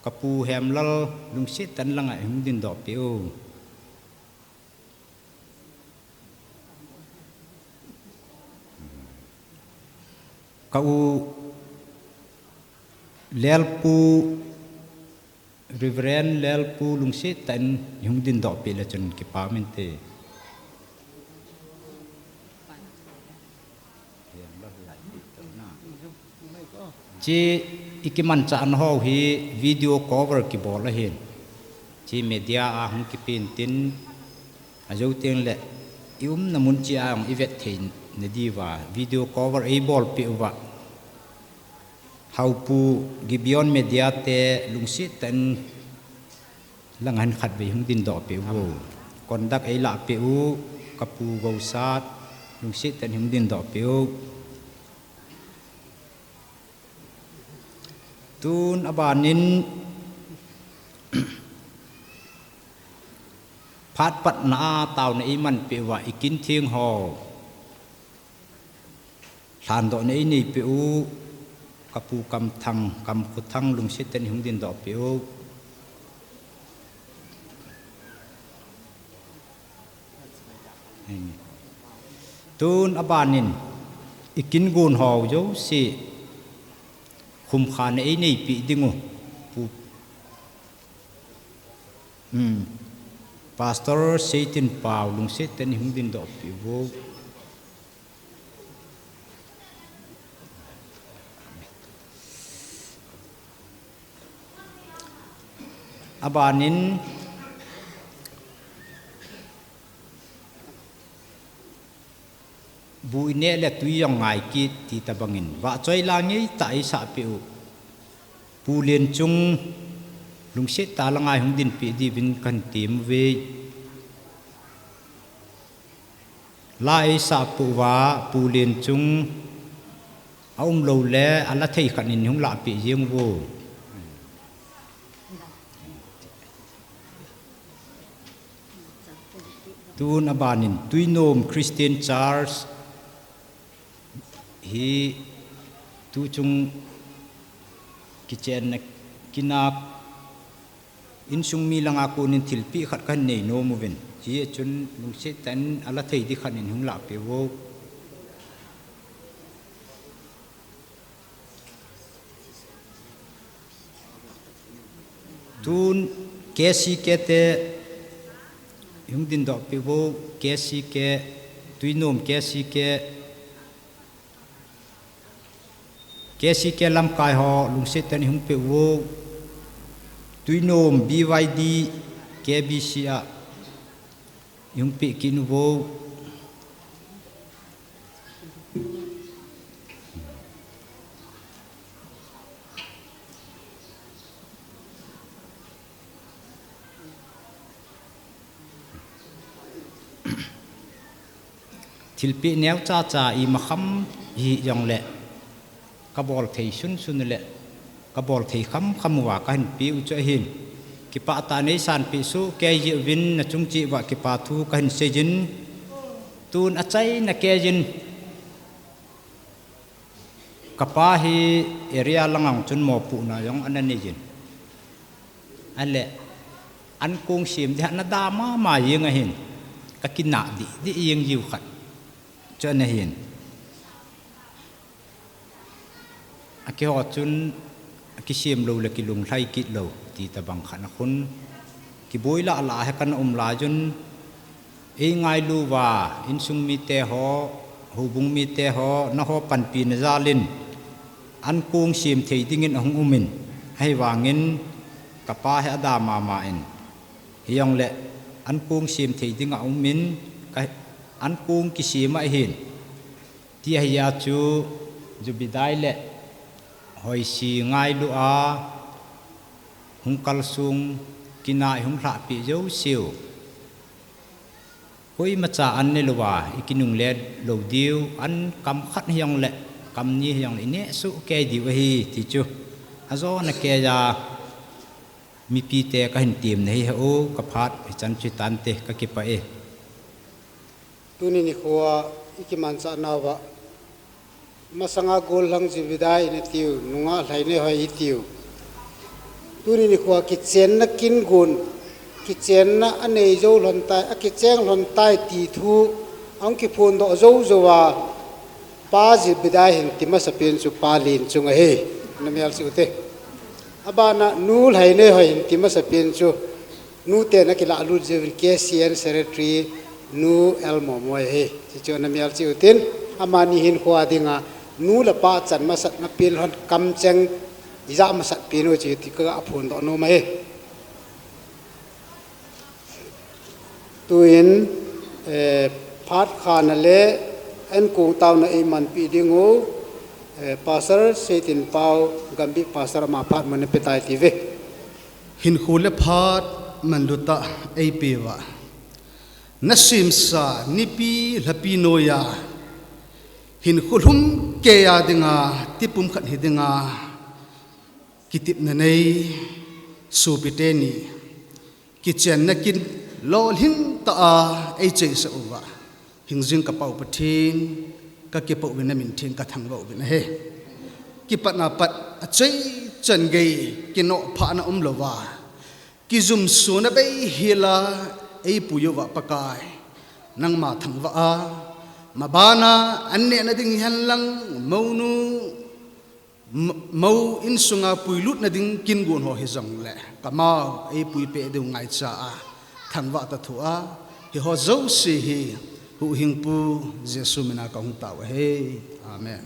kapu Hemlal, lungset tah in langa hung dindoh peh o. Ka u Lelpu, Reverend Lelpu, lungset tah in hung dindoh peh le chun kipa um inte. Hiche i kimanchahna ho hi video cover kibol ahin. Hiche media a hung kipen tin, ajou teng le i umna mun cheh a jong i vet theina diuva video cover eibolpeh uva, Haopu Gibeon Media te lungset tah in langa hin khatvei hung dindoh peh uvo. Conduct eilah peh u, kapu Gosat, lungset tah in hung dindoh peh u. Tun abanin phat patna a taona eimanpeh uva i Kintheng ho lhandohna eineipeh u, kapu Kamthang, Kamkhothang, lungset tah in hung dindoh peh u. Tun abanin i Kingon ho jouse khumkhana eineipeh dingu, Pu, um, Pastor Seitinpao, lungset tah in hung dindoh peh uvo. Abanin, bu ineh le tui jong ngai kit ti tabangin, vahchoi la ngeitah eisah peh u Pu Lenchung, lungset tah a la ngai hung dinpeh diuvin kahin tem uve. La eisah peh uva Pu Lenchung aumlou le ala thei khat in hung lahpeh jeng uvo. Tun abanin Tuinom Christian Church hi tuchung kichenna kinak insung mi langa konin thilpeh khat kahin nei nom uvin. Hijeh chun lungset tah in ala thei ding khat in hung lahpeh uvo. Tun K C K te hung dindoh peh uvo, K C K, Tuinom K C K, K C K lamkai ho lungset tah in hung peh uvo, Tuinom B Y D, K B C a hung peh kit uvo. Thilpeh neocha cha ima kham hijongle, kabol thei sunsun le kabol thei khamkham uva kahin peh u chu ahin. Kipah tah in neisanpeh sohkei jeh uvin nachung cheh uva kipa thu kahin seijin. Tun achaina keijin, kapa hi area langa chun mopohna jong ana neijin. Ahile, ankong sem ding ana da mama jeng ahin, kakinah dih dih jeng jiu khat chu ana hin. Akeiho chun akisem lou le kilunglhai kit lou ti tabang khat akhun, kiboi lah lah a hi kana um laijun, eingailu uva insung mite ho, houbung mite ho, nangho panpina jalin ankong sem thei dingin ahung umin, ahivangin kapa hi ada mama in, hijongle ankong sem thei dinga aumin, ka, ankong kisem ahin, ti ahia chu Zebediah le Hoisi ngailua hung kalsong, kinah i hung lhahpeh jouseu, koimacha an nelouva ikinungle lou diu, an kam khat hijongle kam ni hijongle ineh sohkei diu ahi ti chu ajona keija mipite kahin temna hi heo, kaphat hichan chu hitante, kakipah e. Tuni nikhoa ikimanchahnauva masanga gollhang Zebediah in atiu, nungah Lhaineihoi itiu, tuni nikhoa kichenna kingon, kichenna anei jou lhon tai, akicheng lhon tai ti thu ahung kiphondoh jou jouva, Pa Zebediah hin ti masapen chu Pa Lenchung ahi, namel cheh ute. Abana Nu Lhaineihoi hin ti masapen chu nuten akilahlut jiuvin, K C N Secretary Nu L Momoi ahi, ti chu namel cheh utin. Amani hinkhoa dinga nu le pa chan masatna pen lhon kamcheng ijat masat pen u chu ti kaga phondoh nom ahi. Tuin, eh, phat khana le ankong taona eimanpi dingu, eh, Pastor Seitinpao, Gambih Pastor, ama phat mun apetai tive. Hinkho le phat manlutah eipeuva, nasemsa nipi lhapi noiya hinkho lhumkeiya dinga, tipum khat hi dinga kitepna nei sopi teni kichenna kin lolhing tah a eicheisah uva, hingjing ka Pa-u Pathen, kakipah uvin, namin theng kathangvah uvin ahi. Kipatna pat acheichan gei kinoh phahna umlouva, kijumsona beihela eipui uva Pakai, nangma thangvah a, mabana an nehna ding hihen lang, mounu, M-, mou insunga puilutna ding kingon ho hijongle, kamau eipuipeh diu ngaicha a, thangvah ta thu a, hiho jouse hi Huhhingpu Jesu mina kahung tao ahi. Amen.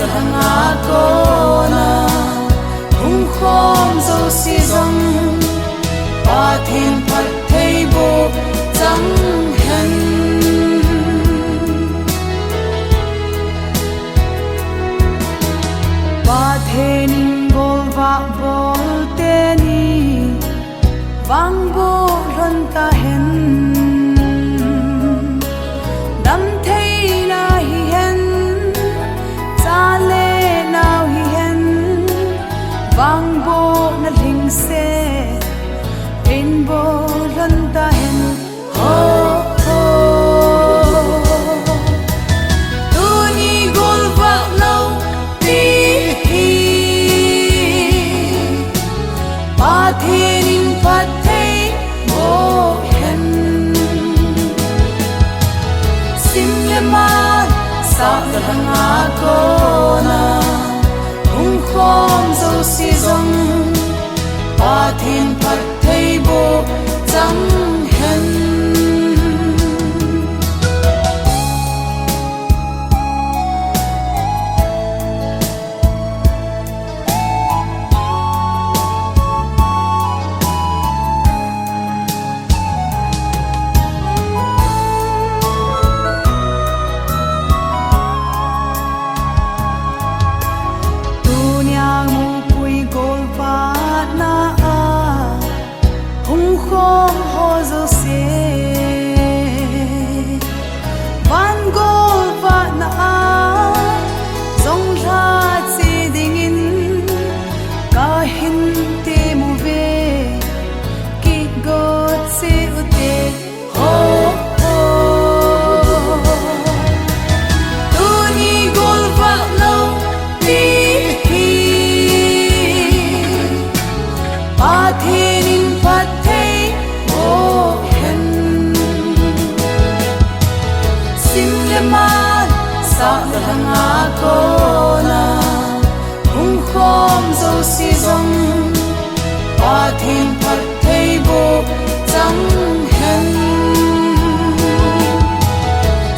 Langa kona hung khom jouse jong Pathen phattheiboh chang hen. Pathen in golvah bol teni vangboh lhon tahen. Damtheina hihen, cha le nao hihen, vangbohna lhingset in boh lhon tahen. Ho, ho. Tuni golvah lou pi hi Pathen in phattheiboh hen. Sim le man, sah le lhanga kona hung khom jouse jong Pathen phattheiboh chang hen. Tunia mupui golvahna a hung khom ho jouse, van golvahna a jong lha che dingin kahin temu ve, kigot cheh ute. Ho, ho. Tuni golvah lou pi hi Pathen in phattheiboh hen. Sim le man, sah le lhanga kona hung khom jouse jong Pathen phattheiboh chang hen.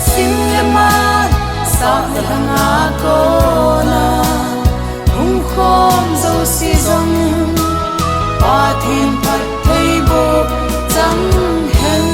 Sim le man, sah le lhanga kona hung khom jouse jong Pathen phattheiboh chang hen.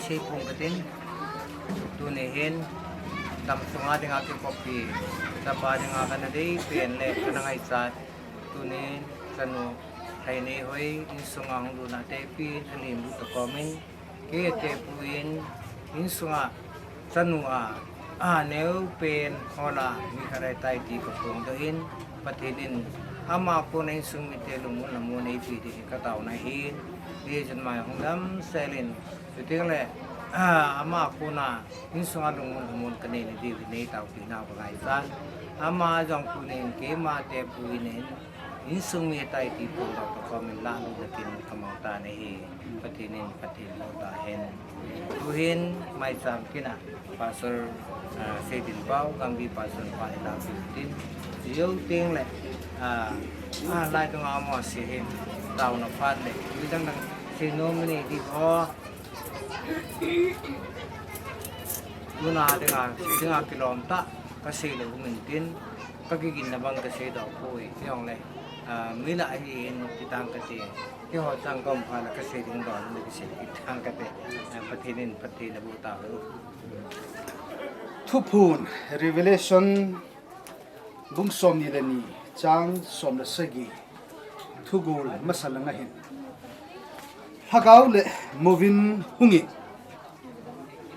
Seipong katin, tuni hin, damsunga dinga kikoppi, chapa dinga kana deipen le kana ngaichat, tunin, chanu, Lhaineihoi, insunga hung lutna tepi, alim lut toh komin, Kei tepu in, insunga chanu a, a neo pen hola mi khat ahitai ti kaphongdoh in, Pathen in ama kona insung mite lungmon lamon eipe ding hi kataona ahin, hijeh chun ama hung damsel in, chuteng le, a, ama kona insunga lungmon lamon kanei na diu hi neitaopi nau kangaichan, ama jong tunin keima tepu in, insung mi ahitai ti phongdoh toh komin lalut na kin kamang tan ahi, Pathen in phatthei boh tahen. Tuhin maicham kin a, Pastor, ah, Seitinpao, Gangbi Pastor pa hi lalut tin, jou teng le, ah, ah, lai dunga mo se hin, taona phat le, midang dang seinom nei ding ho. Tuna dinga, sei dinga kilom tah, kasei lou um intin, kakiginna bang kasei doh poi, hijongle, ah, mi lah ahin ti tang kate, keiho chang kaum phat le kasei ding don le kisei kit tang kate, ah, Pathen in phatthei naboh tauhen. Thuphon, Revelation, bung somni le ni, chang som le sagi, thugol masa langa hin. Lhagao le mouvin hungin,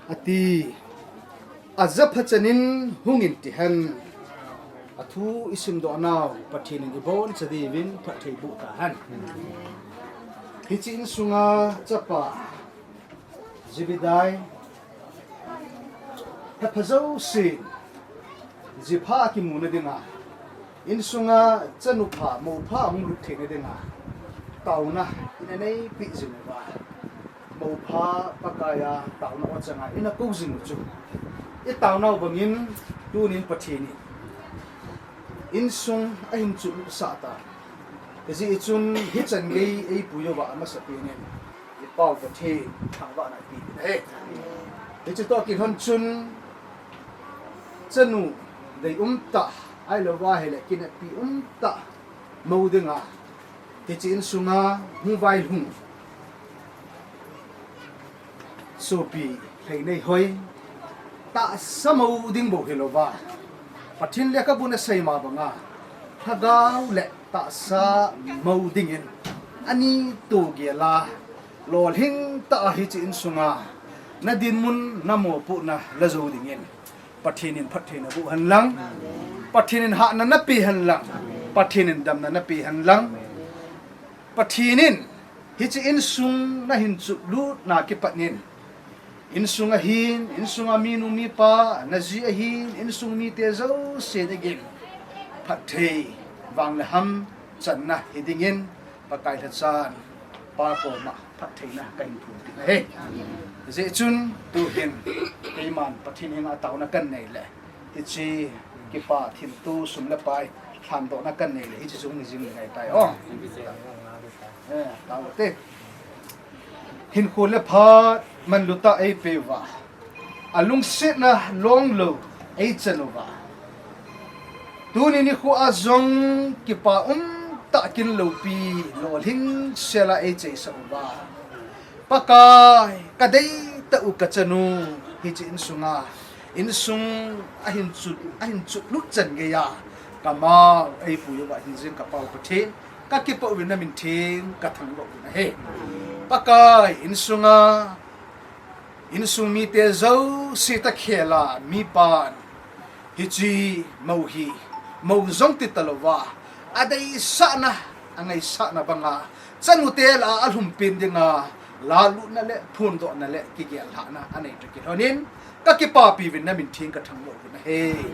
ati. Ajaphachanin hungin tihen. Athu isim dohnau Pathen in iboncha diuvin phatthei boh tahen. Hiche insunga chapa Zebedai, hepha jousen jipha akimuna dinga, insunga chanu pha, mou pha ahung lut theina dinga taona ina neipi jing uva, mou pha Pakaiya taona o changa ina kou jing u chu itaonau bangin tunin Pathen in insung ahin chotlut sah tan. Hijeh chun hichan gei eipui uva amasapen in ipau Pathen thangvahna ipeuvin ahi. Hiche toh kilhon chun chanu dei umtah, ahilouva ahile kineppi umtah mou dinga, hiche insunga hung vailhung sopi Lheineihoi, tahsa mou ding bou hilouva, Pathen lekhabun asei ma banga lhagao le tahsa mou dingin ani togel a, lolhing tah a hiche insunga nadinmun namopohna la jou dingin Pathen in phattheina boh henlang, Pathen in hatna nape henlang, Pathen in damna nape henlang. Pathen in hiche insung nahin chotlutna kipat in, insung ahin, insunga minu mipa, naji ahin, insung mite jouse dingin phatthei, vang le ham channa hidingin Pakai lhachan Pa koma phattheina kahin thum kit ahi. Hijeh chun tuhin keiman Pathen henga taona kanei le, hiche kipa thilto sum le pai lhandohna kanei le, hiche chu hung hi jing le ngai tai o. Eh, tao te. Hinkho le phat manlu tah eipeuva, alungsetna longlou eichan uva, tuni nikho a jong kipa umtah kin loupi lolhing sela eicheisah uva, Pakai, kadeitah u kachanu hiche insunga insung ahin chot, ahin chotlut chan geiya kamao eipui uva hin jing kapau Pathen, kakipah uvin namin theng kathangvah uvin ahi. Pakai, insunga insung mite jouse takhel a mipan hiche mou hi, mou jong ti talouva, adeisahna, angaisahna banga chanute lah a alhumpen dinga lalutna le phondohna le kigellhahna anei toh kilhonin kakipapi uvin namin theng kathangvah uvin ahi.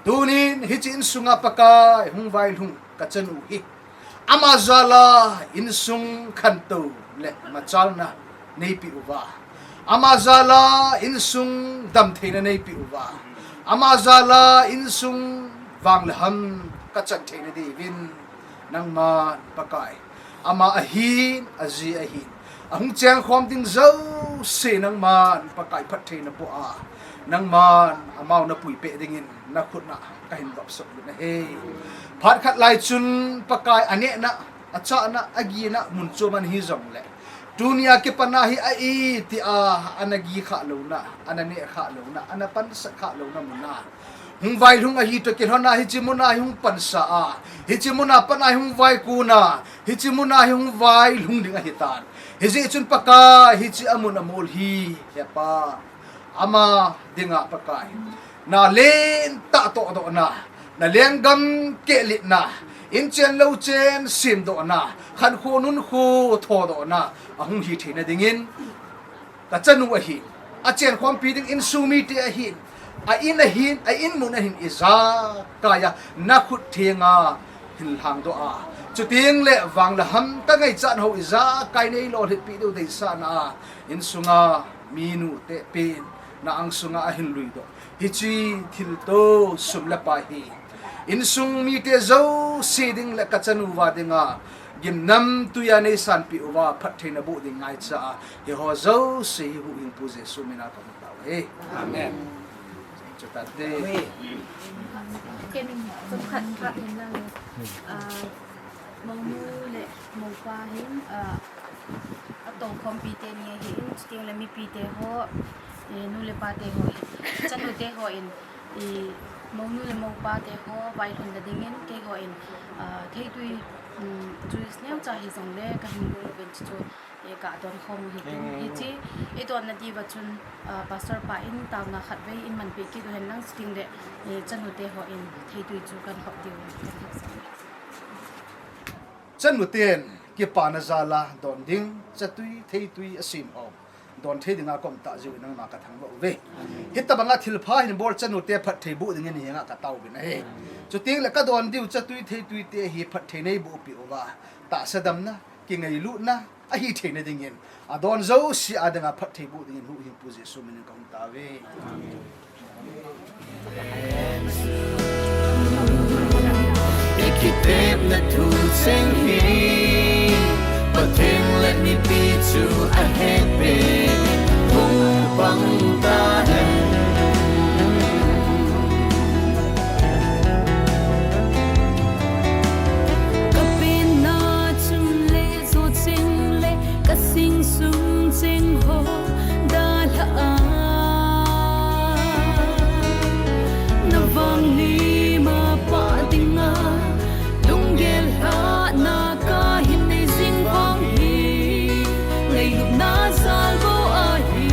Tunin hiche insunga Pakai hung vailhung kachanu hi, ama jal a insung khantou le machalna neipeh uva, ama jal a insung damtheina neipeh uva, ama jal a insung vang le ham kachan theina diuvin nangman Pakai, ama ahin, aji ahin, ahung chengkhom ding jouse nangman Pakai phatthei naboh a, nangman amau napuipeh dingin nakhut a kahin vopsah uvin ahi. Phat khat lai chun Pakai, anehna, achahna, agina mun chom ana hi jongle, tunia kipana hi a-iti a ana gi khah louna, ana neh khah louna, ana pansat khah louna muna hung vailhung ahi toh kilhona hiche muna hi hung pansa a, hiche muna pat a hi hung vaikun a, hiche muna hi hung vailhung ding ahitan. Hijeh chun Pakai, hiche amun amol hi, he Pa, ama dinga Pakai, na lentah tohdohna, na lenggam kehlitna, inchen louchen semdohna, khankho nunkho thodohna ahung hi theina dingin, kachanu ahin, achenkhompi ding insung mite ahin, a-in ahin, a-inmun ahin, ijakai a nakhut thenga hin lhangdoh a, chuteng le vang le ham kangaichat ho ijakai neilolhinpeh diu deisahna a, insunga minu tehpen na angsunga ahin luidoh hiche thilto sum le pai hi, insung mite jouse ding le kachanu uva dinga gimnamtui a neisanpeh uva phatthei naboh ding ngaicha a, hiho jouse hi Huhhingpu Jesu mina kahung tao uve. Amen. Chutate. Ken chomkhat phat hin lang. Ah, mounu le moupa hin, ah, atongkhompi teni ahin, chuteng le mipite ho, eh, nu le pate ho hin, chanute ho in, eh, mounu le moupate ho vailhunna dingin, keihon, ah, theitui Juice neocha hijongle kahin bol uvin, chuchu, eh, kadon khom u hitin. Hiche idonna diuva chun, ah, Pastor pa in taona khatvei in manpeh kit uhen lang, chutengle, eh, chanute hon theitwi chu kahin khop diu, kahin khop sah. Chanuten kipana jal a don ding chatwi theitwi asem ho, don thei dinga kaum tah jeh uvin nangma kathangvah uve. Hitobanga thilpha hin bol chanute phatthei boh dingin henga kataovin ahi. Chutengle kadon diu chatwi theitwite hi phatthei neiboh peh uva, tahsa damna, kingailutna ahi theina dingin, adon jouse a dinga phatthei boh dingin huhhingpu Jesu minin kahung tauve. I kitepna thucheng hi Pathen le mipi chu ahetpeh hung pang tahen. Kapenna chungle jocheng le kasing sung cheng ho dalha a, navang lim a pah dinga lunggel lhahna kahin nei jing vang hi, ngailutna jalbou ahi.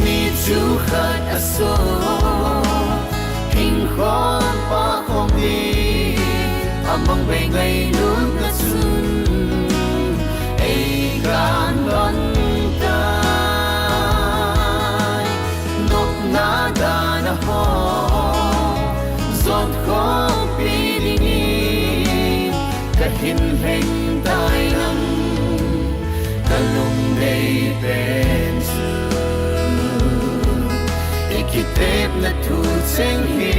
Mi chu khat aso, hing khom pah khom ding, amang bei ngailutna chun eikan don tai. Nopna dan a ho jot khompi dingin kahin lheng tai nang, kalungdei pen chu i kitepna thucheng hi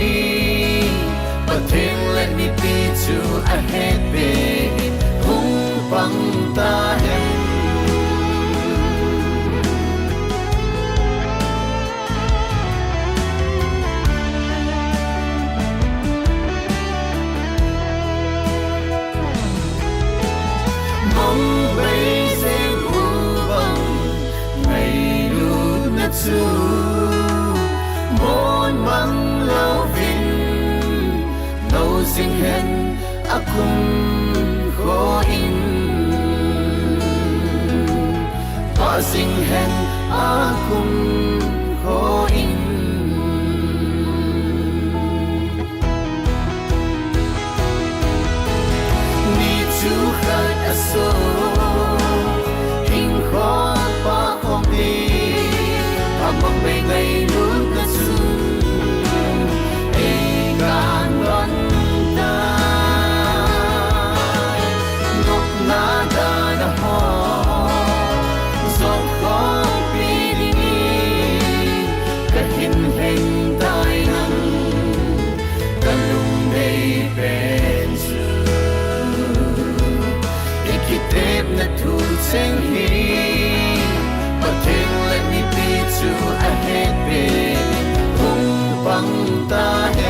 Pathen le mipi chu ahetpeh hung pang tahen. Mong bei jeng u bang ngailutna chu mon mang louvin, nou jing hen akum kho in, pah jing hen akum kho in. Mi chu khat aso, hing khom pah khom ding, amang bei ngailutna chun eikan don tai. Nopna dan a ho jot khompi dingin kahin lheng tai nang, kalungdei pen chu i kitepna thucheng hi Pathen le mipi chu ahetpeh hung pang tahen.